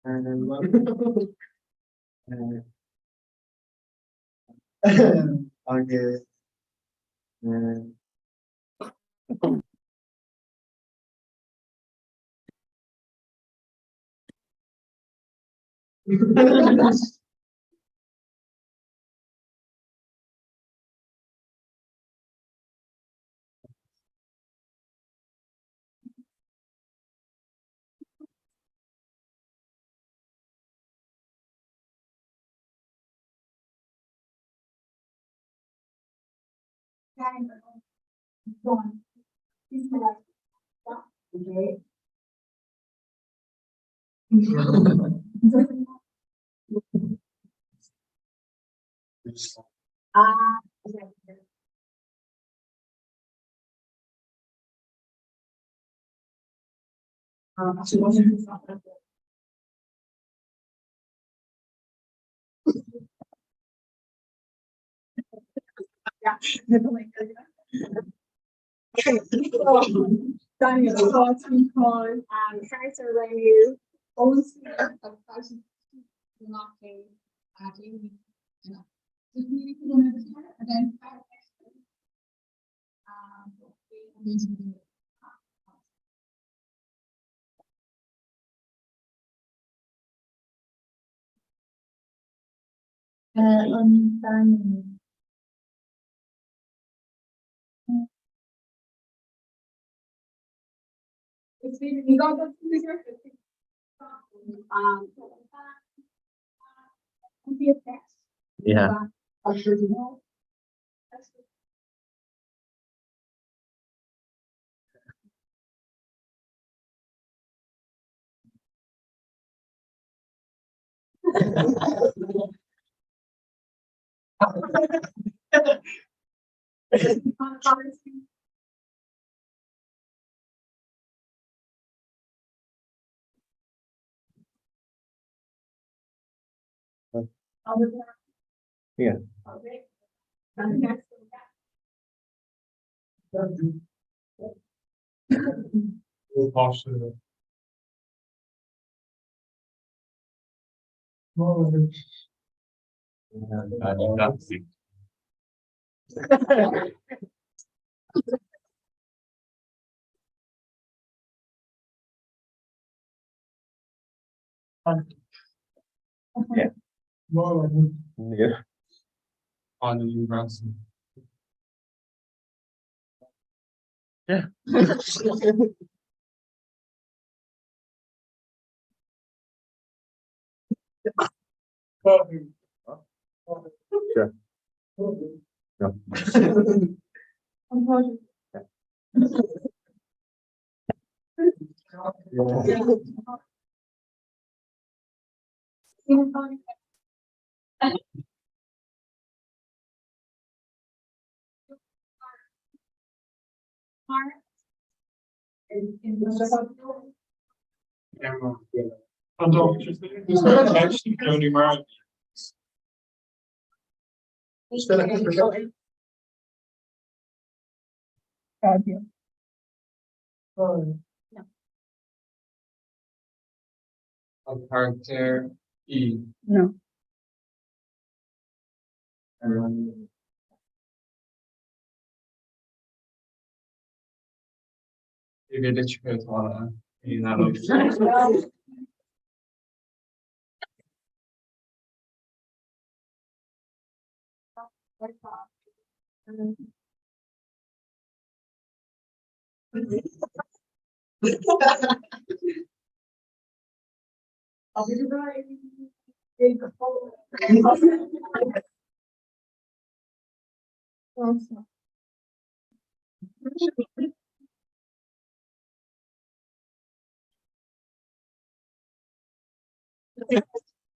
An bean. Yeah. Yeah. Yeah. Yeah. On Branson. Yeah. Sure. Yeah. An doctor Tony Mar. An carachtar í. No. Ar an Bhí litreacha atá in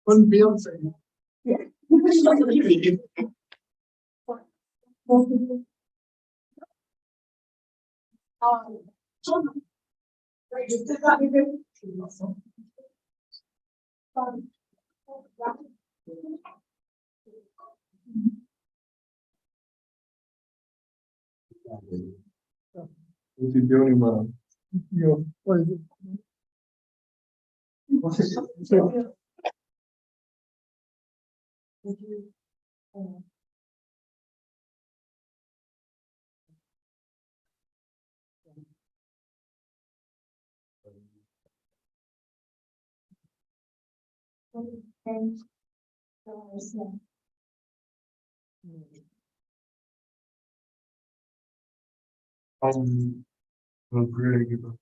An Beyonce. Bhfuil tú beo nó marbh? Beo. An bhfuil gruaig agat?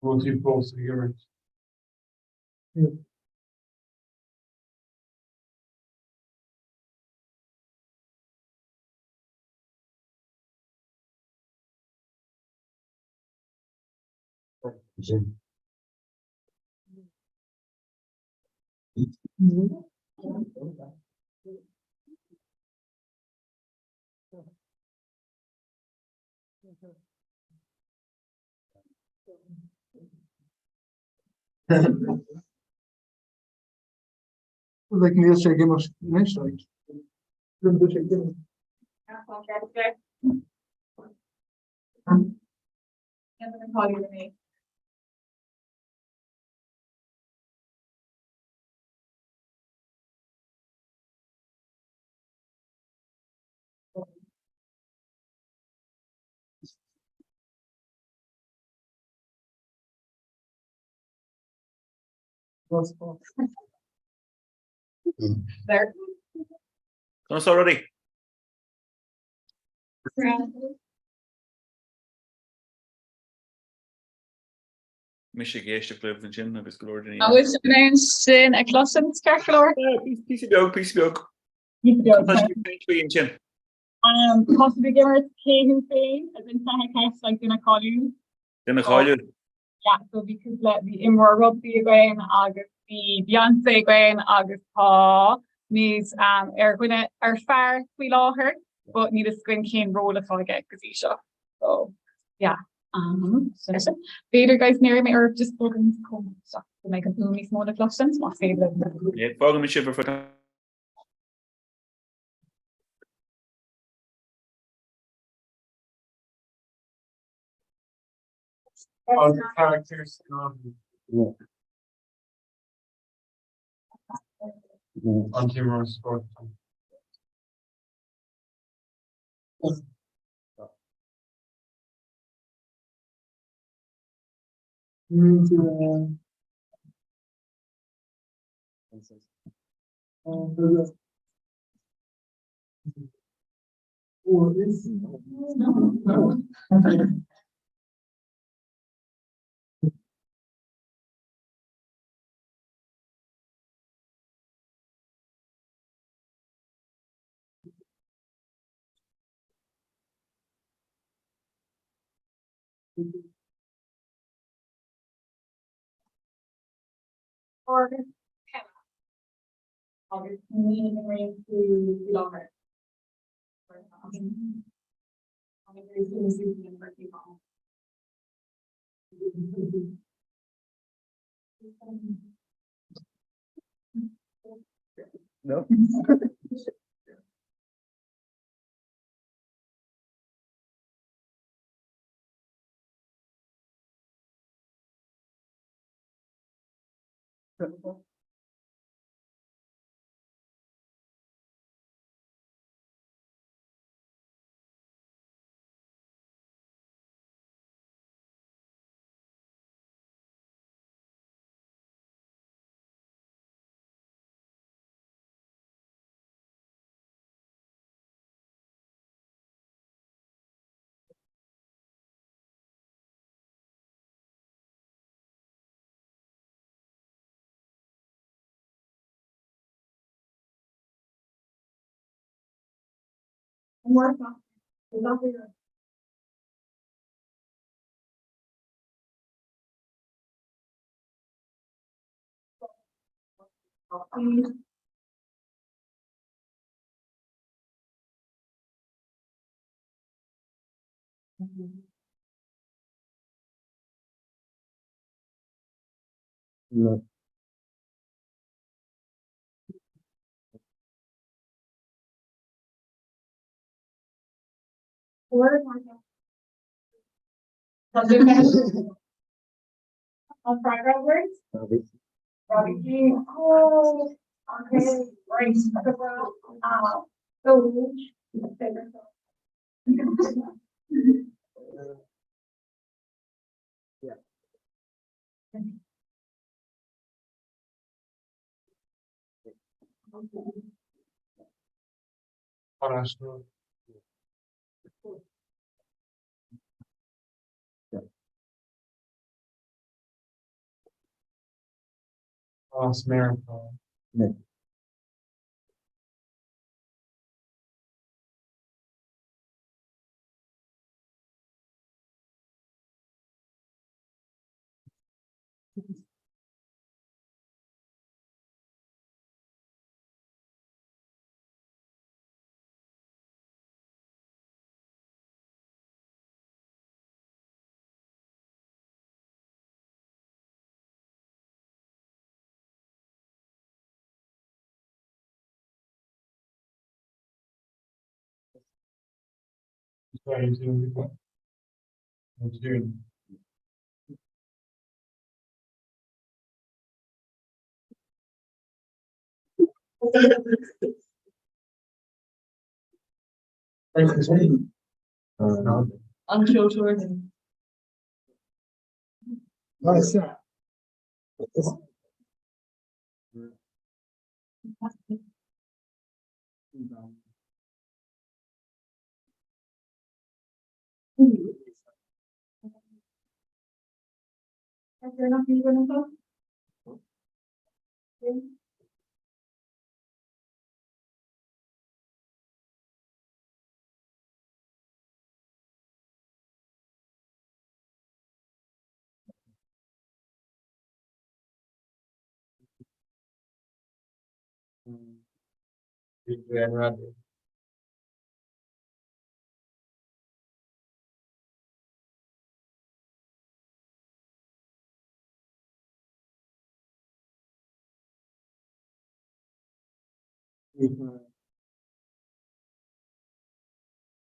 Bhfuil tú fós ag imirt? Like níl sé ag imirt anois like. Níl sé ag imirt. Conas tá rudaí? Mise ag éisteacht libh ansin agus go leor daoine. An bhfuil sibh in ann sin a chloisint ceart go leor? Píosa beag, píosa beag. Píosa beag. Tá sibh ag caint faoi ansin. Tá sibh ag imirt cé thú féin as in 20 ceist like duine cáiliúil. Duine cáiliúil. Yeah, so bhí cúpla, bhí imreoir rugbaí againn agus bhí Beyoncé againn agus tá muid ar dhuine, ar fear faoi láthair but níl fhios againn cén ról atá aige go dtí seo. So yeah. Sin sin. B'fhéidir guys go n-iarrfaidh mé oraibh just bogadh níos cóngaraí isteach go mbeidh an fhuaim níos mó le cloisint más féidir libh. Yeah, fágfaidh mé sibh ar feadh An carachtar scannáin. An t-imreoir spóirt. Agus ní imríonn tú faoi láthair. No. No. An freagra agaibh? Robbie King. Oh, okay, right. So, Yeah. As Meiriceá. No. An ceoltóir.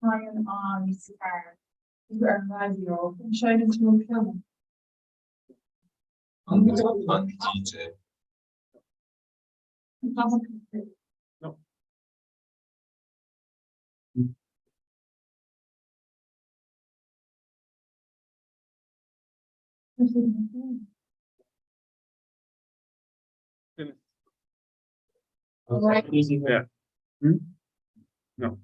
Ryan an fear ar an raidió seinneann tú an pianó. An DJ. No. Yeah. Hmm? No.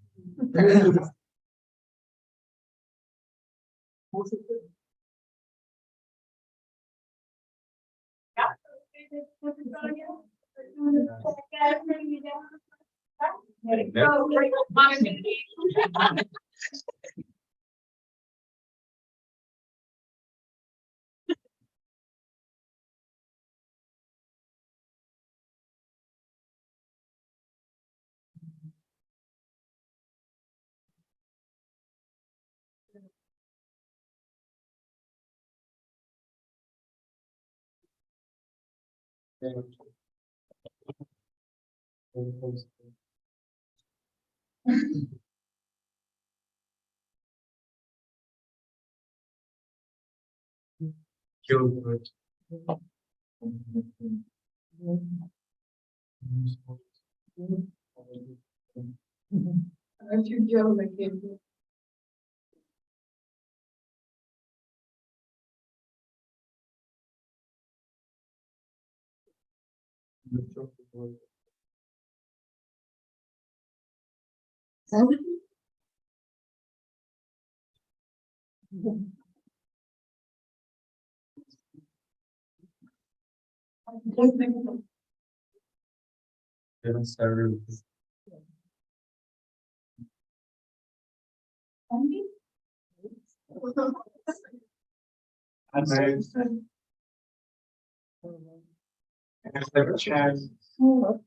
Oh.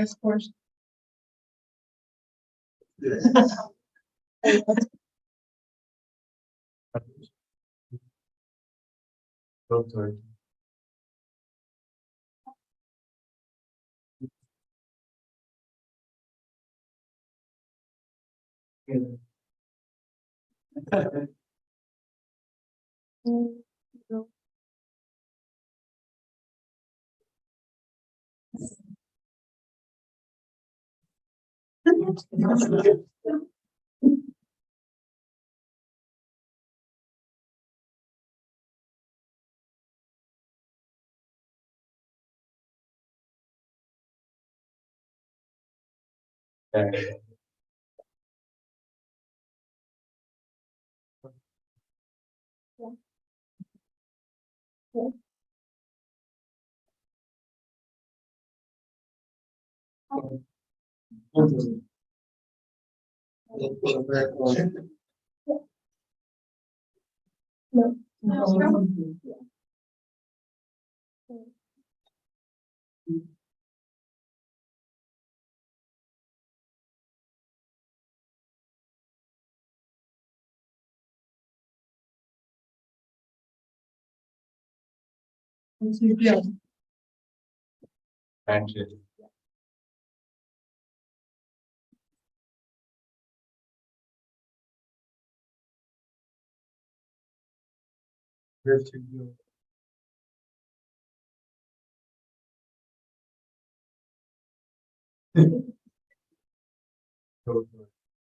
Sport.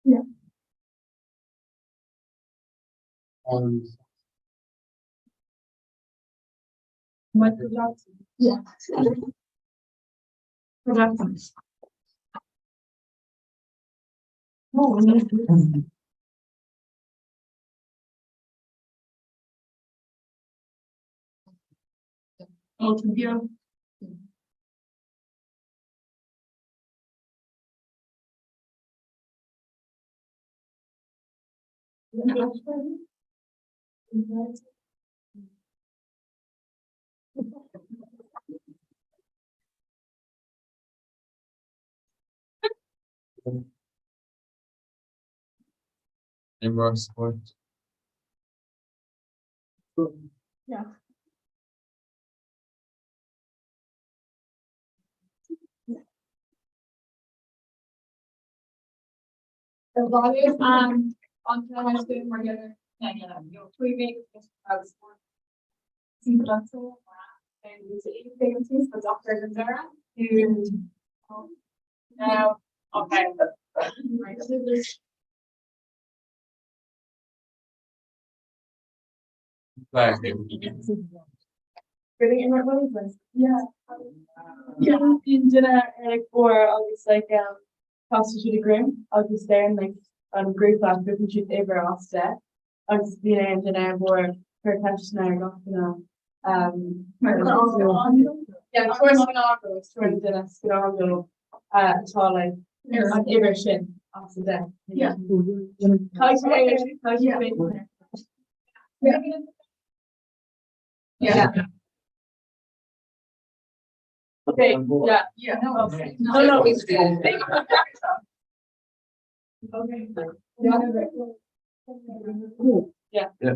Yeah. Michael Jackson. Yeah. Michael Jackson. Oh, no. Elton John. Imreoir spóirt. Yeah. Now, okay. Really in right Yeah. Yeah, bíonn duine ar like uair agus like um casann siad a greim agus deireann like an grúpa tugann siad uimhir as 10 agus bíonn ar an duine ar bord cur ceisteanna ar gach duine um Yeah, tuairim tuairim duine scannán dó uh, atá like an uimhir sin as a 10. Yeah. Tá sé Yeah. Okay, yeah, yeah. No, no, no. Okay. Yeah. Yeah.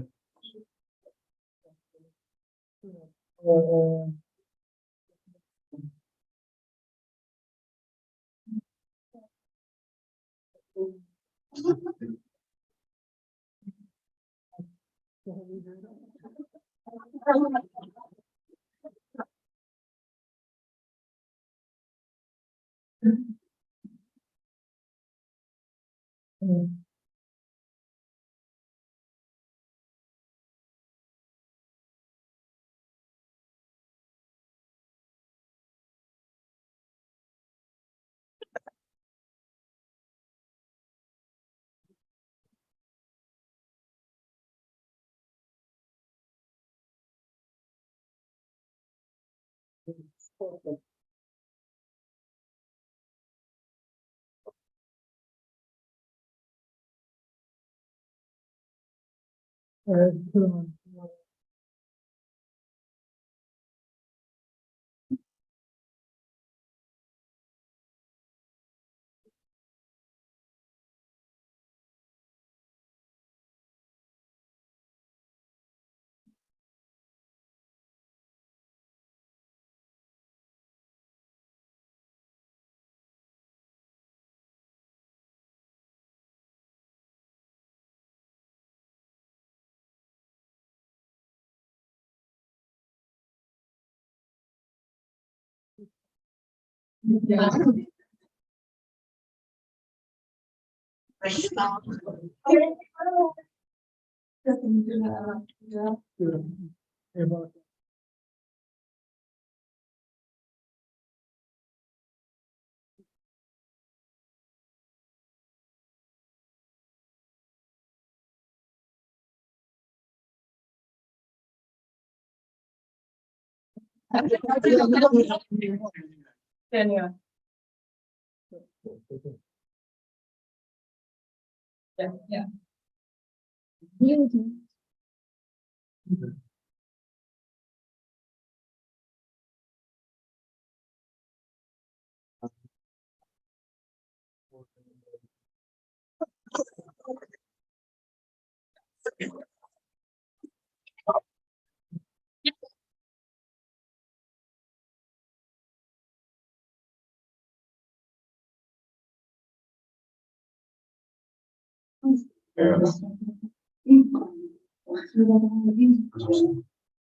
Yeah. Yeah, yeah.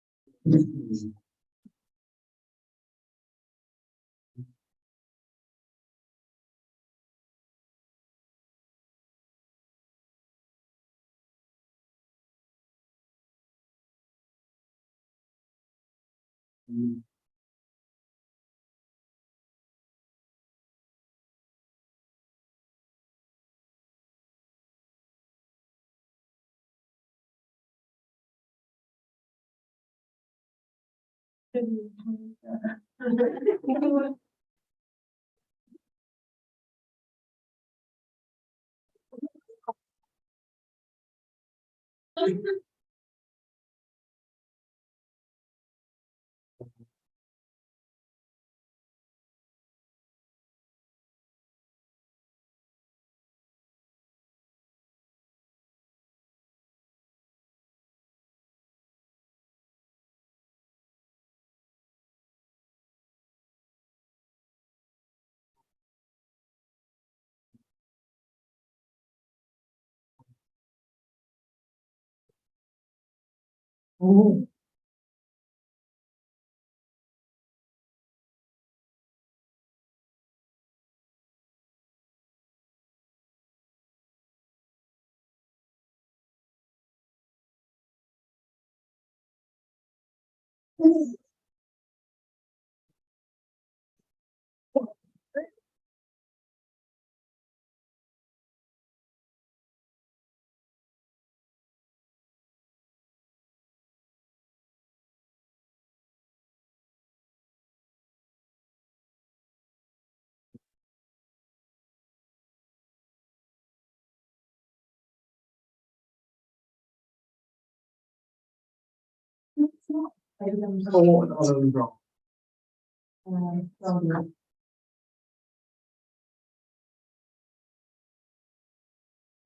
Ó, an bra.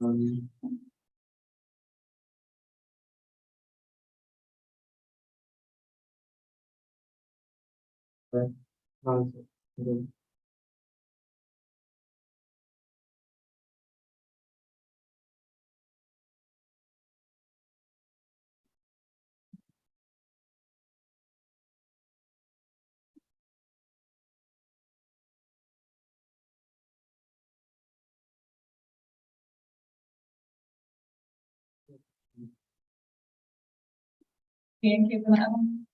Um, Cén chéad duine eile?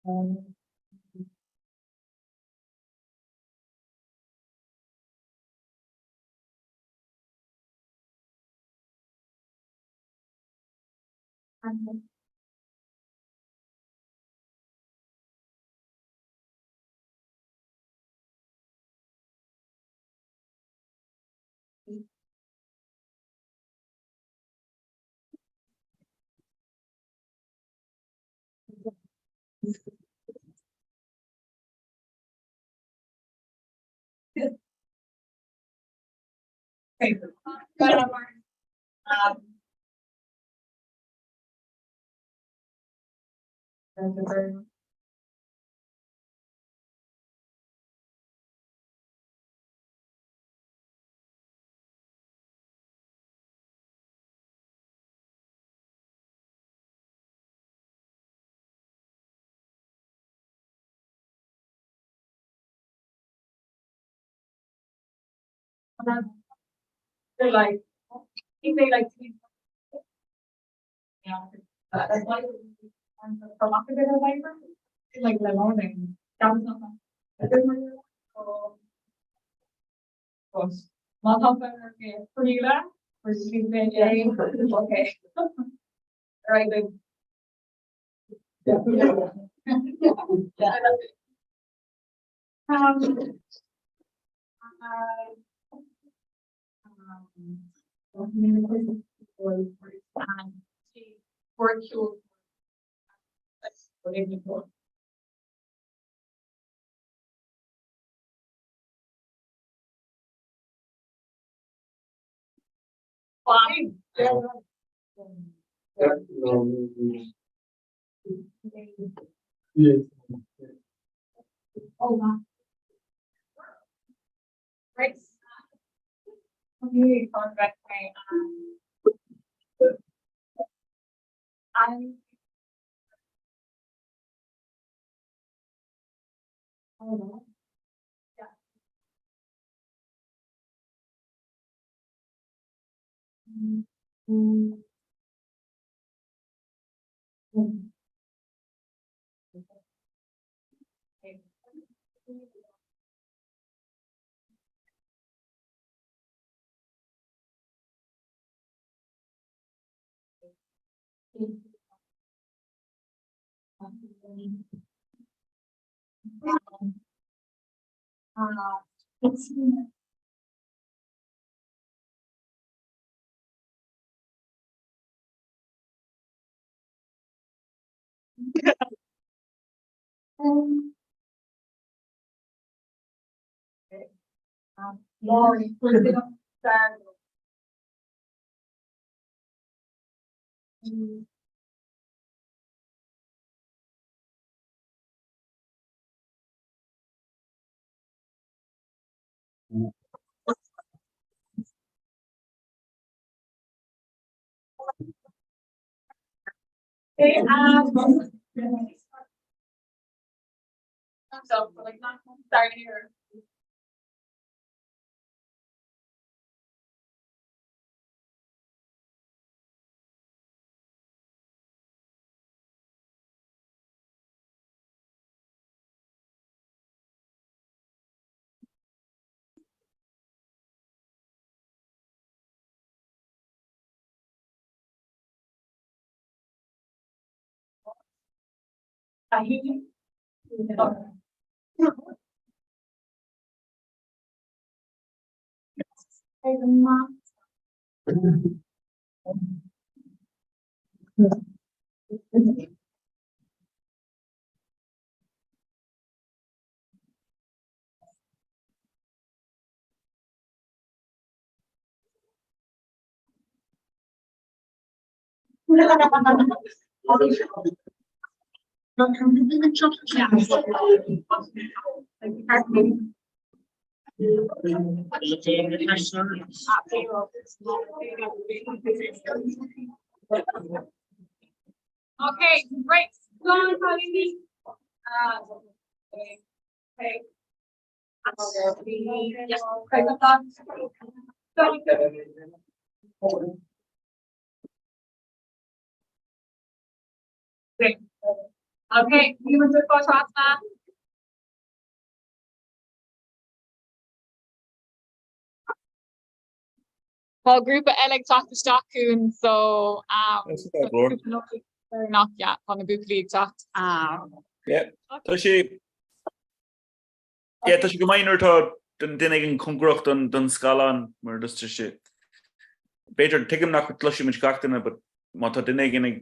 Um, and Okay. Um, They're like, I think they like to be. Yeah. That's why for lack of a better word, like lemon, that was not But má tá freela okay. Right. Then. Yeah. Yeah. Um, Fine. Yeah. Oh, wow. Right. Okay, on back my I'm Oh, yeah. Mm -hmm. Mm. Um, Laurie, Mm. Okay, so like not starting here. Okay, right. Slán cailíní. Okay. Okay, ní muid ag fáil trasna. Tá grúpa eile ag teacht isteach chugainn so nach yeah, tá na buachaillí ag teacht. Yeah, tá sé Yeah, tá sé go maith nuair atá duine éigin cóngarach don scáileán mar just tá sé b'fhéidir tuigim nach gcloisfidh muid gach duine but má tá duine éigin ag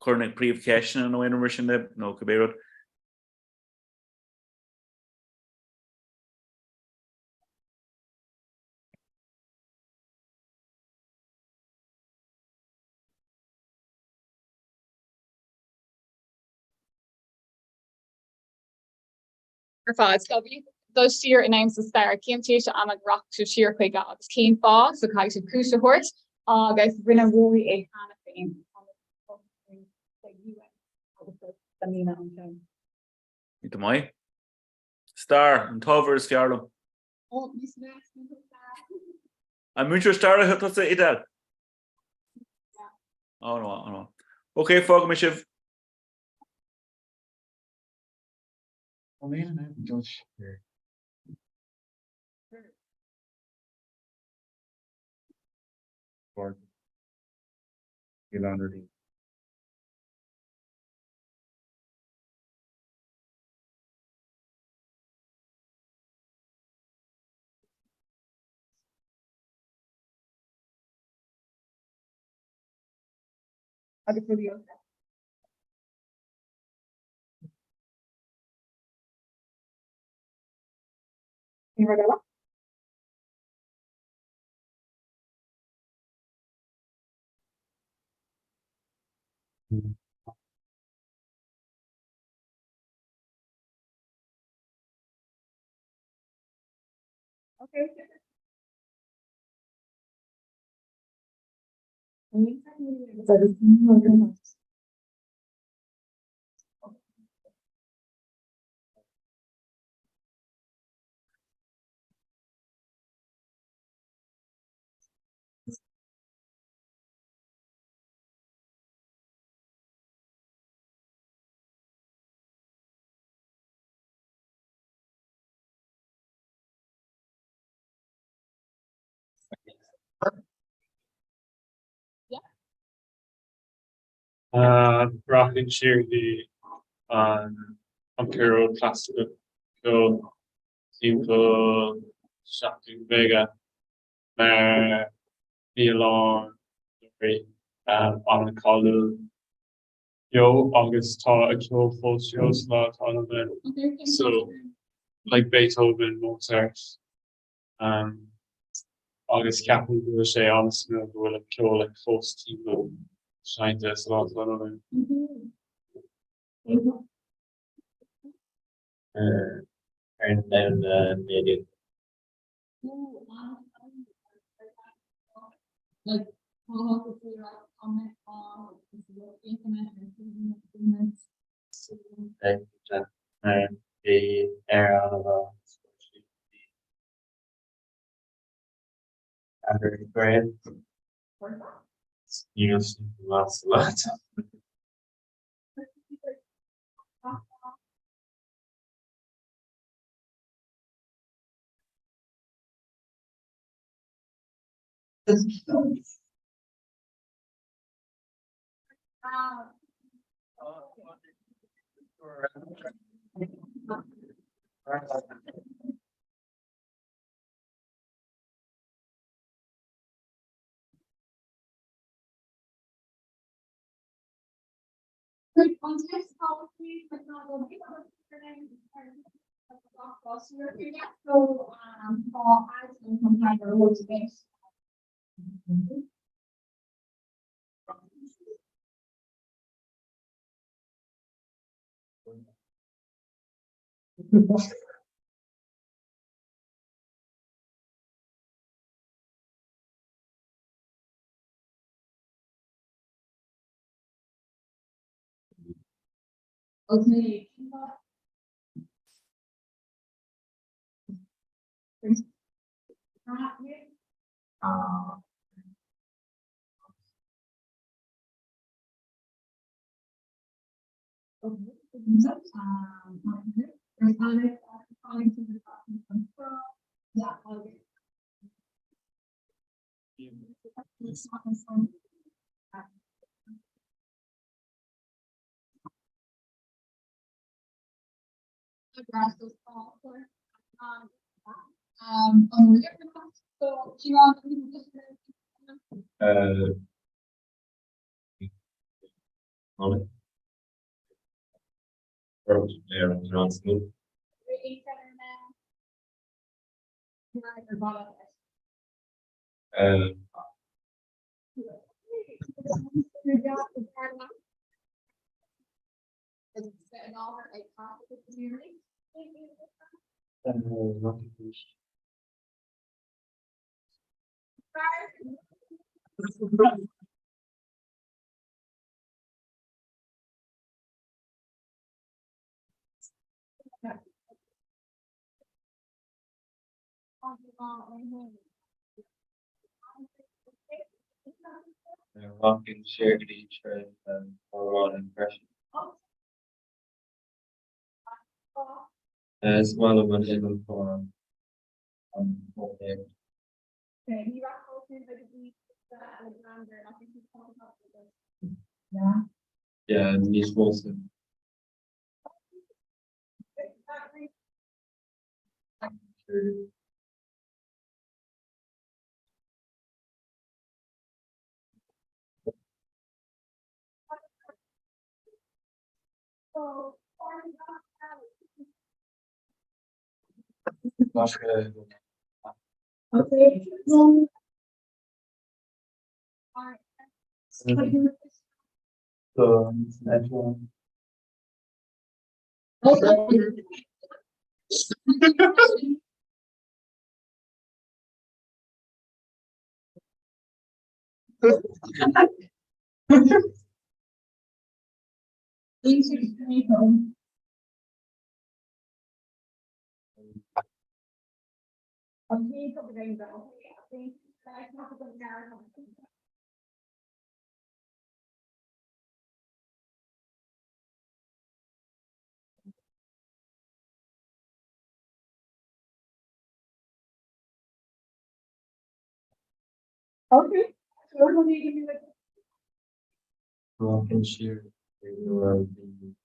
cur na príomhcheisteanna nó aon rud mar sin de nó cibé rud. Ar fad. So bhí dul siar in am sa stair, cén tréimhse ama go rachadh sibh siar chuige agus cén fáth, so caithfidh sibh cúis a thabhairt agus rinne Rory é cheana féin agus Go maith. Stair, an t-ábhar is fearr liom. An múinteoir staire tusa, Edel? An-mhaith, an-mhaith. Ok, fágfaidh mé sibh. Agus rudaí eile. Aon rud eile? Okay. Rachainn siar go dtí an an períod clasaiceach ceoil timpeall 1750 mar bhí a lán ceoltóirí an-cháiliúil beo agus tá a ceol fós beo sa lá atá inniu ann. So like Beethoven, Mozart um, agus ceapaim go bhfuil sé an-suimiúil go bhfuil an ceol like fós timpeall seinnte sa lá atá inniu ann. Ar an domhan 19. Bhí ar an Okay. Rachainn siar go dtí Sráid an Amhráin freisin. Is maith liom an innealtóir an fóinéacht. Yeah, níos mó sin. Rachainn siar nuair a bhí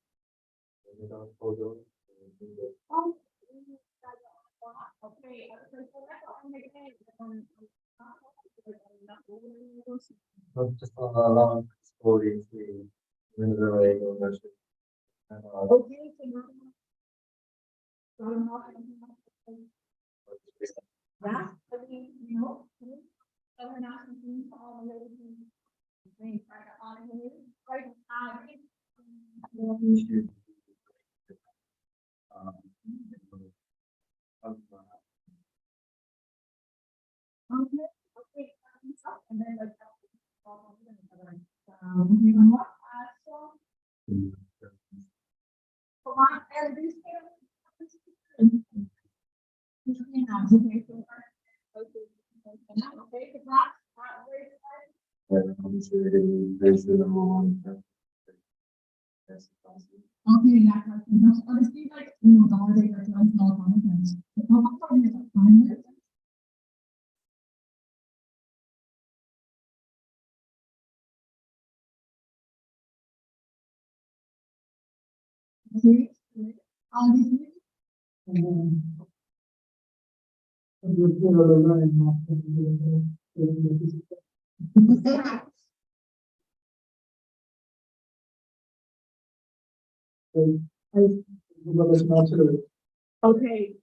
Okay,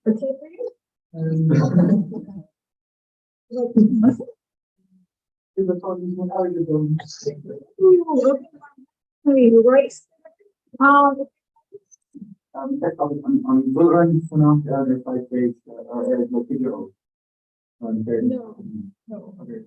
right. An bhfuil orainn fanacht ann ar feadh tréimhse ar ar mo fideo? No, no. Okay.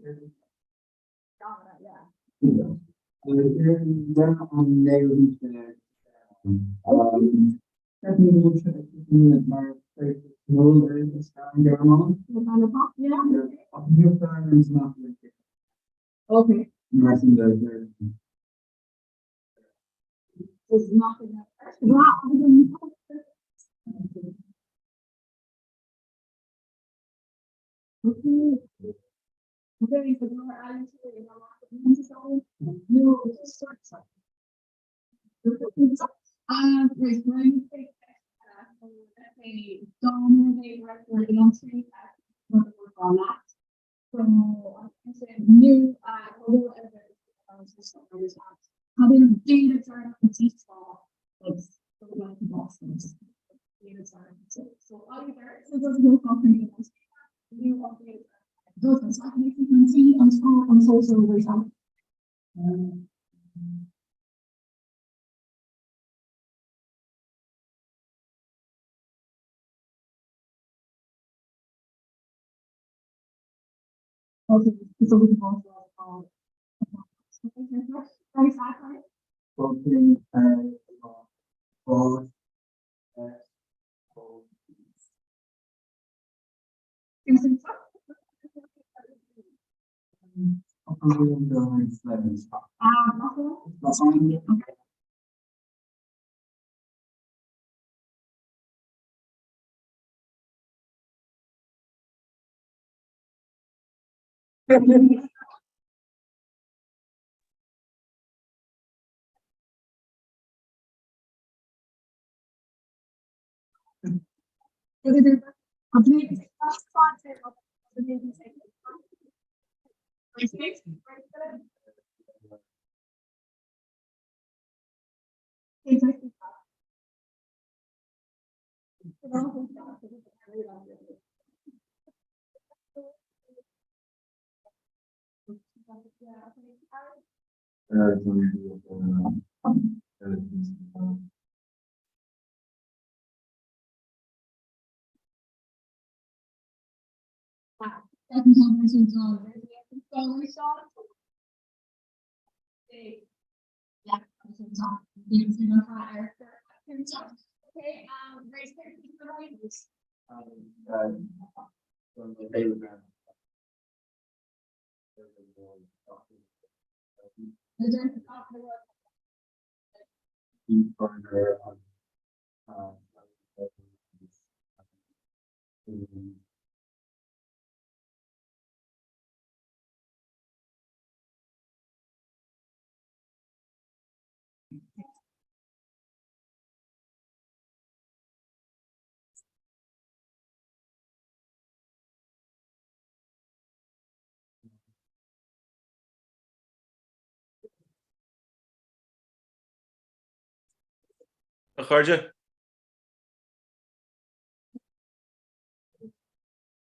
A chairde?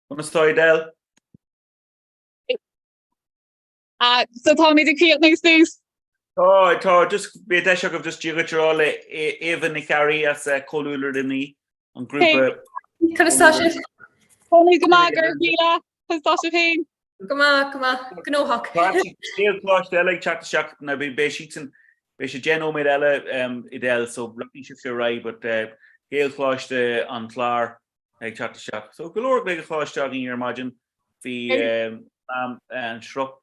Conas tá Edel? Ah, so táimid ag críochnú suas. Tá, tá, just beidh deis agaibh just Dia dhuit a rá le Éabha Nic Fhearraigh as Comhluadar Luimnigh, an grúpa. Conas tá sibh? Táimid go maith, go raibh míle. Conas tá sibh féin? Go maith, go maith, gnóthach. Gaelcholáiste eile ag teacht isteach, now beidh siadsan, beidh sé 10 nóiméad eile Edel, so rachaidh sibhse ar aghaidh, but Gaelcholáiste an Chláir ag teacht isteach. So go leor Gaelcholáiste againn ar maidin, bhí an Sruth,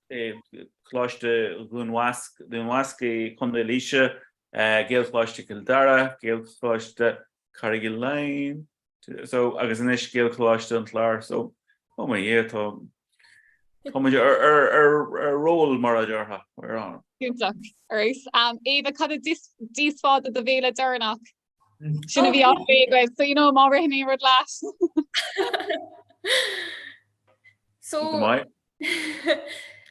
Coláiste Dhún Bhasc, Dún Bhasc i Contae Laoise, Gaelcholáiste Chill Dara, Gaelcholáiste Carraig Laighin, So, agus anois Gaelcholáiste an Chláir. So, oh my Dhia, tá tá muid ar ar ar ar roll mar a déarfá, ar an. Iontach. Alright. Um, Éabha, cad a d'íosfá do do bhéile deireanach? Sin a bhí á phlé agaibh, so you know má ritheann aon rud leat. So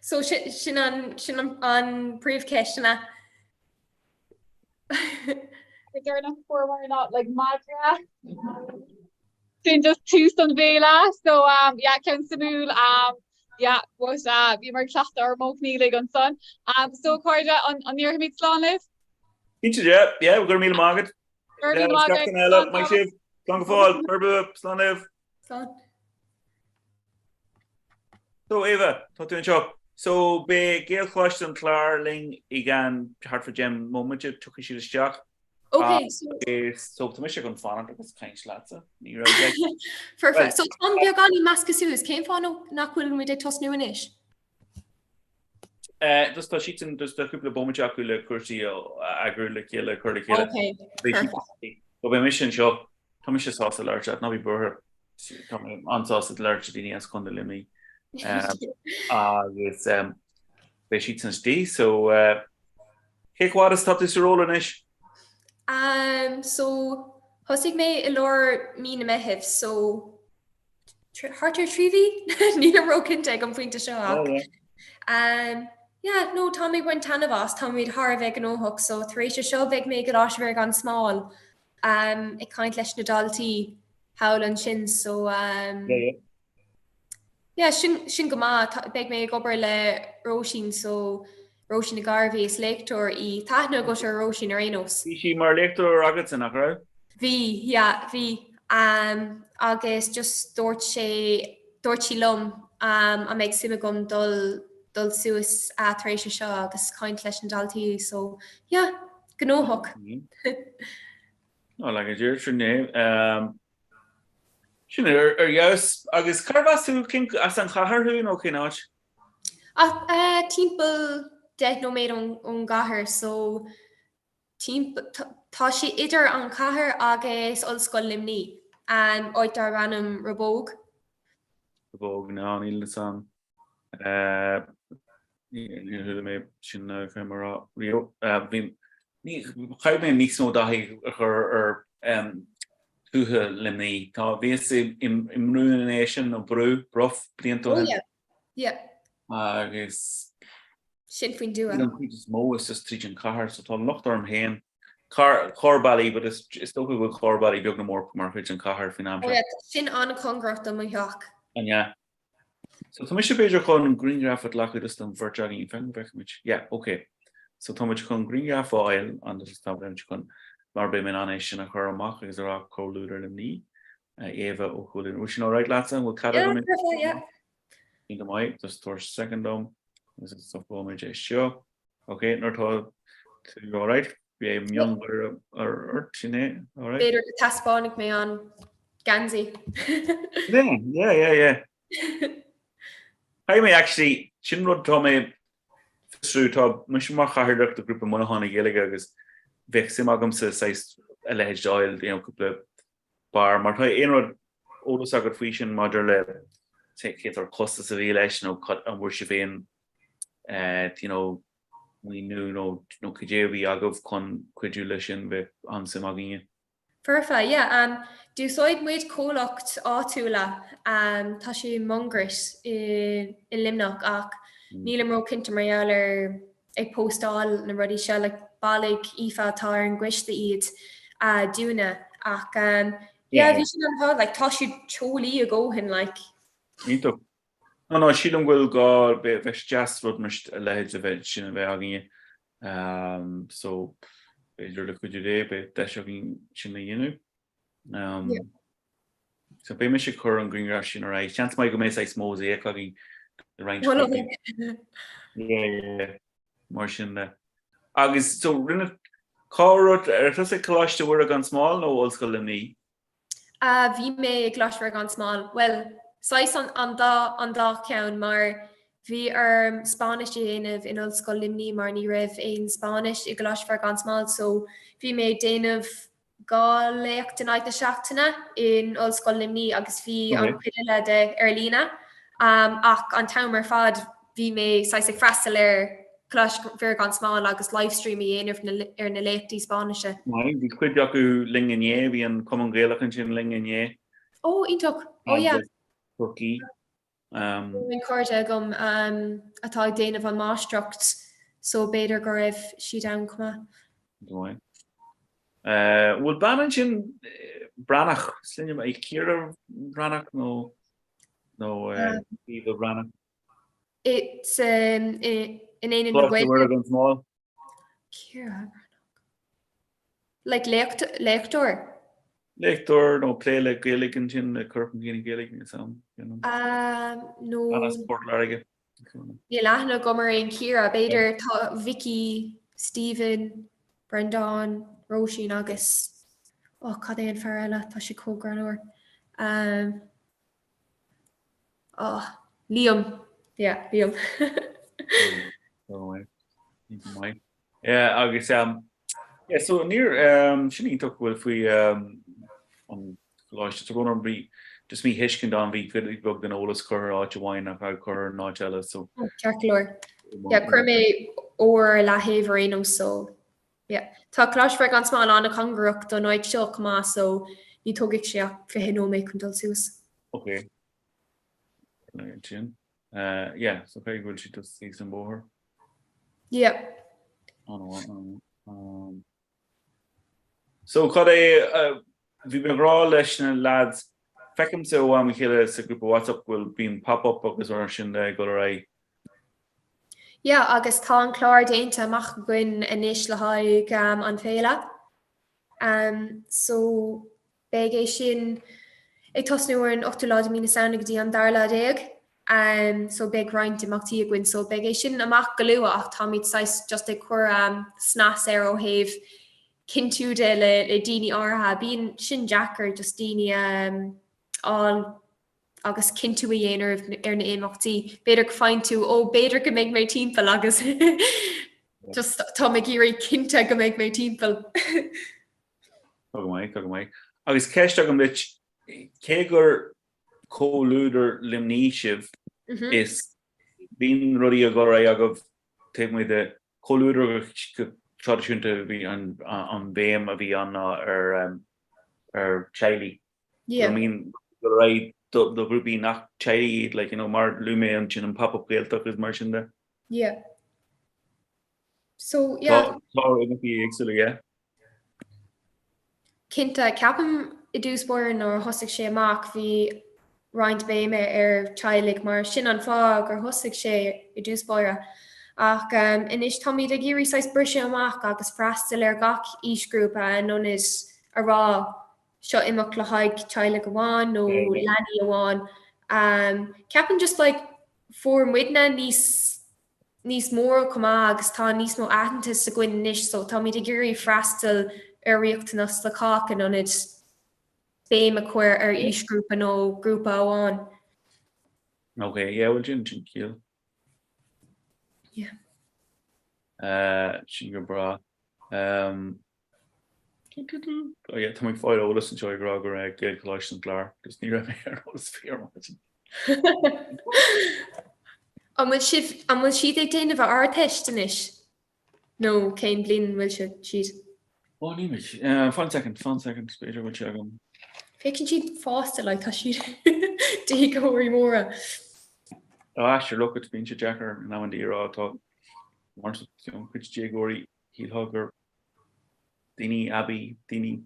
so sin an sin an príomhcheisteanna. Deireanach fuair ná like madra. Sin just tús an bhéile so um, yeah, ceann suimiúil um, yeah, but uh, bhíomar ag cleachtadh ár modh coinníollaigh ansan. Um, so cairde an an ndéarfaimid slán libh? Cinnte de, yeah, go raibh míle maith agat. Go raibh míle maith agat. Seachtain eile, maith sibh. Slán go fóill, bye slán libh. Slán. So Eva, tá tú anseo. So beidh Gaelcholáiste an Chláir linn i gceann thart fá 10 móiminte, tiocfaidh siad isteach. Ok, so. So tá mise chun fanacht agus caint leatsa. Ní raibh deis. Foirfe. So táim beagáinín measctha suas, cén fáth nach bhfuil muid ag tosnú anois? Just tá siadsan just tá cúpla bomaite acu le cúrsaí a eagrú le chéile, cur le chéile. Ok, perfect. So beidh mise anseo. Tá mise sásta labhairt leat, ná bí buartha. Tá mé an-sásta labhairt le daoine as Contae Luimnigh. Agus beidh siadsan istigh, so cé chomh fada is atá tú sa ról anois? Um, so thosaigh mé i lár mí na Meithimh, so thart ar 3 mhí? Nílim róchinnte ag an phointe seo ach. Um, yeah, no, tá mé ag baint taitneamh as, táimid thar a bheith gnóthach, so tar éis seo beidh mé i gColáiste Mhuire gan Smál um, ag caint leis na daltaí thall ansin, so um, yeah, yeah. Yeah, sin, sin go maith. Beidh mé ag obair le Róisín, so Róisín Nic Gairbhí, is léachtóir í. Tá aithne agat ar Róisín ar aon nós. Bhí sí mar léachtóir agatsa, nach raibh? Bhí, yeah, bhí. Um, agus just dúirt sé, dúirt sí liom um, an mbeadh suim agam dul, dul suas uh, tar éis seo agus caint leis na daltaí, so yeah, gnóthach. Nó le go dtír sin é. Sin ar fheabhas. Agus cárb as tú? Cén, as an chathair thú nó cén áit? Ach timpeall 10 nóiméad ón gcathair so timpeall, tá sé idir an chathair agus Ollscoil Luimnigh, áit darb ainm Rubóg. Rubóg, ná níl fhios a'm. Níor chuala mé sin caithfidh mé a rá riamh. Bhí, ní, chaithfidh mé níos mó taithí a chur ar tuaithe Luimnigh. Tá, bhíos i mBrú na nDéise nó Brú, Bruff, blianta ó shin. Oh yeah, yeah. Agus. Sin faoin dtuath. An chuid is mó is just tríd an chathair, so tá an locht orm féin. Carr bealaí, but is dócha go bhfuil carr bealaí beag nó mór mar chuid den chathair faoin am seo. Oh yeah, sin an-chóngarach do mo theach. An ea? So tá mise b'fhéidir chun grianghraf a ghlacadh just an bheirt againn, féach go bhfeicfimid. Yeah, ok. So tá muid chun grianghraf a fháil agus tá muid chun mar beidh mé in ann é sin a chur amach agus a rá Comhluadar Luimnigh, Éabha ó Comhluadar. Bhfuil sin alright leatsa? An bhfuil cead agam? Yeah, perfect, yeah. Go maith, just tabhair second dom agus socróimid é seo. Ok, nuair atá tú alright, beidh miongháire ort, sin é, alright? B'fhéidir go taispeánfaidh mé an geansaí. Yeah, yeah, yeah, yeah. Caithfidh mé actually, sin rud tá mé fiosrú, tá mise mar chathaoirleach de ghrúpa Muineachán na Gaeilge agus bheadh suim agamsa saghas a leithéid d'fháil, you know, cúpla barr, mar tá aon rud eolas agat faoi sin maidir le cén sórt costas a bhí leis nó an bhfuair sibh aon you know, maoiniú nó nó cad é a bhí agaibh chun cuidiú leis sin, bheadh an-suim againne. Foirfe, yeah. Um, d'úsáid muid comhlacht áitiúla, um, tá sé i Mungairit i, i Luimneach ach mm. nílim ró-chinnte mar gheall ar ag postáil na rudaí seo, like, bhailigh Aoife atá ar an gcoiste iad uh, dúinne ach um, yeah, bhí sin an like, tá siad teolaí a dhóthain like. Iontach. No, no, sílim go bhfuil gá, bheadh sé deas rud mar a leithéid a bheith sin a bheith againne. Um, so, b'fhéidir le cuidiú Dé, beidh deis againn sin a dhéanamh. Um, yeah. So beidh mise ag cur an grianghraf sin ar aghaidh. Seans maith go mbeidh saghas mosaic againn de roinnt Well, rudaí. Yeah, yeah, mar sin de. Agus so rinne cá raibh ar tusa ag Coláiste Mhuire gan Smál nó Ollscoil Luimnigh? Ah, bhí mé i gColáiste Mhuire gan Smál. Bhuel, saghas an, an dá, an dá cheann mar bhí orm Spáinnis a dhéanamh in Ollscoil Luimnigh mar ní raibh aon Spáinnis i gColáiste Mhuire gan Smál so bhí mé ag déanamh 2 léacht in aghaidh na seachtaine in Ollscoil Luimnigh agus bhí an chuid eile de ar líne. Ach an t-am ar fad bhí mé saghas ag freastal ar. Coláiste Mhuire gan Smál agus livestream a dhéanamh ar na léachtaí Spáinnise. Maith, bhí cuid acu linn inné, bhí an Cumann Gaelach ansin linn inné. Ó, iontach. Ó, yeah. Corcaigh. Roinnt cairde agam atá ag déanamh an máistreacht so b'fhéidir go raibh siad ann chomh maith. Go maith. Bhfuil bean ansin Breathnach, sloinne í Ciara Breathnach nó nó Aoibhe Breathnach? It's in Aonad na Gaeilge. Mhuire gan Smál. Ciara Breathnach. Like léachtóir? Léachtóir nó plé le Gaeilge ansin le cur chun cinn na Gaeilge níl 'fhios a'm. No. Bean as Port Láirge. Níl aithne agam ar aon Ciara. B'fhéidir tá Vicky, Stephen, Brendan, Róisín agus oh cad é an fear eile? Tá sé chomh greannmhar. Um, Oh, Liam. Yeah, Liam. Maith. Yeah, agus um, yeah, so níor um, sin iontach go bhfuil faoi um, an choláiste tá brón orm bhí just míthuiscint ann bhí cuid beag den eolas curtha ar áit amháin ach á chur in áit eile so. Oh, ceart go leor. Yeah, chuir mé ar leaththaobh ar aon nós so yeah. Tá Coláiste Mhuire gan Smál an-chóngarach don áit seo chomh maith so ní tógfaidh sé ach 20 nóiméad chun dul suas. Ok. Sin. Uh, yeah, so cé go bhfuil siad just síos an bóthar. Yeah. An um, So cad é uh, bhí mé ag rá leis na lads feicimse ó am go chéile sa grúpa WhatsApp go bhfuil bíonn pop-up agus mar sin de ag dul ar aghaidh. Yeah, agus tá an clár déanta amach againn anois le haghaidh um, an féile. Um, so Beidh é sin ag tosnú ar an ochtú lá de mí na Samhna go dtí an dara lá déag. So beidh roinnt imeachtaí againn. So beidh é sin amach go luath ach táimid saghas just ag cur snas air ó thaobh cinntiú de le le daoine áirithe. Bíonn sin deacair just daoine a fháil agus cinntiú a dhéanamh ar na imeachtaí. B'fhéidir go faigheann tú ó b'fhéidir go mbeidh mé timpeall agus just tá mé ag iarraidh cinnte go mbeidh mé timpeall. Tá go maith, tá go maith. Agus ceist agam duit, cé gur Comhluadar Luimní sibh, is bíonn rudaí ag dul ar aghaidh agaibh taobh amuigh de Chomhluadar go traidisiúnta bhí an bhéim a bhí ann ná ar ar teaghlaigh. Yeah. I mean, dul ar aghaidh do do ghrúpaí nach teaghlaigh iad, like, you know, mar luaigh mé ansin an pop-up Gaeltacht agus mar sin de. Yeah. So, yeah. Tá imeachtaí éagsúla, yeah. Cinnte, ceapaim i dtús báire nuair a thosaigh sé amach bhí roinnt béime ar teaghlaigh mar sin an fáth gur thosaigh sé i dtús báire. Ach anois táimid ag iarraidh saghas briseadh amach agus freastal ar gach aoisghrúpa in ionad a rá seo imeacht le haghaidh teaghlaigh amháin nó leanaí amháin. Ceapaim just like fuair muidne níos níos mór chomh maith agus tá níos mó aitheantas againn anois so táimid ag iarraidh freastal ar riachtanas le cách in ionad béim a chur ar aoisghrúpa nó grúpa amháin. Ok, yeah, well sin sin ciall. Yeah. Uh, sin go breá. Um, oh yeah, tá mé ag fáil eolas anseo ag rá go raibh Gaelcholáiste an Chláir, agus ní raibh mé ar eolas faoi ar maidin. An bhfuil sibh, an bhfuil siad ag déanamh a Ardteist anois? Nó cén bliain an bhfuil siad, siad? Ó, ní mé. Uh, fan second, fan second, b'fhéidir go bhfuil sé agam. Féachann siad fásta, like, tá siad déagóirí móra. Á, sure, look, it's bíonn sé deacair in amanna a rá, tá mar cuid déagóirí shílfeá gur daoine aibí, daoine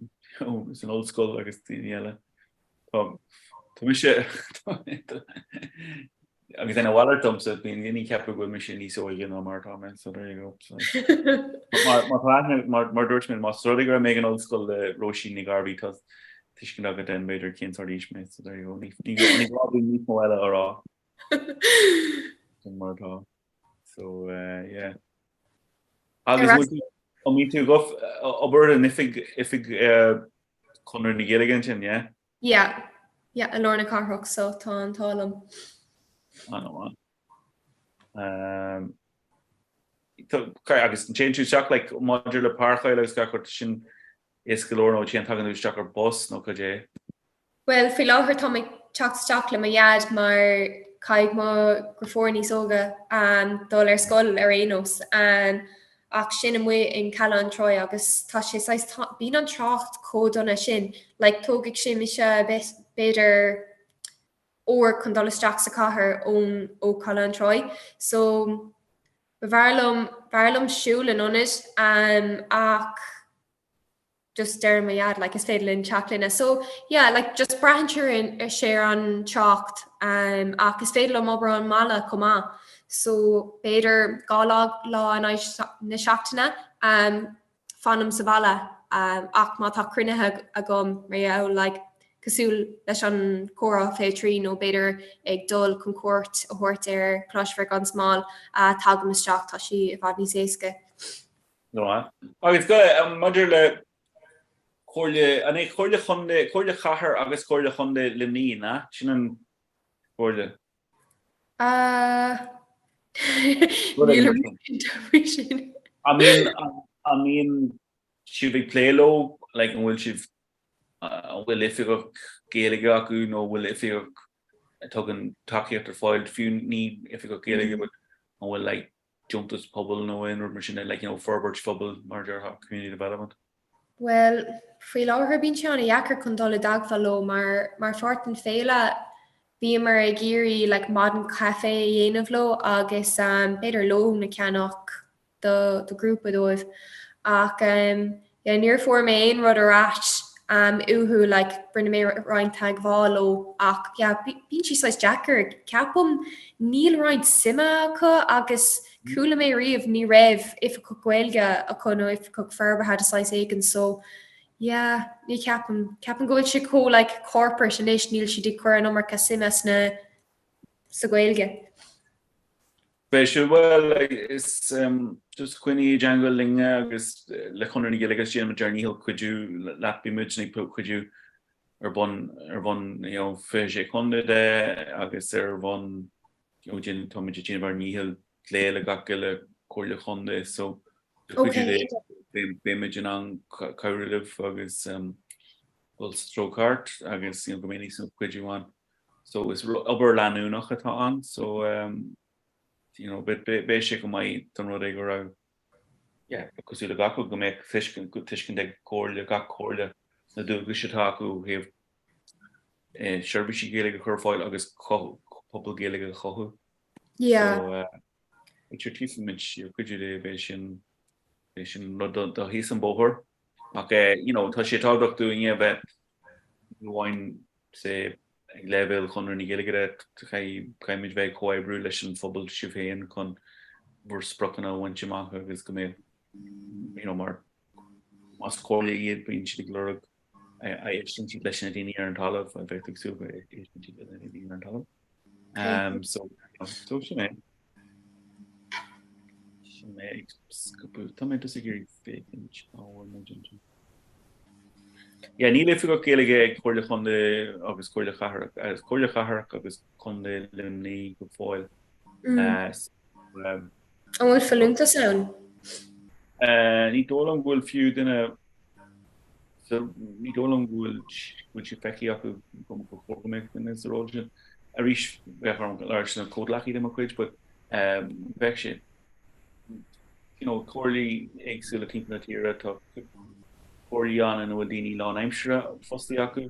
san ollscoil agus daoine eile. Tá tá mise agus ina mhalairt domsa bíonn daoine ag ceapadh go bhfuil mise níos óige ná mar atá mé, so there you go. So, mar mar tá aithne mar mar dúirt mé más rud é go raibh mé ag an ollscoil le Róisín Ní Ghairbhí tá tuiscint agat then b'fhéidir cén sórt aois mé, so there you go. Ní ní ní gá dom níos mó eile a rá. Sin mar atá. So uh, yeah. Agus an mbíonn tú ag obair in oifig oifig Chonradh na Gaeilge ansin, yeah? Yeah, yeah, i lár na cathrach, so tá an t-ádh liom. An-mhaith. Agus an téann tú isteach like maidir le páirceáil agus gach rud sin éasca go leor nó téann tagann tú isteach ar bus nó cad é? Bhuel, faoi láthair táim ag teacht isteach le mo dhaid mar. caithfidh mo dheirfiúr níos óga dul ar scoil ar aon nós. Ach sin amuigh in Caladh an Tráigh agus tá sé saghas, bíonn an trácht chomh dona sin, like tógfaidh sé mise b'fhéidir uair chun dul isteach sa chathair ón ó Caladh an Tráigh. So b'fhearr liom, b'fhearr liom siúl in ionad ach just deir mo dhaid like is féidir linn teacht linne. So yeah like just braitheann sé ar an trácht um, ach is féidir liom obair ón mbaile chomh maith. So b'fhéidir 2 lá lá in aghaidh na seachtaine um, fanaim sa bhaile um, ach má tá cruinnithe agam mar gheall like cosúil leis an comhrá 23 nó b'fhéidir ag dul chun cuairt a thabhairt ar Choláiste Mhuire gan Smál uh, tagaim isteach tá sé i bhfad níos éasca. Agus go maidir le Comhairle, an é Comhairle Chontae, Comhairle Chathair agus Comhairle Chontae Luimnigh, ná? Sin an Comhairle. Níl cinnte faoi sin. An mbíonn, an mbíonn sibh ag plé leo, like an bhfuil sibh, an bhfuil oifigeach Gaeilge acu nó an bhfuil oifigeach a tugann tacaíocht ar fáil, fiú ní oifigeach Gaeilge but an bhfuil like deontas pobail nó aon rud mar sin, like, you know, forbairt phobail mar a déarfá, community development? Bhuel, faoi láthair bíonn sé an-dheacair chun dul i dteagmháil leo mar mar pháirt den féile bhíomar ag iarraidh like maidin caife a dhéanamh leo agus um, b'fhéidir lón a cheannach do, do grúpa dóibh ach um, yeah, níor fuair mé aon rud ar ais um, uathu like rinne mé roinnt teagmháil leo ach yeah, bíonn sé saghas deacair. Ceapaim níl roinnt suime acu agus chuala mé riamh ní raibh oifigeach Gaeilge acu nó oifigeach forbartha de saghas éigin so yeah, ní ceapaim. Ceapaim go bhfuil sé chomh like corporate anois níl siad ag cur an iomarca suime sna sa Ghaeilge. Beidh sé, bhuel, is just coinnigh i dteagmháil linne agus le Conradh na Gaeilge agus déanfaimid ár ndícheall cuidiú leat, bíonn muid ag cuidiú ar bun ar bhonn you know 26 contae de agus ar bhonn you know déan táimid ag déanamh ár ndícheall plé le gach uile comhairle chontae so le cuidiú Dé beimid in ann cabhrú libh agus dul sa treo ceart agus you know go mbeidh níos mó cuidiú ann. So is obair leanúnach atá ann so um, you know, beidh sé go maith don rud é go raibh yeah, cosúil le gach rud go mbeadh tuiscint ag comhairle gach comhairle na dualgais atá acu ó thaobh eh, seirbhísí Gaeilge a chur ar fáil agus pobal Gaeilge a chothú. Yeah. So, uh, sure tífimid le cuidiú Dé beidh sin beidh sin rud do, do thíos an bóthar ach eh, you know, tá sé tábhachtach dúinne a bheith amháin say ag leibhéal Chonradh na Gaeilge de, caithfimid bheith ag comhoibriú leis an phobal sibh féin chun bhur spriocanna a bhaint amach agus go mbeidh you know mar más comhairle iad bíonn siad ag lorg a éisteann siad leis na daoine ar an talamh a bheith ag súil go éisteann siad leis na daoine ar an talamh. Um, so, so sin é. Sin é ag scaipeadh. Tá mé just ag iarraidh féachaint ábhar nó déanta. Yeah, níl oifigeach Gaeilge ag Comhairle Chontae agus Comhairle Chathrach, agus Comhairle Chathrach agus Contae Luimnigh go fóill. Mm. Uh, so, um, An bhfuil folúntas ann? Uh, ní dóigh liom go bhfuil fiú duine so, ní dóigh liom go bhfuil go bhfuil sé feicthe acu go go chóir go mbeadh duine sa ról sin. Arís bheadh orm labhairt leis na comhghleacaithe de mo chuid, but um, bheadh sé you know, comhairlí éagsúla timpeall na tíre, tá comhairlí ann ina bhfuil daoine lánaimseartha fostaithe acu.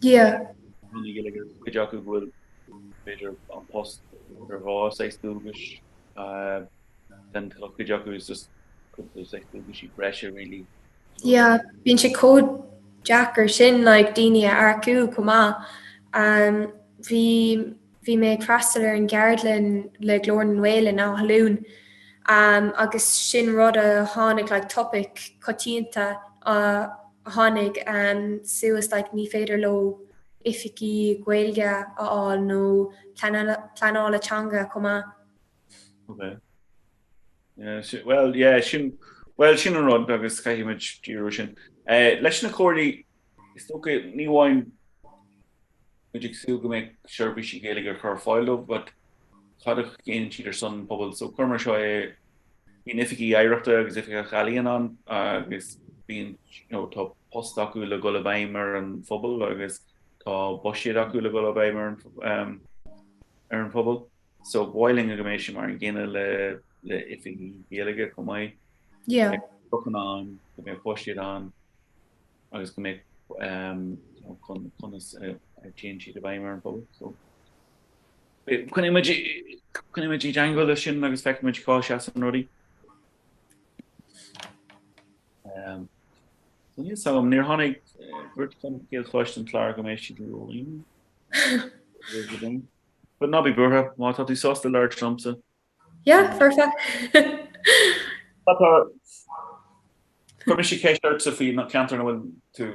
Yeah. Cuid acu go bhfuil b'fhéidir an post ar dhá saghas dualgais den tá cuid acu is just cúpla saghas dualgaisí breise really. Yeah, bíonn sé chomh deacair sin like daoine a earcú chomh maith. Um, bhí Bhí mé ag freastal ar an gceardlann le Glór na nGael in Áth Luain agus sin rud a tháinig like topaic coitianta a tháinig suas like ní féidir leo oifigí Gaeilge a fháil nó pleanála teanga chomh maith. Ok. Yeah, well, yeah, sin, well, sin an rud agus caithfimid díriú sin. Eh, leis na comhairlí, is dócha ní amháin muid ag súil go mbeidh seirbhísí Gaeilge ar chur ar fáil dóibh, but cad a dhéanann siad ar son an pobail? So cuir mar seo é, bíonn oifigigh oidhreachta agus oifigeach ealaíon ann agus bíonn, you know, tá post acu le dhul i bhfeidhm ar an phobal agus tá buiséad acu le dhul i bhfeidhm ar an, um, ar an phobal. So ba mhaith linn go mbeidh sé mar an gcéanna le le oifigigh Ghaeilge chomh maith. Yeah. Go mbeadh ann, go mbeadh buiséad ann agus go mbeadh um, you know, chun conas a téann siad i bhfeidhm ar an phobal. So coinneoidh muid coinneoidh muid i dteagmháil leis sin agus feicfidh muid cá seasann rudaí. Um, so níl a fhios agam, níor tháinig dúirt an chéad choiste an clár go mbeidh siad linn. But ná bí buartha, má tá tú sásta labhairt liomsa. Yeah, perfect. Chuir mise ceist ortsa faoi na ceantar ina bhfuil tú,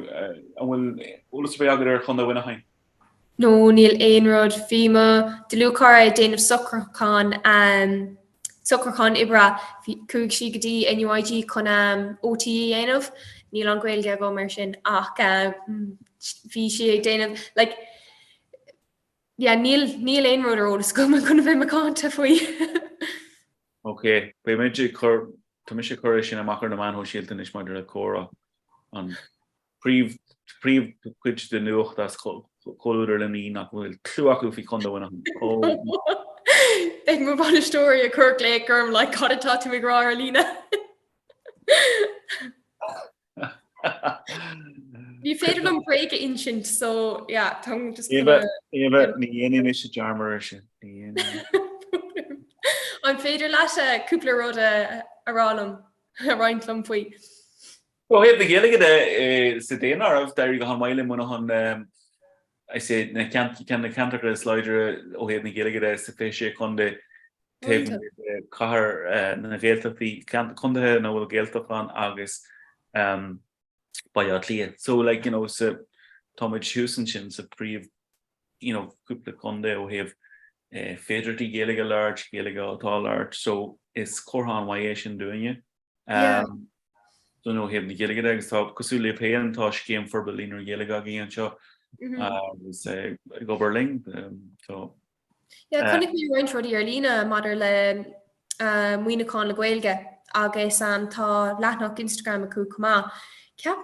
an bhfuil eolas ar bith agat ar Chontae Mhuineacháin? No, níl aon rud. Bhí mo dlúthchara ag déanamh socrúchán, socrúchán oibre. Chuaigh sí go dtí NUIG chun OT a dhéanamh. Níl an Ghaeilge agam ar sin ach bhí sí ag déanamh, like, yeah, níl, níl aon rud ar eolas agam chun a bheith macánta faoi. Ok, beidh muid ag cur, tá mise ag cur é sin amach ar na meáin shóisialta anois maidir le comhrá an príomh, príomh chuid de nuacht as Comhluadar Luimnigh nach bhfuil clue acu faoi Chontae Mhuineacháin. Oh. Beidh mo bhainisteoirí ag cur glaoch orm like cad atá tú ag rá ar líne. Ní féidir liom bréag a insint so yeah tá just Éabha, Éabha, ní dhéanfaidh mise dearmad ar sin. Ní dhéanfaidh. An féidir leat eh, cúpla rud a a rá liom, a roinnt liom faoi? Ó thaobh na Gaeilge de, eh, sa daonáireamh, d'éirigh go han-mhaith le Muineachán, eh, I say, na ceant- ceann de na ceantracha is láidre ó thaobh na Gaeilge de sa 26 contae taobh amuigh de chathair eh, na Gaeltachtaí, ceant- contaetha ina bhfuil Gaeltacht ann agus um, Baile Átha Cliath. So like, you know, sa, tá muid thuas ansin sa príomh, you know, cúpla contae ó thaobh eh, féidearthachtaí Gaeilge a labhairt, Gaeilge atá á labhairt, so is comhartha an-mhaith é sin dúinne. Yeah. Um, so ó thaobh na Gaeilge de agus tá cosúil libh féin tá scéim forbartha líonra Gaeilge againn anseo Mm -hmm. agus eh, ag obair linn um, so Yeah, eh, chonaic mé roinnt rudaí ar líne maidir le uh, maoiniúchán le Gaeilge agus um, tá leathanach Instagram acu chomh maith. Ceap,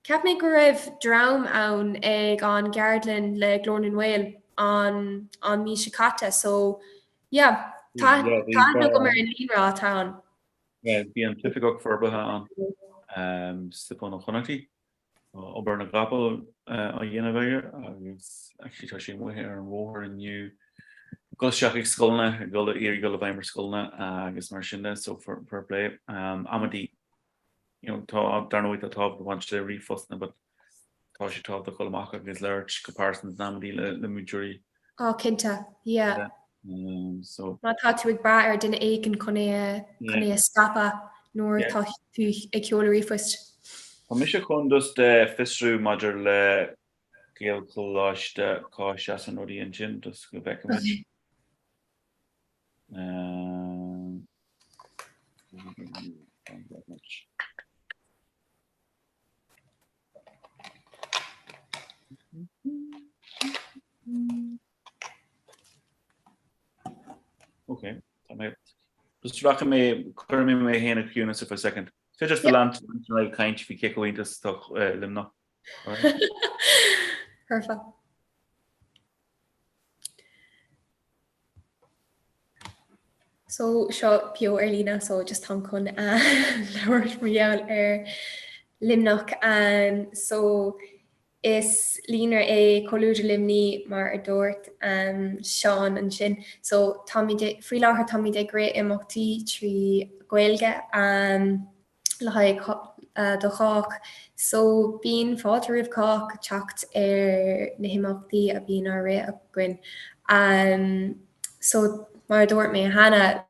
ceap mé go raibh dream ann ag an gceardlann le Glór na nGael an, an mí seo caite, so yeah, tá yeah, bhí tá aithne agam ar an líonra atá ann. yeah, bhí an t-oifigeach forbartha ann um, Stiofán Ó Connachtaigh. Tá obair na gcapall á dhéanamh aige agus actually tá sé amuigh ar an bhóthar inniu ag dul isteach ag scoileanna, ag dul iarraidh dul i bhfeidhm ar scoileanna agus mar sin de so fair play. Amantaí you know tá dar ndóigh tá tábhacht ag baint le ríomhphostanna but tá sé tábhachtach dul amach agus labhairt go pearsanta in amantaí le le múinteoirí. Á cinnte, yeah. So. Má tá tú ag brath ar duine éigin chun é a chun é a scaipeadh nuair atá tú ag seoladh ríomhphoist. Tá mise chun just fiosrú maidir le Gaelcholáiste cá seasann rudaí ansin just go bhfeicfimid. Ok, tá mé. Just rachaidh mé, cuirfidh mé mé féin ar ciúnas for a second. Is féidir leat leanúint ag caint faoi cé chomh iontach is atá Luimneach. Perfect. So seo beo ar líne so just táim chun labhairt mar gheall ar Luimneach. Um, so is líonra é Comhluadar Luimnigh mar a dúirt um, Seán ansin. So táimid faoi láthair táimid ag rith imeachtaí trí Ghaeilge um, le haghaidh do chách. So bíonn fáilte roimh chách teacht ar na himeachtaí a bhíonn á rith againn. Um, so mar a dúirt mé cheana,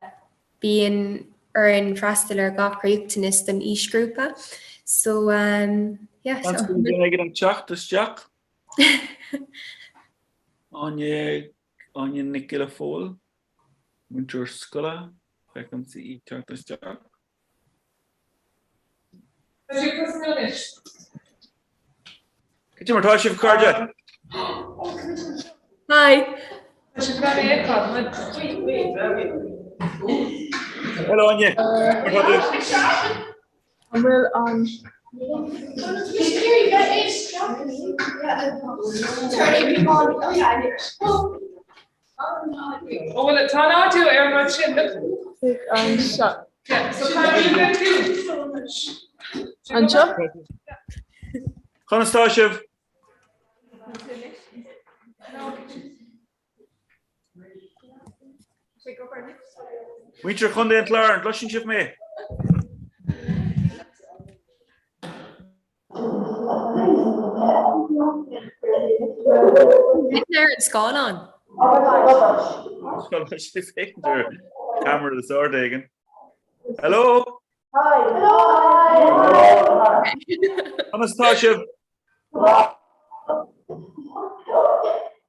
bíonn orainn freastal ar gach riachtanas don aoisghrúpa. So um, yeah, so. Ag an teacht isteach. Áine Áine Nic Giolla Phóil, múinteoir scoile, feicimse í ag teacht isteach. Cad é mar tá sibh cairde? Hi. Hello Áine. Mar tá tú? An bhfuil an Ó bhuel tá an audio ar an rud sin. Anseo. Yeah, so tá tú. Anseo? Conas tá sibh? Muintir Chontae an Chláir, an gcloiseann sibh mé? Ar an scáileán. Camera de sórt éigin. Hello! Conas tá sibh?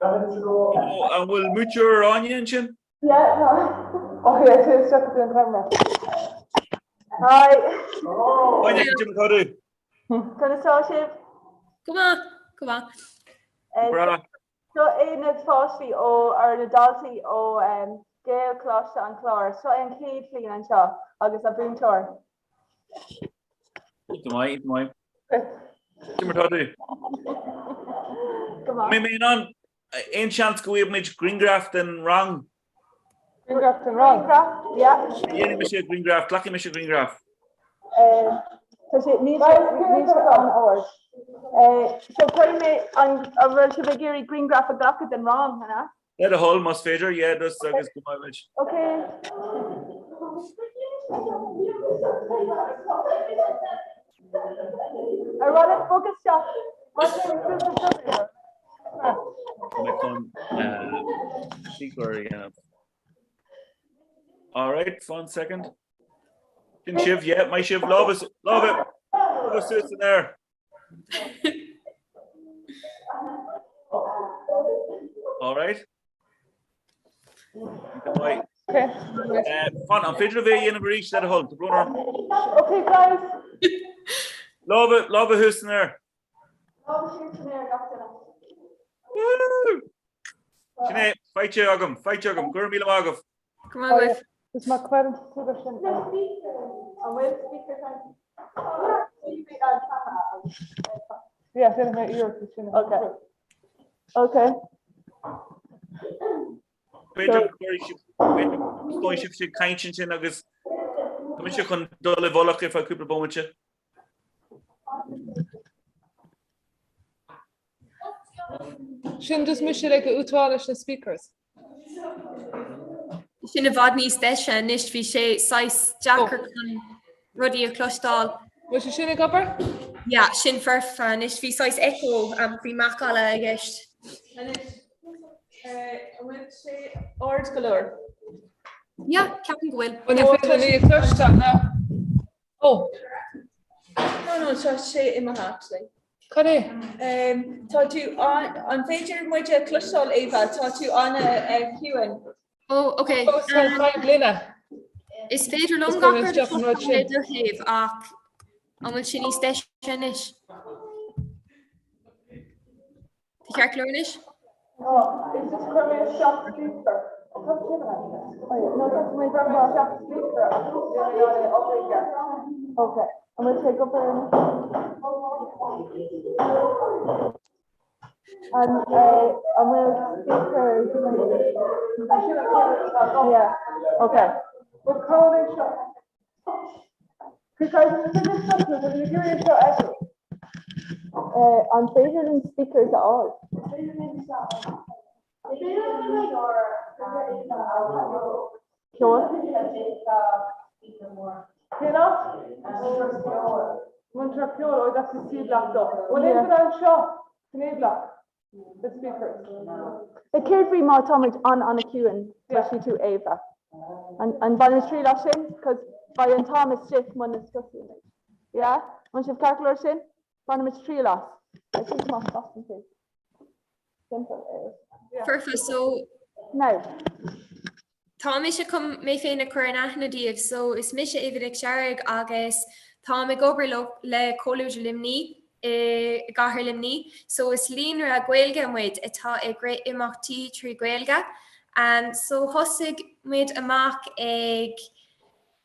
An bhfuil múinteoir Áine ansin? Hi. Áine, cad é mar atá tú? Conas tá sibh? Go maith, go maith. Breá. Seo é na páistí ó, or na daltaí ó Gaelcholáiste an Chláir. Seo é an chéad bhliain anseo agus a mhúinteoir. Go maith, go maith. Cad é mar atá tú? Go maith. Mbeidh mé in ann aon seans go bhfaighidh muid grianghraf den rang? Grianghraf den rang? Grianghraf, yeah. Dhéanfaidh mise grianghraf, glacfaidh mise grianghraf. Tá sé, níl sé, níl sé an-ard. So cuirfidh mé an, an bhfuil sibh ag iarraidh grianghraf a ghlacadh den rang, an ea? Le do thoil, más féidir, yeah, just agus go mbeidh muid. Okay. Ar mhaith libh bogadh isteach? Mé chun speaker a dhéanamh. All right, one second. Sin sibh, yeah, maith sibh, lámha, lámha, lámha suas in air. All right. Right. Okay. Uh, fan, an féidir libh é a dhéanamh arís le do thoil, tá brón orm. Okay, guys. Lámha, lámha thuas in air. Lámha suas in air, gach duine. Woo! Sin é, faighte agam, faighte agam, go raibh míle maith agaibh. Go maith agaibh. Is má cuireann tú go sin. An bhfuil speaker time? Yeah, déanfaidh mé iarracht sin. Okay. Okay. B'fhéidir go gcuirfidh sibh, b'fhéidir go stopfaidh sibh ag caint ansin agus tá mise chun dul i bhfolach ar feadh cúpla bomaite. Sin just mise like a útáil leis na speakers. Sin i bhfad níos deise anois, bhí sé saghas deacair chun rudaí a chloisteáil. Bhfuil sé sin ag obair? Yeah, sin foirfe anois, bhí saghas echo, bhí macalla i gceist. Anois, an bhfuil sé ard go leor? Yeah, ceapaim go bhfuil. Bhfuil ní féidir ní a chloisteáil ná? Oh. No, no, tá sé imithe actually. Cad é? Tá tú an féidir muid a chloisteáil Eva, tá tú an-chiúin. Oh, ok. Gloine. Is féidir liom gach rud a chloisteáil ar do thaobh ach an bhfuil sé níos deise anois? Tá ceart go leor anois? An féidir linn speakers a fháil? Ceol? Cén áit? Múinteoir ceoil, oh that's the C block though. Bhfuil aon duine anseo san A block? The speakers. Céard faoi má táimid an-an-chiúin, cloisfidh tú Éabha. An bhaineann triail as sin? Cos beidh an t-am istigh muna scriosann muid. Yeah? An sibh ceart go leor sin? Bainfimid triail as. I think má scasann tú. Simple is. Foirfe, so. Now. Tá mise chun mé féin a chur in aithne daoibh, so is mise Éabha Nic Searraigh agus táim ag obair le Comhluadar Luimnigh i gCathair Luimnigh. So is líonra Gaeilge muid atá ag rith imeachtaí trí Ghaeilge. So thosaigh muid amach ag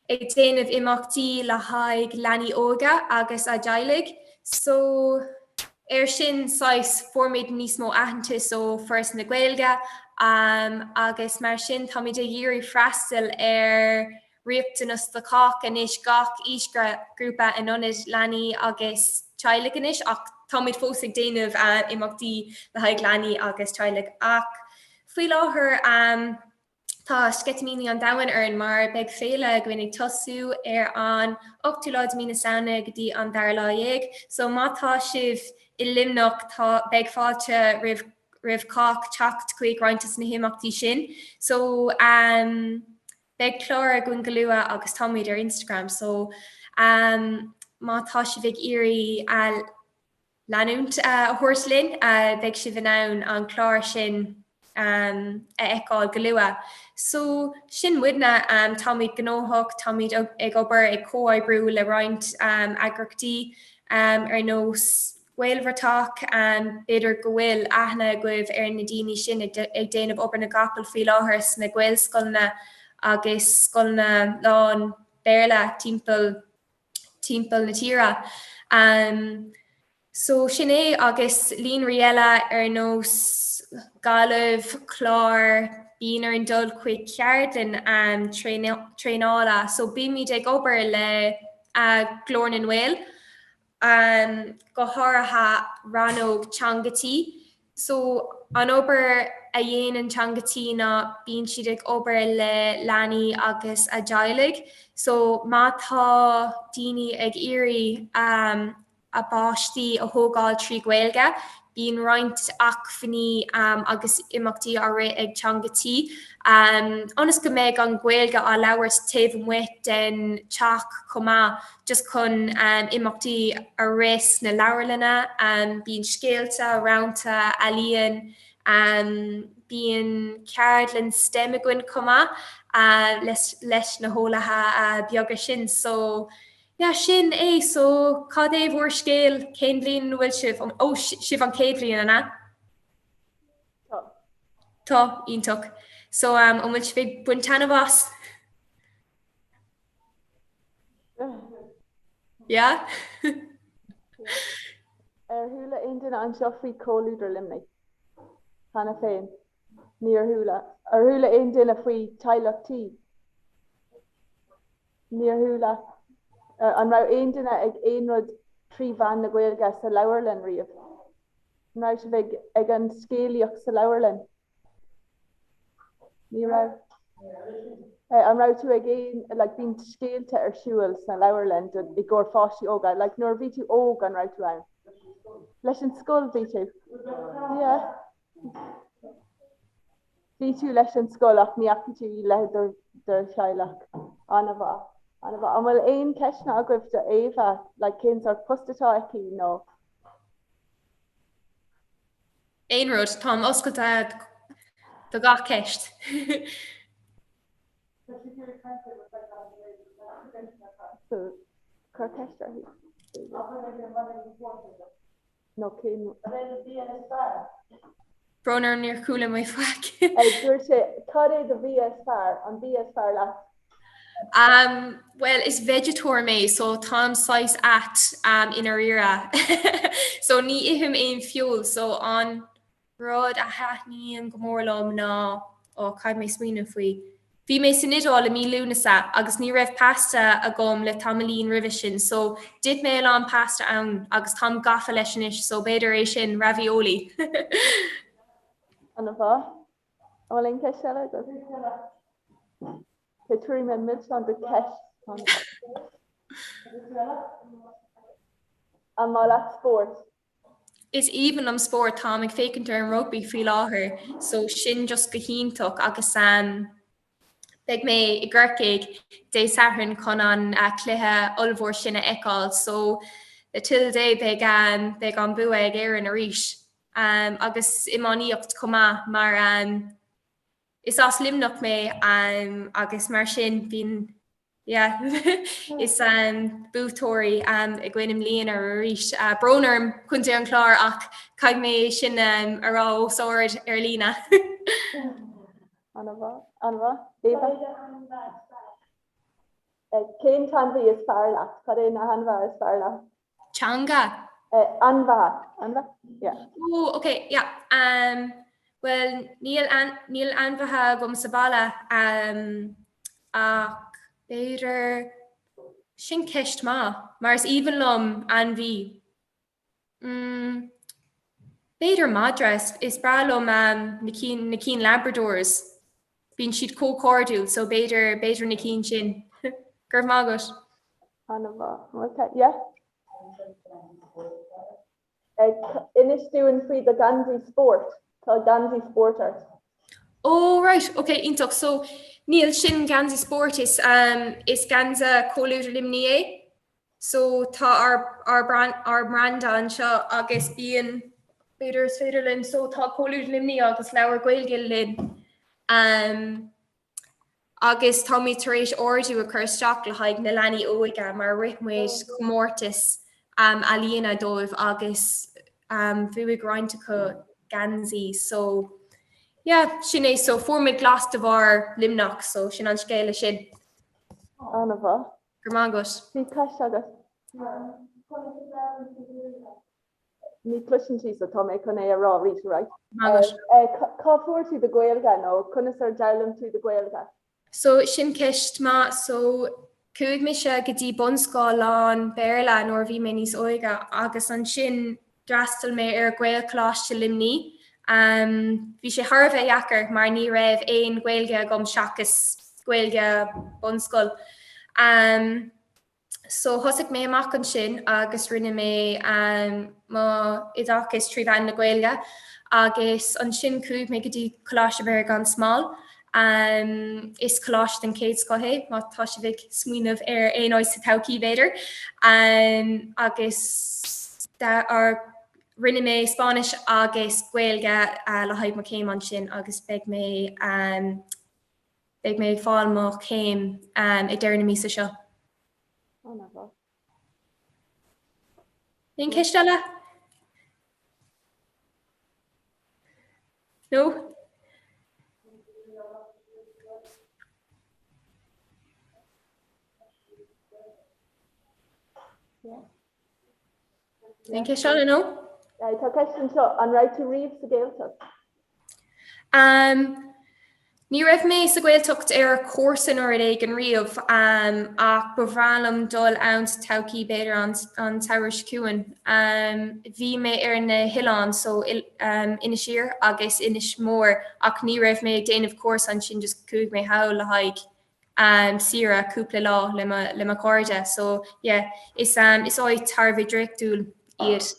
ag déanamh imeachtaí le haghaidh leanaí óga agus a dteaghlaigh. So ar sin saghas fuair muid níos mó aitheantais ó Foras na Gaeilge. Agus mar sin táimid ag iarraidh freastal ar riachtanas do chách anois, gach aoisghrúpa in ionad leanaí agus teaghlaigh anois ach táimid fós ag déanamh imeachtaí le haghaidh leanaí agus teaghlaigh ach faoi láthair tá sceitimíní an domhain orainn mar beidh féile againn ag tosú ar an 8ú lá de mí na Samhna go dtí an dara lá dhéag so má tá sibh i Luimneach tá beidh fáilte roimh roimh chách teacht chuig roinnt de na himeachtaí sin so um, Beidh clár againn go luath agus táimid ar Instagram so má tá sibh ag iarraidh leanúint a thabhairt linn beidh sibh in ann an clár sin a fheiceáil go luath. So sin muidne, táimid gnóthach, táimid ag obair ag comhoibriú le roinnt eagraíochtaí ar nós Gaelbhratach, b'fhéidir go bhfuil aithne agaibh ar na daoine sin ag déanamh obair na gcapall faoi láthair sna Gaelscoileanna agus scoileanna lán Béarla timpeall timpeall na tíre. So sin é agus líonraí eile ar nós Gaillimh, Clár, bíonn orainn dul chuig ceardlann traenála so bímid ag obair le Glór na nGael go háirithe rannóg Teanga Tí. So an obair a dhéanann Teanga Tí ná bíonn siad ag obair le leanaí agus a dteaghlaigh. So má tá daoine ag iarraidh a bpáistí a thógáil trí Ghaeilge, bíonn roinnt acmhainní agus imeachtaí á rith ag Teanga Tí ionas go mbeidh an Ghaeilge á labhairt taobh amuigh den teach chomh maith. just chun imeachtaí a rith sna leabharlanna, bíonn scéalta, rannta, ealaíon, bíonn ceardlann STEM againn chomh maith leis na heolaithe beaga sin. So yeah, sin é. So cad é bhur scéal? Cén bhliain ina bhfuil sibh? Ó, sibh an chéad bhliain, an ea? Tá. Tá, iontach. So an bhfuil sibh ag baint taitneamh as? Yeah? Ar chuala aon duine anseo faoi Comhluadar Luimnigh? Cheana féin? Níor chuala. Ar chuala aon duine faoi Teaghlach Tí? Níor chuala. An raibh aon duine ag aon rud trí mheán na Gaeilge sa leabharlann riamh? An raibh sibh ag ag an scéalaíocht sa leabharlann? Ní raibh. An raibh tú ag aon, like, bíonn scéalta ar siúl sna leabharlann do, i gcomhair pháistí óga. Like, nuair a bhí tú óg, an raibh tú ann? Leis an scoil bhí tú? Yeah. Bhí tú leis an scoil ach ní fhaca tú le do, do theaghlach. An-mhaith. An-mhaith. An bhfuil aon ceisteanna agaibh do Éabha? Like, cén sórt post atá aici nó? Aon rud, táim oscailte do gach ceist. Cuir ceist uirthi. Nó cén. Brón orm níor chuala mé faic. Dúirt sé, cad é do bhia is fearr, an bia is fearr leat? Um, well, is veigeatóir mé, so táim saghas ait um, i ndáiríre. so ní ithim aon feoil, so an rud a thaitníonn go mór liom ná ó caithfidh mé smaoineamh faoi. Bhí mé san Iodáil i mí Lúnasa agus ní raibh pasta agam le tamaillín roimhe sin, so d'ith mé a lán pasta ann agus táim gafa leis anois, so b'fhéidir é sin, ravioli. An-mhaith. An bhfuil aon cheist eile agat? Cé tabharfaidh mé milseán do cheist. An maith leat spórt? Is aoibhinn liom spórt, táim ag féachaint ar an rugbaí faoi láthair so sin just go hiontach agus um, beidh mé i gCorcaigh Dé Sathairn chun an uh, cluiche ollmhór sin a fheiceáil so le toil Dé beidh, um, beidh an bua ag Éirinn arís. Um, agus iománaíocht chomh maith mar um, is as Luimneach mé um, agus mar sin bíonn yeah, is um, buaiteoirí um, againn i mbliana arís. Uh, brón orm Contae an Chláir ach caithfidh mé sin um, a rá os ard ar líne. An-mhaith, an-mhaith. Éabha? Cén t-ainmhí is fearr leat? Cad é na hainmhithe is fearr leat? Teanga? Ainmhithe. Ainmhithe? Yeah. Oh, okay, yeah. Um, Bhuel, níl níl ainmhithe agam sa bhaile ach b'fhéidir, sin ceist maith, mar is aoibhinn liom ainmhí. Mm, b'fhéidir madra, is breá liom na cinn na cinn Labradors. Bíonn siad chomh cairdiúil so b'fhéidir b'fhéidir na cinn sin. Go raibh maith agat. An-mhaith. Okay, yeah. Inis dúinn faoi do gheansaí spóirt. Tá geansaí spóirt ort. Oh right, ok, iontach. So níl sin geansaí spóirt, is um, is geansaí Comhluadar Luimnigh é. So tá ár, ár, brand, ár mbranda anseo agus bíonn, b'fhéidir is féidir linn, so tá Comhluadar Luimnigh agus Labhair Gaeilge linn. Um, agus táimid tar éis ordú a chur isteach le haghaidh na leanaí óga mar rith muid comórtas ealaíona dóibh agus bhuaigh roinnt acu geansaí so yeah sin é so fuair muid glas de bharr Luimneach so sin an scéal leis sin. An-mhaith. Go raibh maith agat. Bhí ceist agat. Ní chloiseann sí so tá mé chun é a rá arís, right? Cá fuair tú do Ghaeilge nó conas ar d'fhoghlaim tú do Ghaeilge? So sin ceist maith. So chuaigh mise go dtí bunscoil lán Béarla nuair a bhí mé níos óige agus ansin d'fhreastail mé ar Ghaelcholáiste Luimnigh. Bhí sé thar a bheith deacair mar ní raibh aon Ghaeilge agam seachas Gaeilge bunscoil. So thosaigh mé amach ansin agus rinne mé mo oideachas trí mheán na Gaeilge agus ansin chuaigh mé go dtí Coláiste Mhuire gan Smál. Is coláiste den chéad scoth é má tá sibh ag smaoineamh ar aon áit sa todhchaí b'fhéidir. Agus rinne mé Spáinnis agus Gaeilge le haghaidh mo chéim ansin agus beidh mé Beidh mé ag fáil mo chéim ag deireadh na míosa seo. Aon cheist eile? No? Aon cheist eile no? Tá ceist anseo, an raibh tú riamh sa Ghaeltacht? Um, ní raibh mé sa Ghaeltacht ar chúrsa nó rud éigin riamh um, ach ba bhreá liom dul ann sa todhchaí b'fhéidir an, an samhradh seo chugainn. Um, bhí mé ar na hoileáin so um, Inis Oírr agus Inis Mór ach ní raibh mé ag déanamh cúrsa ansin just chuaigh mé thall le haghaidh um, saoire cúpla lá le mo, le mo chairde. So yeah, is, um, is áit thar a bheith draíochtúil iad.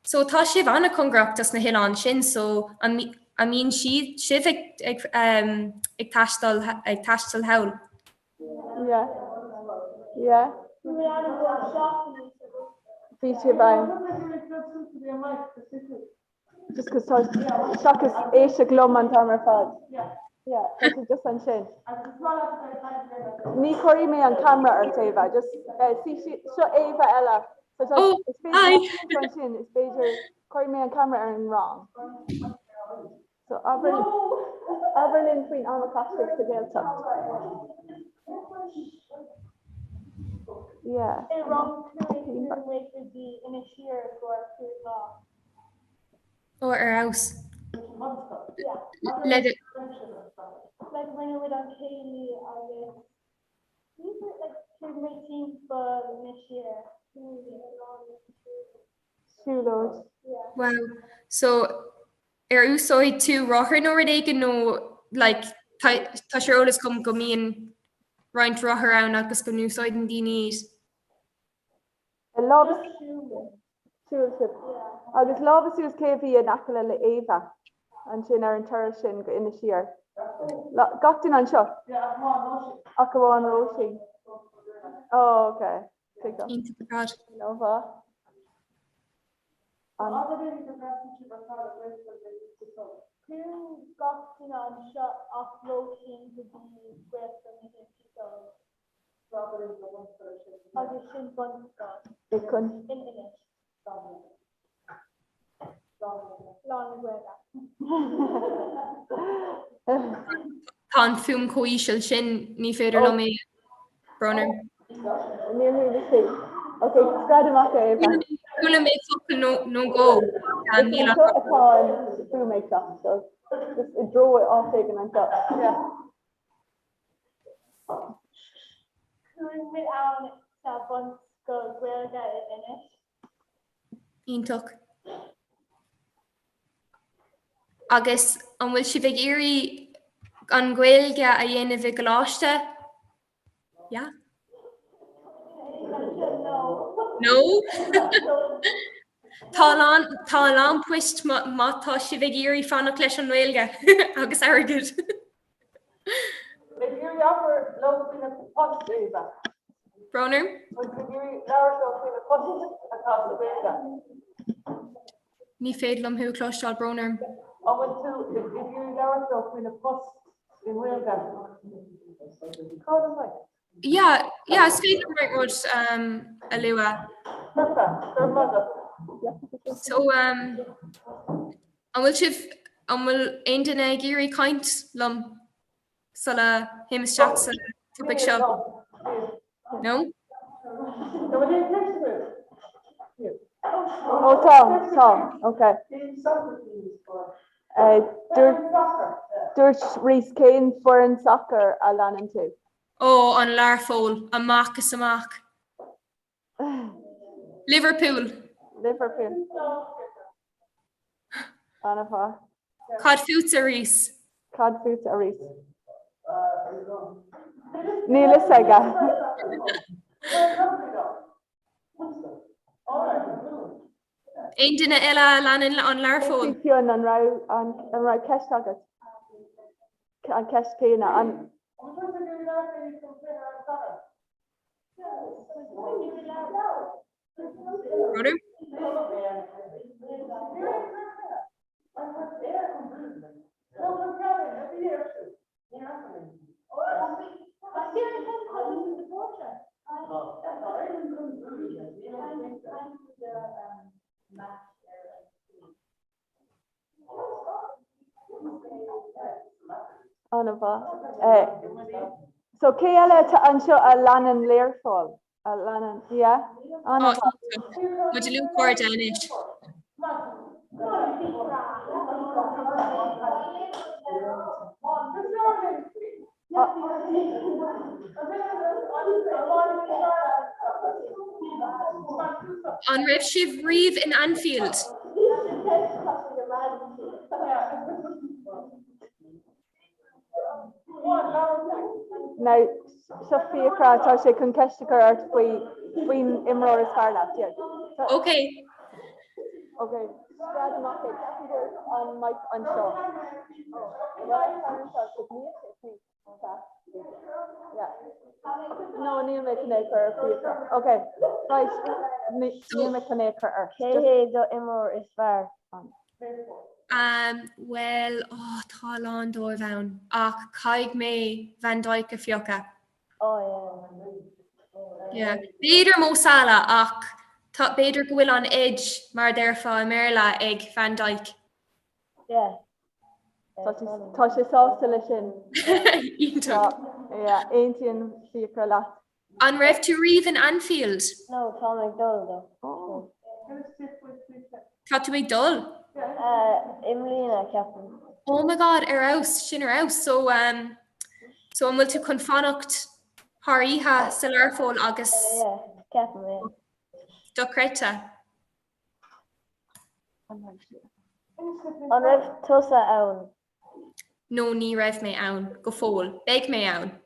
So tá sibh an-chóngarach dos na hoileáin sin, so an, an mbíonn siad, sibh ag, ag, um, ag taisteal, ag taisteal thall? Yeah. Yeah. Bhí sibh ann. Just cos tá seachas éisteacht liom an t-am ar fad. Yeah, tá sé just ansin. Ní chuirfidh mé an camera ort Éabha, just eh, sí sí seo Éabha eile. So tá Oh, is hi. féidir ansin, is féidir cuirfidh mé an camera ar an rang. So abair abair linn faoin am a chaith sibh sa Ghaeltacht. Yeah. I rang 5 chuaigh muid go dtí Inis Oírr i gcomhair 5 lá. Ó, ar fheabhas. Le do. Like rinne muid an céilí agus like chuaigh muid timpeall Inis Oírr. Siúlóid. Wow. So ar úsáid tú rothar nó rud éigin nó like tá tá sé ar eolas agam go mbíonn roinnt rothar ann agus go n-úsáideann daoine iad. Lámha Siúil sibh. Agus lámha suas cé a bhí in aice le Éabha ansin ar an turas sin go Inis Oírr. Gach duine anseo? Ach amháin Róisín. Oh, ok. Tuigim. Iontach ar fad. An-mhaith. An. Chuaigh gach duine anseo ach Róisín go dtí Gaelscoil na hInse Dóibh. Agus sin bunscoil in Inis. Lán na Gaeilge. Tá an fuaim chomh íseal sin, ní féidir liom é brón orm. Níor chuala sí. Ok, scread amach é, Éabha. Chuala mé focal nó dhó. Is anseo atá an fuaim ag teacht, so. Just i dtreo áit éigin anseo. Yeah. Chuaigh muid ann sa bhunscoil Gaeilge in Inis. Iontach. Agus an bhfuil sibh ag iarraidh an Ghaeilge a dhéanamh i gcoláiste? Yeah? No? Tá a lán, tá a lán poist má, má tá sibh ag iarraidh fanacht leis an nGaeilge agus airgead. Ag iarraidh labhairt leo faoi na poist, Éabha. Brón orm? Bhfuil tú ag iarraidh labhairt leo faoi na poist atá sa Ghaeilge? Ní féidir liom thú a chloisteáil, brón orm. An bhfuil tú ag iarraidh labhairt leo faoi na poist i nGaeilge? Cá bhfuil an mic? Yeah, yeah, is féidir liom roinnt rud um, a lua. Perfect, go raibh maith agat. So, um, an bhfuil sibh, an bhfuil aon duine ag iarraidh caint liom sula théim isteach sa topaic seo? No? Ó tá, tá, ok. Eh, Dúirt dúirt Rhys cén foireann sacair a leanann tú? Ó, an Learpholl, amach is amach. Liverpool. Liverpool. An-mhaith. Cad fútsa, Rhys? Cad fútsa, a Rhys? Níl fhios aige. Aon duine eile a leanann an Learpholl? Fionn, an raibh an raibh ceist agat? An ceist céanna. An Brother? An-mhaith. So cé eile atá anseo a leanann Learpholl? A leanann, yeah? An-mhaith. Mo dhlúthchairde anois. An raibh sibh riamh in Anfield? Now, seo Fiachra, tá sé chun ceist a chur ort faoi faoin imreoir is fearr leat. Yeah. Ok. Ok, scread amach é. Ceapaim go bhfuil an mic anseo. No, níl mé chun é a chur ar Fiachra. Ok, right. Níl mé chun é a chur ort. Cé hé do imreoir is fearr? Um, bhuel, oh, tá a lán dóibh ann, ach caithfidh mé Van Dijk a phiocadh. Oh, yeah. Yeah. B'fhéidir Mo Salah ach tá, b'fhéidir go bhfuil an edge, mar a déarfá i mBéarla, ag Van Dijk. Yeah. Tá sé sásta leis sin. Iontach. Yeah, aontaíonn Fiachra leat. An raibh tú riamh in Anfield? No, táim ag dul though. Tá tú ag dul? I mbliana, ceapaim. Oh my God, ar fheabhas, sin ar fheabhas. So, um, so an bhfuil tú chun fanacht thar oíche sa Learpholl agus... Yeah, ceapaim, yeah. Dochreidte. An raibh tusa ann? No ní raibh mé ann go fóill. Beidh mé ann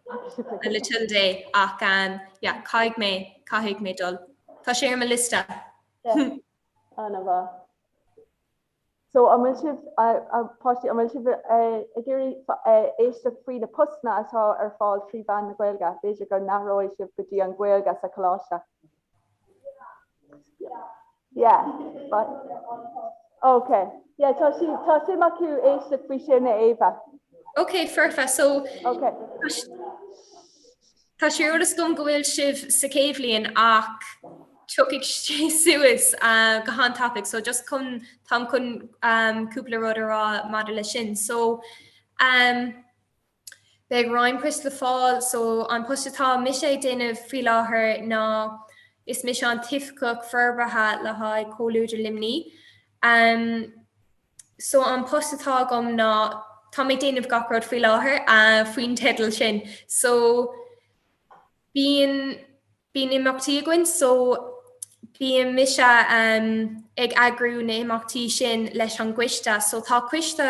le toil Dé ach um, yeah, caithfidh mé, caithfidh mé dul. Tá sé ar mo liosta. An-mhaith. So an bhfuil sibh, páistí, an bhfuil sibh ag iarraidh éisteacht faoi na postanna atá ar fáil trí mheán na Gaeilge? B'fhéidir go n-athróidh sibh go dtí an Ghaeilge sa choláiste. Yeah. But, okay. Yeah, tá sí, tá suim acu éisteacht faoi sin a Éabha. Ok, foirfe. So, okay. Tá sé ar eolas agam go bhfuil sibh sa chéad bhliain ach tiocfaidh sé suas uh, go han-tapaidh. So just chun táim chun um, cúpla rud a rá maidir leis sin. So um, Beidh roinnt poist le fáil so an post atá mise ag déanamh faoi láthair ná is mise an tOifigeach Forbartha le haghaidh Comhluadar Luimnigh. So an post atá agam ná tá mé ag déanamh gach rud faoi láthair faoin teideal sin. So bíonn bíonn imeachtaí againn so bíonn mise ag eagrú na himeachtaí sin leis an gcoiste. So tá coiste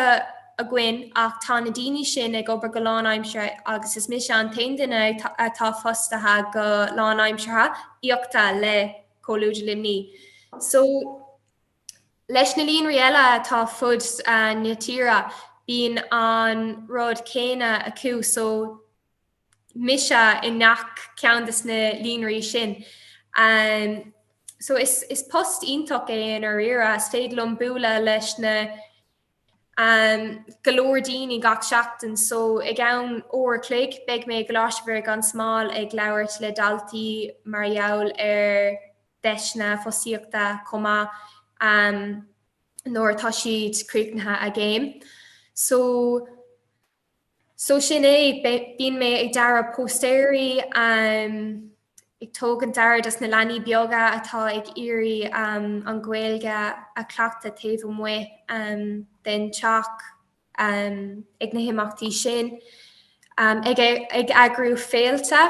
againn ach tá na daoine sin ag obair go lánaimseartha agus is mise an t-aon duine atá fostaithe go lánaimseartha íoctha le Comhluadar Luimnigh. So Leis na líonraí eile atá fud na tíre, bíonn an rud céanna acu, so mise i ngach ceann des na líonraí sin. So is is post iontach é i ndáiríre, is féidir liom bualadh leis na go leor daoine gach seachtain so i gceann uair a chloig beidh mé i gColáiste Mhuire gan Smál ag labhairt le daltaí mar gheall ar deiseanna fostaíochta chomh maith nuair atá siad críochnaithe a gcéim. So So sin é, bíonn mé ag dearadh póstaeirí, ag tógaint aire dos na leanaí beaga atá ag iarraidh an Ghaeilge a chleachtadh taobh amuigh den teach ag na himeachtaí sin, ag eagrú féilte.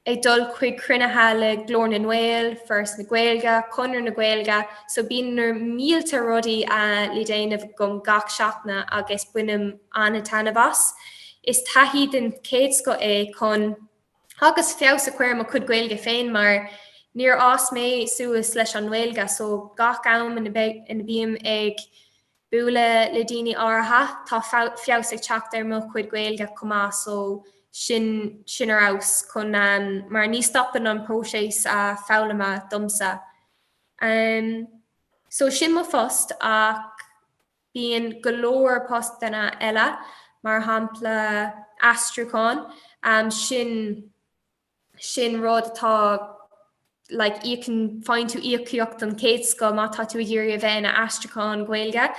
ag dul chuig cruinnithe le Glór na nGael, Foras na Gaeilge, Conradh na Gaeilge, so bíonn na mílte rudaí le déanamh agam gach seachtain agus bainim an-taitneamh as. Is taithí den chéad scoth é chun agus feabhas a chur ar mo chuid Gaeilge féin mar níor fhás mé suas leis an nGaeilge so gach am ina bím ag bualadh le daoine áirithe, tá feabhas ag teacht ar mo chuid Gaeilge chomh maith so sin sin ar fheabhas chun mar ní stopann an próiseas foghlama domsa. So sin mo phost ach bíonn go leor postanna eile mar shampla aistriúchán, sin sin rud atá like íocann faigheann tú íocaíocht den chéad scoth má tá tú ag iarraidh a bheith ina aistriúchán Gaeilge.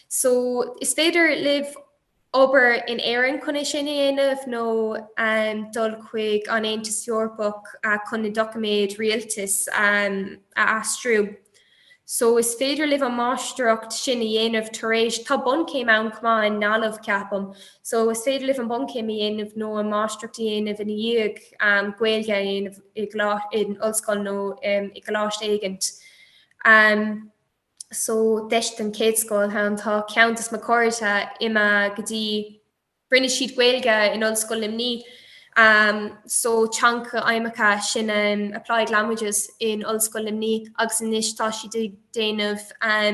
So is féidir libh obair in Éirinn chun é sin a dhéanamh nó um, dul chuig an Aontas Eorpach uh, chun na doiciméid rialtais um, a aistriú. So is féidir libh an máistreacht sin a dhéanamh tar éis, tá bunchéim ann chomh maith i nGaillimh ceapaim, so is féidir libh an bunchéim a dhéanamh nó an máistreacht a dhéanamh ina dhiaidh um, Gaeilge a dhéanamh i in ollscoil nó um, i gcoláiste éigint. Um, so deis den chéad scoth ann tá ceann de mo chairde imithe go dtí Rinne siad Gaeilge in Ollscoil Luimnigh so teanga fheidhmeacha sin Applied Languages in Ollscoil Luimnigh agus anois tá siad ag déanamh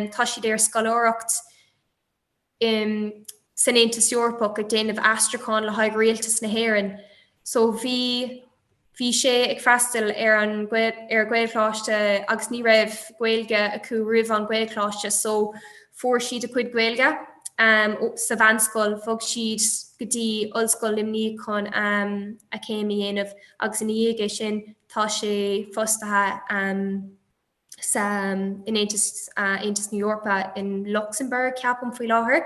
tá siad ar scoláireacht san Aontas Eorpach ag déanamh aistriúchán le haghaidh Rialtas na hÉireann. So bhí Bhí sé ag freastal ar an ar Ghaelcholáiste agus ní raibh Gaeilge acu roimh an Ghaelcholáiste so fuair siad a cuid Gaeilge sa mheánscoil, bhog siad go dtí Ollscoil Luimnigh chun a céim a dhéanamh agus ina dhiaidh é sin tá sé fostaithe sa in Aontas Aontas na hEorpa in Luxembourg ceapaim faoi láthair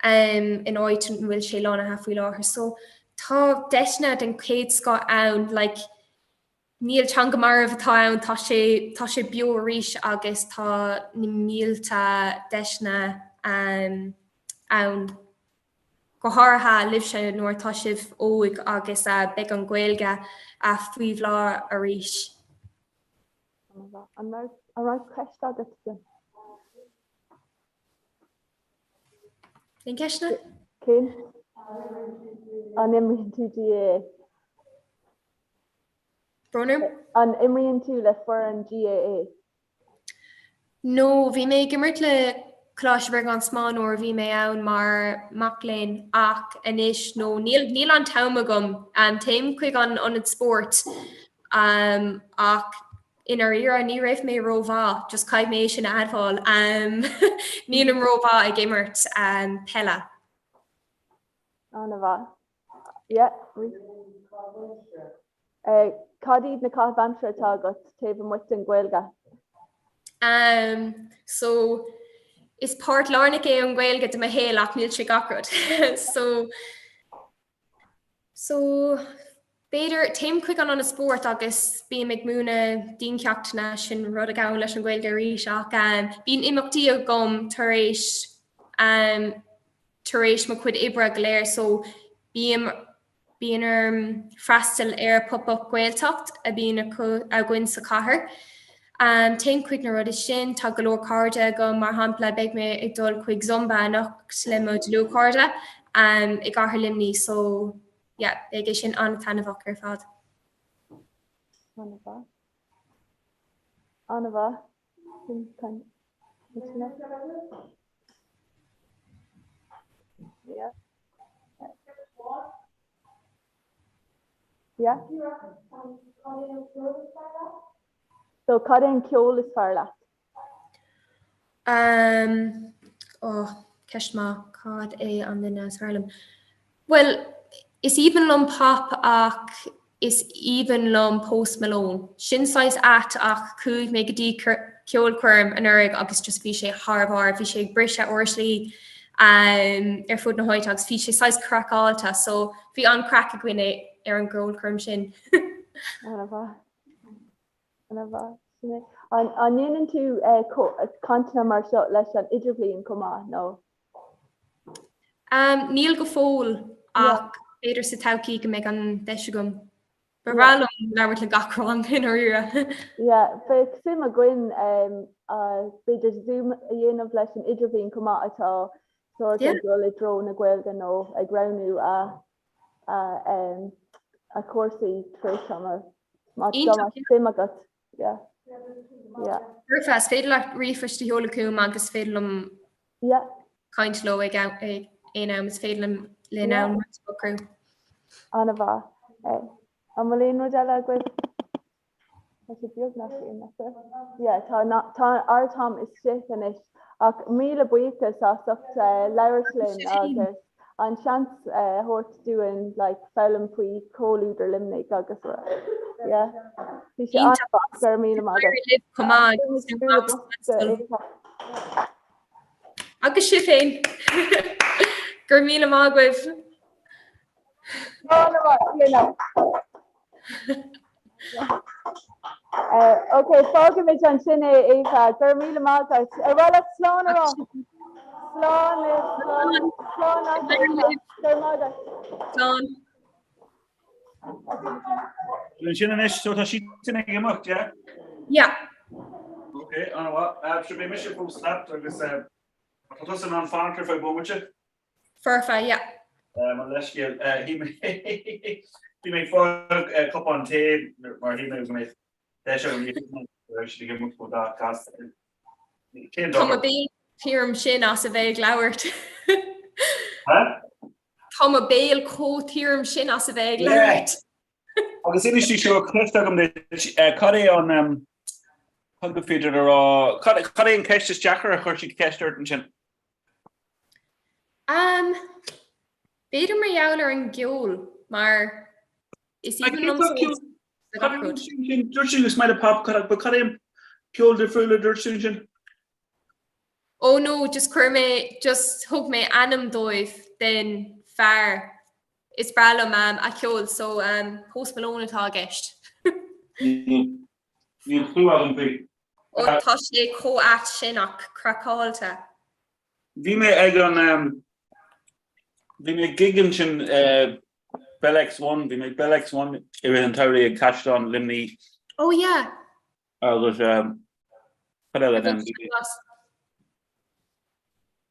in áit an bhfuil sé lonnaithe faoi láthair. So tá deiseanna den chéad scoth ann like níl teanga marbh atá ann tá sé tá sé beo arís agus tá na mílte deiseanna um, ann. Go háirithe libhse nuair atá sibh óg agus uh, beidh an Ghaeilge uh, faoi bhláth arís. An raibh ceist agat? Aon ceisteanna? Cén? An imríonn tú GAA? Brón orm? An imríonn tú le foireann GAA? No, bhí mé ag imirt le Coláiste Mhuire gan Smál nuair a bhí mé ann mar mac léinn ach anois no níl níl an t-am agam. Um, téim chuig an ionad spóirt um, ach i ndáiríre ní raibh mé rómhaith, just caithfidh mé é sin a admháil. Um, nílim rómhaith ag imirt um, peile. An-mhaith. Yeah. Cad iad na caithimh aimsire atá agat taobh amuigh den Ghaeilge? Um, so is páirt lárnach é an Ghaeilge de mo shaol ach níl sé gach rud. so so. B'fhéidir, téim chuig an ionad spóirt agus bím ag múineadh diancheachtanna, sin rud a ghabhann leis an Ghaeilge arís, ach bíonn imeachtaí agam tar éis tar éis mo chuid oibre go léir so bím bíonn orm freastal ar Pop-Up Gaeltacht a bhíonn acu againn sa chathair. Téim chuig na rudaí sin, tá go leor cairde agam, mar shampla beidh mé ag dul chuig Zumba anocht le mo dlúthchairde i gcathair Luimnigh so yeah, beidh é sin an-taitneamhach ar fad. An-mhaith. An-mhaith. Sin kind Yeah. Yeah. So cad é an ceol is fearr leat? Um, oh, ceist maith, cad é an duine is fearr liom? Bhuel, is aoibhinn liom pop ach is aoibhinn liom Post Malone. Sin saghas ait ach chuaigh mé go dtí ceolchoirm anuraidh agus just bhí sé thar barr, bhí sé ag briseadh uirlisí um, ar fud na háite agus bhí sé saghas craiceáilte so bhí an-chraic againn ar an gceolchoirm sin. An-mhaith. An-mhaith. Sin é. An an ndéanann tú cainteanna mar seo leis an idirbhliain chomh maith nó? Um, níl go fóill ach b'fhéidir sa todhchaí go mbeidh an deis agam. Ba bhreá liom labhairt le gach rang i ndáiríre. Yeah, bheadh suim againn um, uh, b'fhéidir Zoom a dhéanamh leis an idirbhliain chomh maith atá sórt ag dul i dtreo na Gaeilge nó ag roghnú a a chúrsaí tar éis tamaill. Má tá suim agat. Yeah. Yeah. Foirfe, is féidir leat ríomhphost a sheoladh chugam agus is féidir liom yeah. caint leo ag aon am, is féidir liom linn am a shocrú. An-mhaith. An bhfuil aon rud eile agaibh? Tá sé beagnach imeachta. Yeah, tá tá ár t-am istigh anois ach míle buíochas as ucht labhairt linn agus an seans a thabhairt dúinn like foghlaim faoi chomhluadar Luimnigh agus yeah. Bhí sé an-mhaith, go raibh míle maith agat. Chomh maith. Agus sibh féin. Go raibh míle maith agaibh. Ok, fágfaimid ansin é Aoife, go raibh míle maith agat. Ar mhaith leat slán a rá? Slán libh, slán, slán leat Aoife, go raibh maith agat. Slán. Sin anois, so tá siad sin ag imeacht, yeah? Yeah. Ok, an-mhaith. Sure beidh mise fós leat agus tá tusa in ann fanacht ar feadh bomaite. Foirfe, yeah. Mo leithscéal, bhí mé ag fáil cupán tae mar shíl mé go mbeadh deis agam go raibh siad ag imeacht chomh gasta. Cén Tá mo béal tirim sin as a bheith ag labhairt. Tá mo béal chomh tirim sin as a bheith ag labhairt. Agus inis di seo ceist agam duit, cad é an cad go féidir a rá, cad é an ceist is deacra a chuir siad ceist ort ansin? Um, b'fhéidir mar gheall ar an gceol, mar is aoibhinn liom gach rud. Dúirt tú is maith leat pop, but cad é an ceol difriúil a dúirt tú ansin? Oh no, just chuir mé, just thug mé ainm dóibh den fear is breá liom um, a cheol, so um, Post Malone atá i gceist. Níl clue agam faoi. Ó tá sé chomh ait sin ach craiceáilte. Bhí mé ag an bhí mé ag gig ansin Bell X1, bhí mé ag Bell X1 i rith an tsamhraidh ag Caisleán Luimnigh. Oh yeah. Agus cad eile then?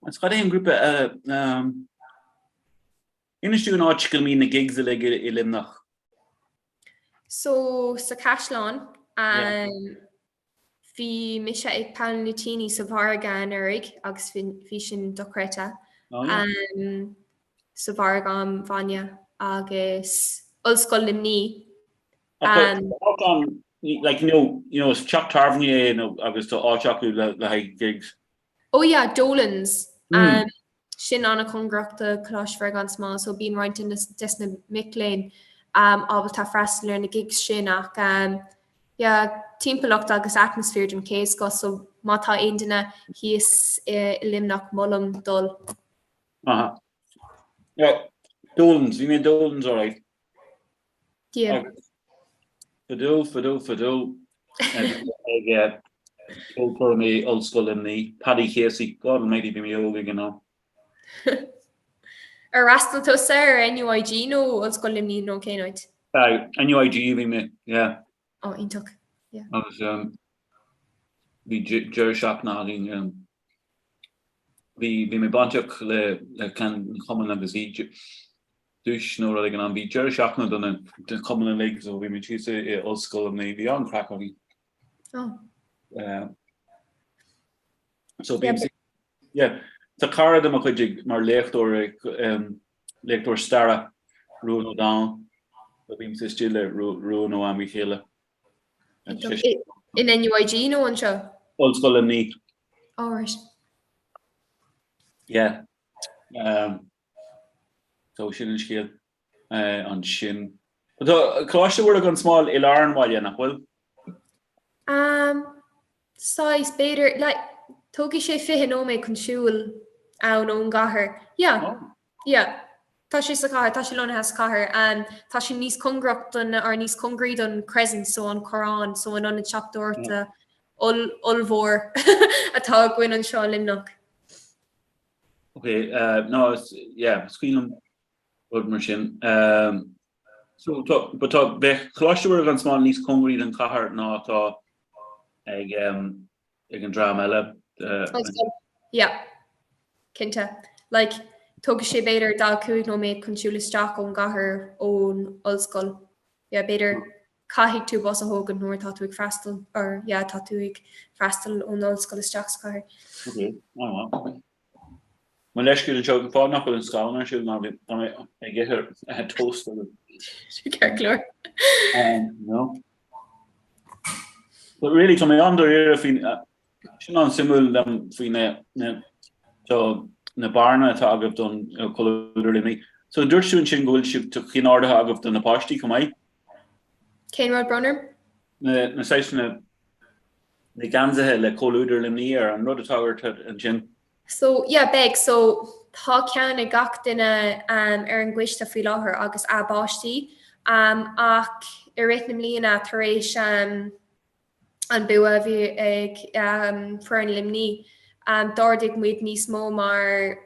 Agus cad é an grúpa Inis dúinn an áit go mbíonn na gigs uilig i Luimneach. So sa Chaisleán um, bhí mise ag Paolo Nutini sa mhargadh anuraidh agus bhí sin dochreidte. Oh, yeah. um, sa mhargadh an bhainne agus Ollscoil Luimnigh. Um, like, you know, you know, is teach tábhairne é nó agus tá áit acu le le haghaidh gigs. Oh yeah, Dolan's. Um, sin an-chóngarach do Choláiste Mhuire gan Smál, so bíonn roinnt des na mic léinn um, ábalta freastal ar na gigs sin ach um, yeah, timpeallacht agus atmaisféar den chéad scoth, so má tá aon duine thíos i Luimneach molaim dul. Aha. Yeah, Dolan's, bhí mé Dolan's alright. Yeah. Agus fadó, fadó, fadó ag ceolchoirm i Ollscoil Luimnigh, Paddy Casey, God almighty bhí mé óg ag an am. Ar fhreastail tusa ar NUIG nó Ollscoil Luimnigh nó cén áit? NUIG a bhí mé, yeah. Ó, iontach, yeah. Agus bhí deireadh seachtaine againn, bhí bhí mé bainteach le le ceann chumann agus bhí duais nó rud ag an am, bhí deireadh seachtaine do na don chumann uilig so bhí muid thíos i Ollscoil Luimnigh, bhí an-chraic againn. Oh. So bím yeah, tá cara de mo chuid ag mar léachtóir ag léachtóir staire Ruan Ó Domhnaill, so bímse istigh le Ruan ó am go chéile. In NUIG nó anseo? Ollscoil Luimnigh. Oh right. Yeah. Um, So sin an scéal ansin. Tá Coláiste Mhuire gan Smál i lár an bhaile, nach bhfuil? Um, saghas, b'fhéidir, like, tógfaidh sé 20 nóiméad chun siúl ann ón gcathair. Yeah, oh. yeah. Tá sé sa chathair, tá sé lonnaithe sa chathair. Um, tá sé níos cóngarach don, or níos cóngaraí don Crescent, so an Corrán, so an ionad siopadóireachta mm. ollmhór atá againn anseo i Luimneach. Ok, uh, no, is, yeah, is cuimhin liom rud mar sin. Um, so, tá, but tá, bheadh Coláiste Mhuire gan Smál níos cóngaraí don chathair ná atá ag, um, ag an dream eile. Uh, yeah, cinnte. Like, tógfaidh sé b'fhéidir 45 nóiméad chun siúl isteach ón gcathair ón ollscoil. Yeah, b'fhéidir caithfidh tú bus a thógaint nuair atá tú ag freastal, or yeah, tá tú ag freastal ón ollscoil isteach sa chathair. Ok, an-mhaith. Mo leithscéal anseo, an fáth nach bhfuil an scáileán ar siúl ná tá mé ag ithe toast agus. Ceart go leor. No. But really tá mé an-dáiríre faoin, sin an-suimiúil liom faoi na, na, tá na bearanna atá agaibh don Comhluadar Luimnigh. So dúirt tú ansin go bhfuil sibh, tá cinn ordaithe agaibh do na páistí chomh maith? Cén rud, brón orm? Na, na saghas na, na geansaithe le Comhluadar Luimnigh air, an rud atá agat ansin? So, yeah, beidh. So, tá ceann ag gach duine um, ar an gcoiste faoi láthair agus a bpáistí. Um, ach i rith na mbliana tar éis um, an bua a bhí ag um, foireann Luimnigh, um, d'ardaigh muid níos mó mar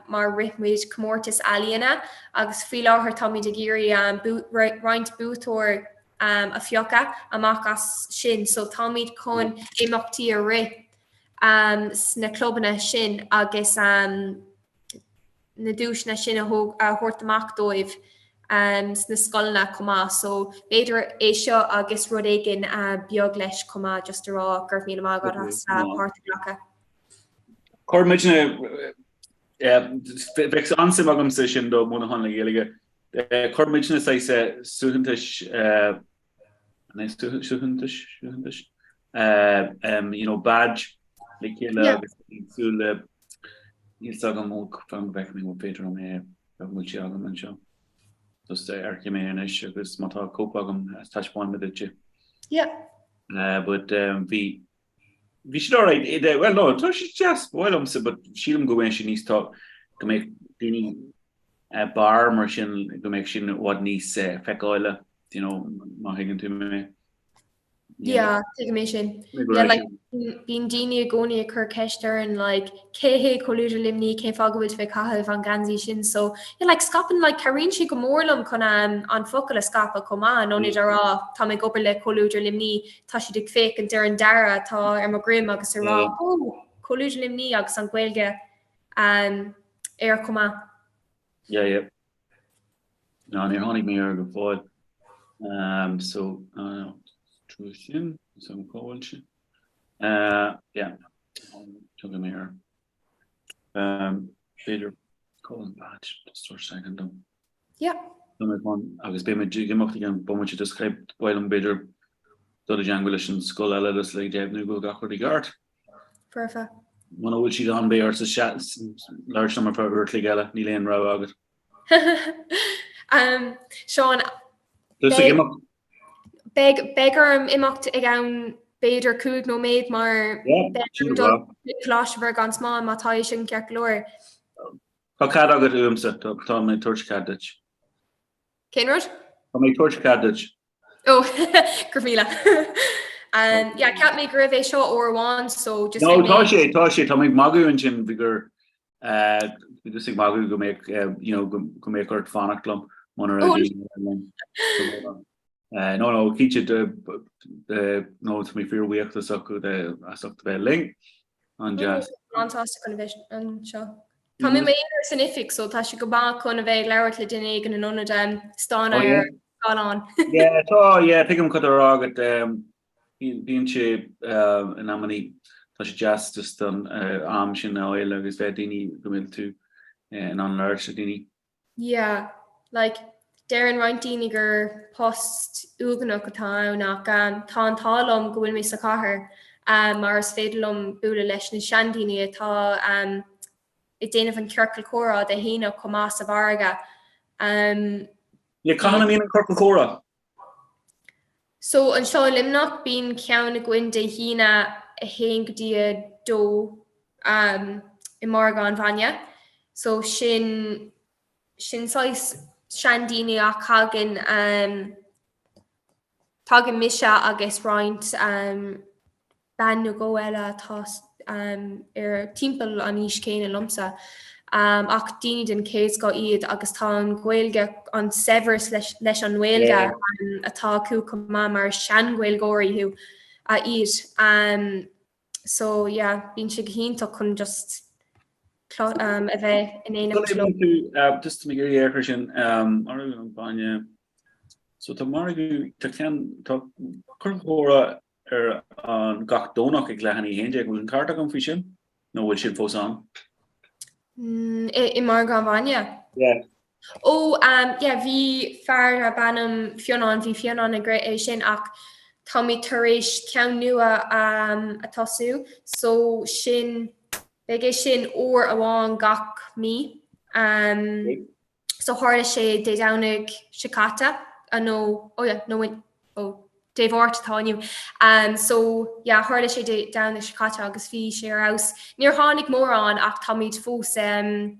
mar rith muid comórtas ealaíona agus faoi láthair táimid ag iarraidh roinnt buaiteoir a phiocadh amach as sin so táimid chun imeachtaí a rith sna clubanna sin agus na duaiseanna sin a thabhairt amach dóibh sna scoileanna chomh maith so b'fhéidir é seo agus rud éigin beag leis chomh maith just a rá go raibh míle maith agat as páirt a ghlacadh. Chuir muidne, bheadh an-suim agamsa sin do Mhuineachán le Gaeilge. Chuir muidne saghas suaitheantais, suaitheantais, suaitheantais, you know, badge le chéile agus súil le, níl 's agam ó fan go bhfeicfidh mé b'fhéidir liom é, go bhfuil sé agam anseo. Just amharcfaidh mé anois agus má tá cóip agam taispeánfaidh mé duit é. Yeah. But bhí Bhí siad alright, well no, tá siad deas, ba mhaith liomsa but sílim go mbeidh siad níos tá, go mbeidh daoine barr mar sin, go mbeidh sin i bhfad níos feiceála, you know, má thuigeann tú mé. Yeah, tuigim é sin. Yeah, like, bíonn daoine i gcónaí ag cur ceist orainn, like, cé hé Comhluadar Luimnigh, cén fáth go bhfuil sibh ag caitheamh an geansaí sin? So, yeah, like, scaipeann, like, cabhraíonn sé go mór liom chun um, an focal a scaipeadh chomh maith, in ionad a rá, tá mé ag obair le Comhluadar Luimnigh, tá siad ag féachaint ar an dearadh atá ar mo dhroim agus ag rá, Ó, Comhluadar Luimnigh agus an Ghaeilge um, air chomh maith. Yeah, yeah. No, níor tháinig mé air go fóill. Um, so, uh, trú sin, so cá bhfuil sin. Uh, yeah, tugadh mé air. Um, b'fhéidir, cá bhfuil an badge, just for a second dom. Yeah. Agus beidh muid ag imeacht ag an bomaite just ba mhaith liom b'fhéidir dul i dteangmháil leis an scoil eile just le deimhniú go bhfuil gach rud i gceart. Foirfe. Muna bhfuil siad ann beidh ort labhairt liom ar feadh uair a chloig eile, níl aon rogha agat. um, Seán, Just ag imeacht. Beidh, beidh orm imeacht i gceann b'fhéidir 5 nóiméad mar beidh orm dul Coláiste Mhuire gan Smál má tá sé sin ceart go leor. Tá cead agat uaimse, tá mé ag tabhairt cead duit. Cén rud? Tá mé ag tabhairt cead duit. Ó, go raibh míle. Um, yeah, cheap mé go raibh é seo uair amháin, so just No, tá sé, tá sé, tá mé ag magadh ansin, bhí gur eh, bhí just ag magadh go mbeadh, eh, you know, go go mbeadh ort fanacht liom muna raibh Oh. daoine linn. So, eh, no, no, cinnte de, de, no, tá mé fíorbhuíoch as ucht de, as ucht a bheith linn. An-deas. An-sásta chun a bheith anseo. Tá mé i m'aonar san oifig so tá sé go maith chun a bheith ag labhairt le duine éigin in ionad um, Oh, stánadh yeah. ar scáileán. Yeah, tá, yeah, tuigim cad atá á rá agat, um, bíonn sé uh, in amannaí, tá sé deas just an uh, am sin a fháil agus bheith daoine go bhfuil tú uh, in ann labhairt le daoine. Yeah, like, deireann roinnt daoine gur post uaigneach atá ann ach um, tá an t-ádh liom go bhfuil mé sa chathair um, mar is féidir liom bualadh leis na seandaoine atá um, ag déanamh an ciorcal comhrá Dé hAoine chomh maith sa mhargadh. Um, Yeah, cathain a mbíonn an ciorcal comhrá? So anseo i Luimneach bíonn ceann againn Dé hAoine 1 go dtí 2 um, i Margadh an Bhainne. So sin sin saghas seandaoine ach tagann um, tagann mise agus roinnt um, bean nó dhó eile atá ar timpeall an aois céanna liomsa, ach daoine den chéad scoth iad agus tá an Ghaeilge, an saibhreas leis an nGaeilge atá acu chomh maith mar is sean-Ghaeilgeoirí thú iad. So yeah, bíonn sé go hiontach chun just a bheith in éineacht leo. Just mé ag iarraidh ar sin, margadh an bhainne. So tá margadh, tá ceann, tá ciorcal comhrá ar an gach Domhnach ag leath i ndiaidh a 11. Bhfuil an ceart agam faoi sin? Nó bhfuil sin fós ann? I Margadh an Bhainne? Yeah. Ó, um, yeah, bhí fear darb ainm Fionnán, bhí Fionnán ag rith é sin ach táimid tar éis ceann nua um, a tosú, so sin, beidh é sin uair amháin gach mí. Um, So tharla sé Dé Domhnaigh seo caite, nó, oh yeah, nó, oh, Dé Máirt atá inniu. Um, so yeah, tharla sé Dé Domhnaigh seo caite agus bhí sé ar fheabhas. Níor tháinig mórán ach táimid fós um,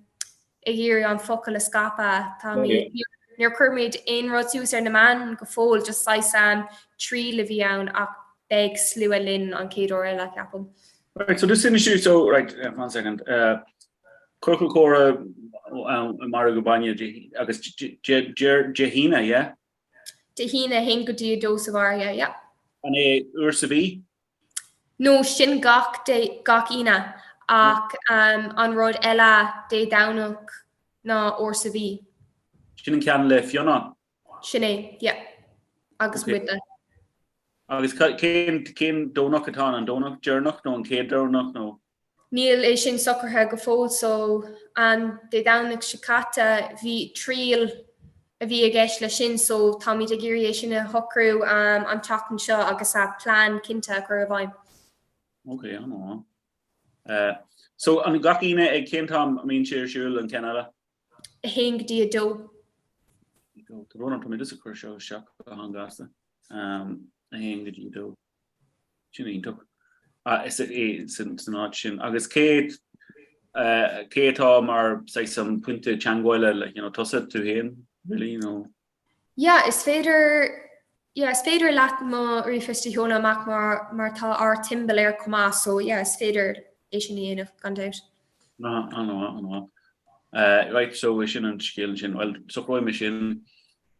ag iarraidh an focal a scaipeadh. Táimid, níor chuir muid aon rud suas ar na meáin go fóill, just saghas um, triail a bhí ann ach beidh slua linn an chéad uair eile, ceapaim. Right, so this issue, so, right, uh, one second. Uh, Ciorcal comhrá i Margadh an Bhainne agus Dé hAoine, yeah? Dé hAoine, 1 go dtí 2 sa mhargadh, yeah. An é uair sa mhí? No, sin gach Dé, gach Aoine, ach an rud eile Dé Domhnach ná uair sa mhí. Sin an ceann le Fionnán? Sin é, yeah. Agus muidne. Agus cén, cén Domhnach atá ann? An Domhnach deireanach nó an chéad Domhnach nó? Níl é sin socraithe go fóill so an Dé Domhnaigh seo caite bhí triail a bhí i gceist leis sin so táimid ag iarraidh é sin a shocrú an tseachtain seo agus a plean cinnte a chur i bhfeidhm. Ok, an-mhaith. So an gach Aoine ag cén t-am a mbíonn sé ar siúl an ceann eile? 1 go dtí 2. Tá brón orm, tá mé just ag cur seo isteach go han-ghasta. 1 go dtí 2. Sin iontach. Is é san áit sin. Agus cé cé atá mar saghas an pointe teagmhála like, you know, tusa tú féin, really, nó? Yeah, is féidir yeah, is féidir leat mo ríomhphost a sheoladh amach mar mar tá ár timbeal air chomh maith, so yeah, is féidir é sin a dhéanamh gan dabht. An-mhaith, an-mhaith. Right, so sin an scéal ansin. Bhuel, socróidh mé sin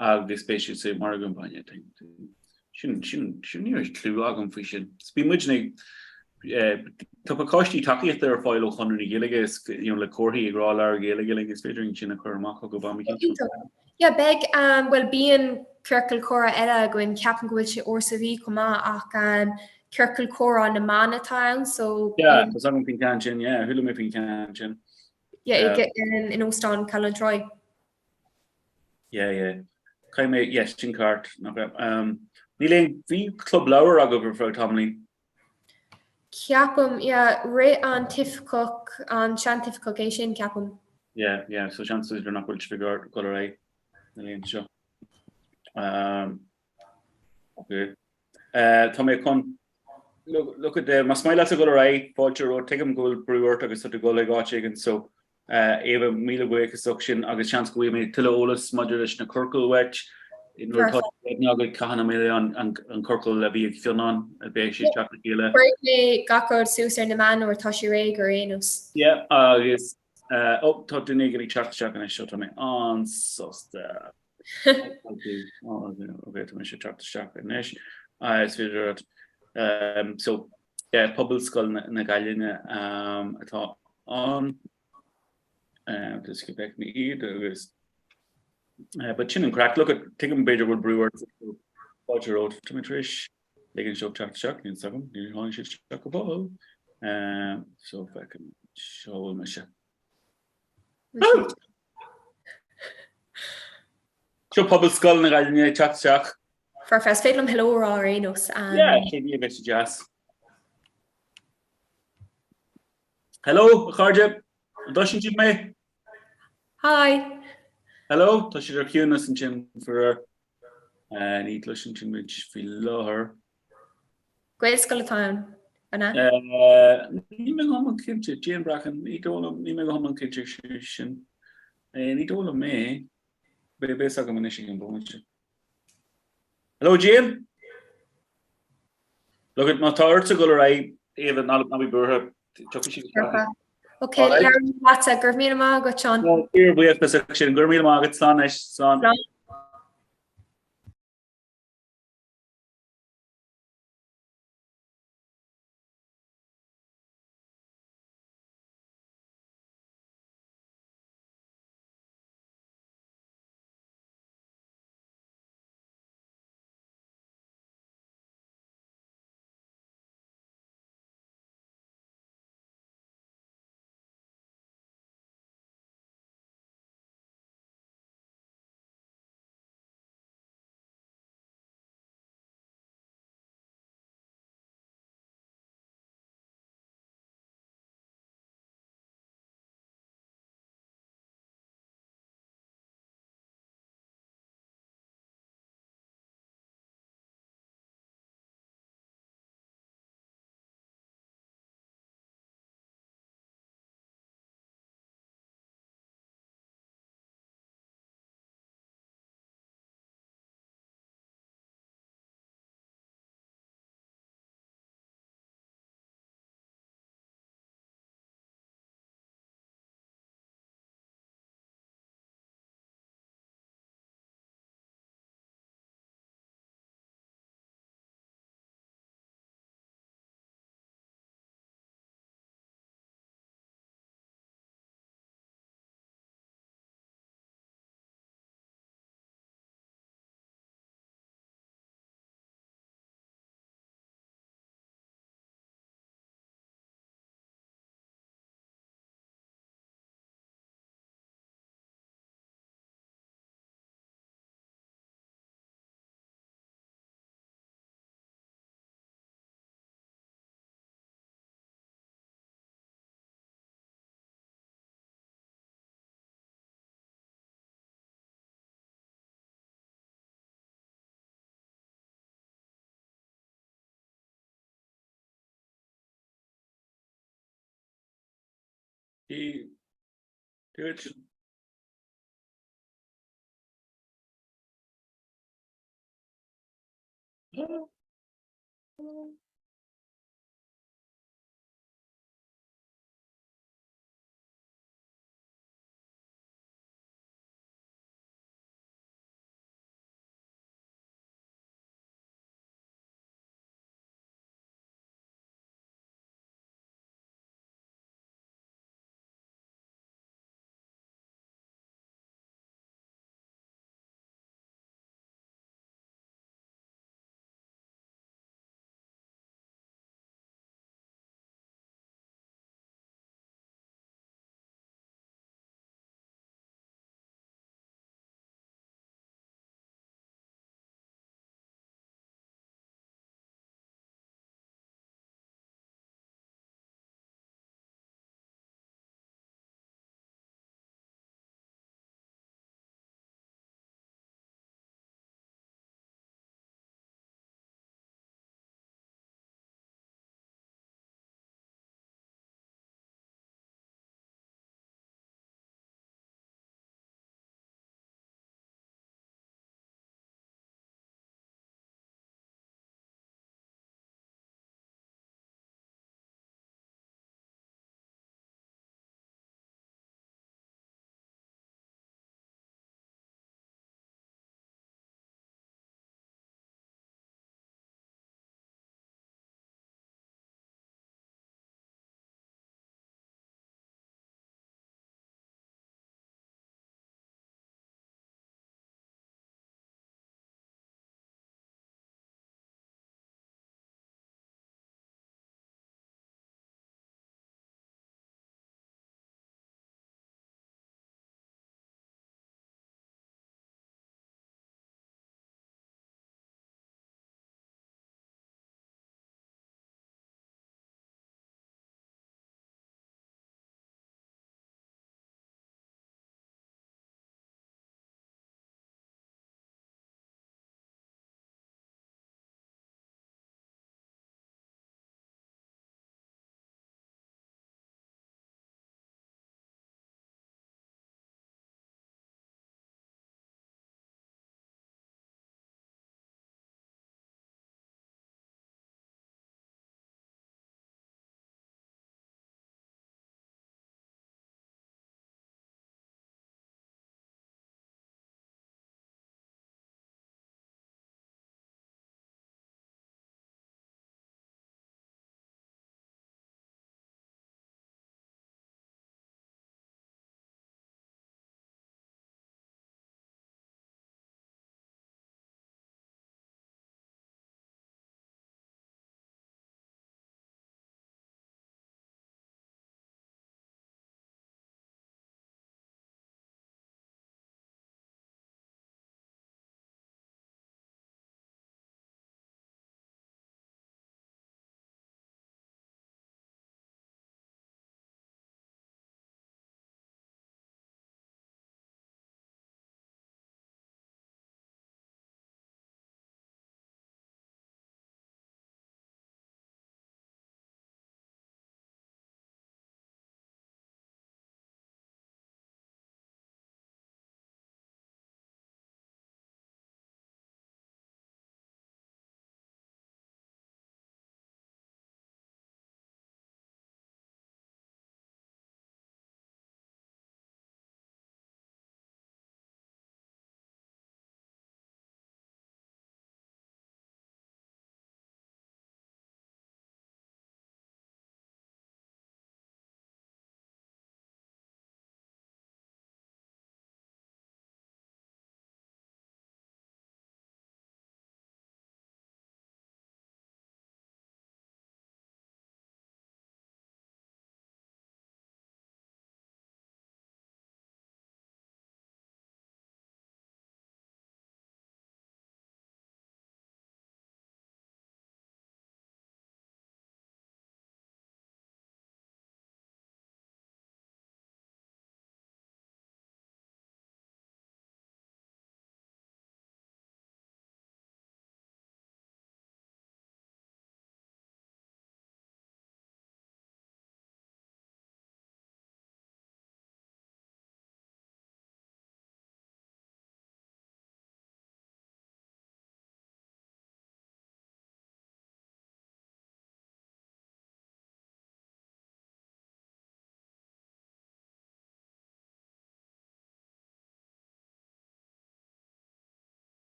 agus beidh siad sa Margadh an Bhainne. Sin, sin, sin, ní raibh clue agam faoi sin. Bhí muidne ag, tá pacáistí tacaíochta ar fáil ó Chonradh na Gaeilge is, you know, le comharthaí ag rá labhair Gaeilge linn, is féidir sin a chur amach chugaibh am éicint. Yeah, beidh, um, bhuel bíonn ciorcal comhrá eile againn, ceapaim go bhfuil sé uair sa mhí chomh maith ach um, ciorcal comhrá na mban atá ann so Yeah, tá agam faoin ceann sin, yeah, chuala mé faoin ceann sin. Yeah, um, in Óstán Chaladh an Traí. Yeah, yeah. Caithfidh mé, yes, sin ceart. Nach raibh. Um, níl aon, bhí club leabhar agaibh ar feadh tamaillín. Ceapaim, yeah, rith an t-oifigeach, an seantoifigeach é sin, ceapaim. Yeah, yeah, so seans b'fhéidir nach bhfuil sibh ag dul ar aghaidh na laethanta seo. Um, okay. Uh, tá mé chun Look, look at the, más maith leat a dhul ar aghaidh, fáilte romhat, tuigim go bhfuil brú ort agus tá tú ag dul ag áit éigin, so Éabha, míle buíochas as ucht sin agus seans go bhfaighidh mé tuilleadh eolas maidir leis na ciorcail uait. Nuair atá sé agat cathain a mbeidh an ciorcal a bhí ag Fionnán, beidh sé ag teacht le chéile. Cuirfidh mé gach rud suas ar na meáin nuair atá sé réidh ar aon nós. Yeah, agus ó tá duine éigin ag teacht isteach anois, so tá mé an-sásta. Ok, tá mise ag teacht isteach anois. Is féidir leat. So, yeah, Pobalscoil na Gaillimhe atá ann. Just go bhfeicfidh mé iad agus but sin an craic. Look, tuigim b'fhéidir go bhfuil brú ort fáilte romhat. Tá mé tar éis ligean seo teacht isteach, níl a fhios agam, níor tháinig siad isteach go fóill. So feicim, seo bhfuil mise. Seo Pobalscoil na Gaillimhe ag teacht isteach. Foirfe, is féidir liom hello a rá ar aon nós. Yeah, sin í a bheidh sé deas. Hello, a chairde! An gcloiseann sibh mé? Hi! Hello, tá siad ar ciúnas ansin faraor. Ní chloiseann siad muid faoi láthair. Gaelscoil atá ann, an ea? Níl mé go hiomlán cinnte. Jane Bracken, ní dóigh liom, níl mé go hiomlán cinnte sin. Ní dóigh liom é. Beidh a fhios agam anois ag an bhomaite. Hello Jane! Look, má tá ortsa dul ar aghaidh, Éabha, ná bí buartha, tiocfaidh siad isteach. Ok, labhróidh mé leatsa, go raibh míle maith agat, Seán. Fíor bhuíochas as sin, go raibh míle maith agat, slán anois, slán. Slán. Dia duit.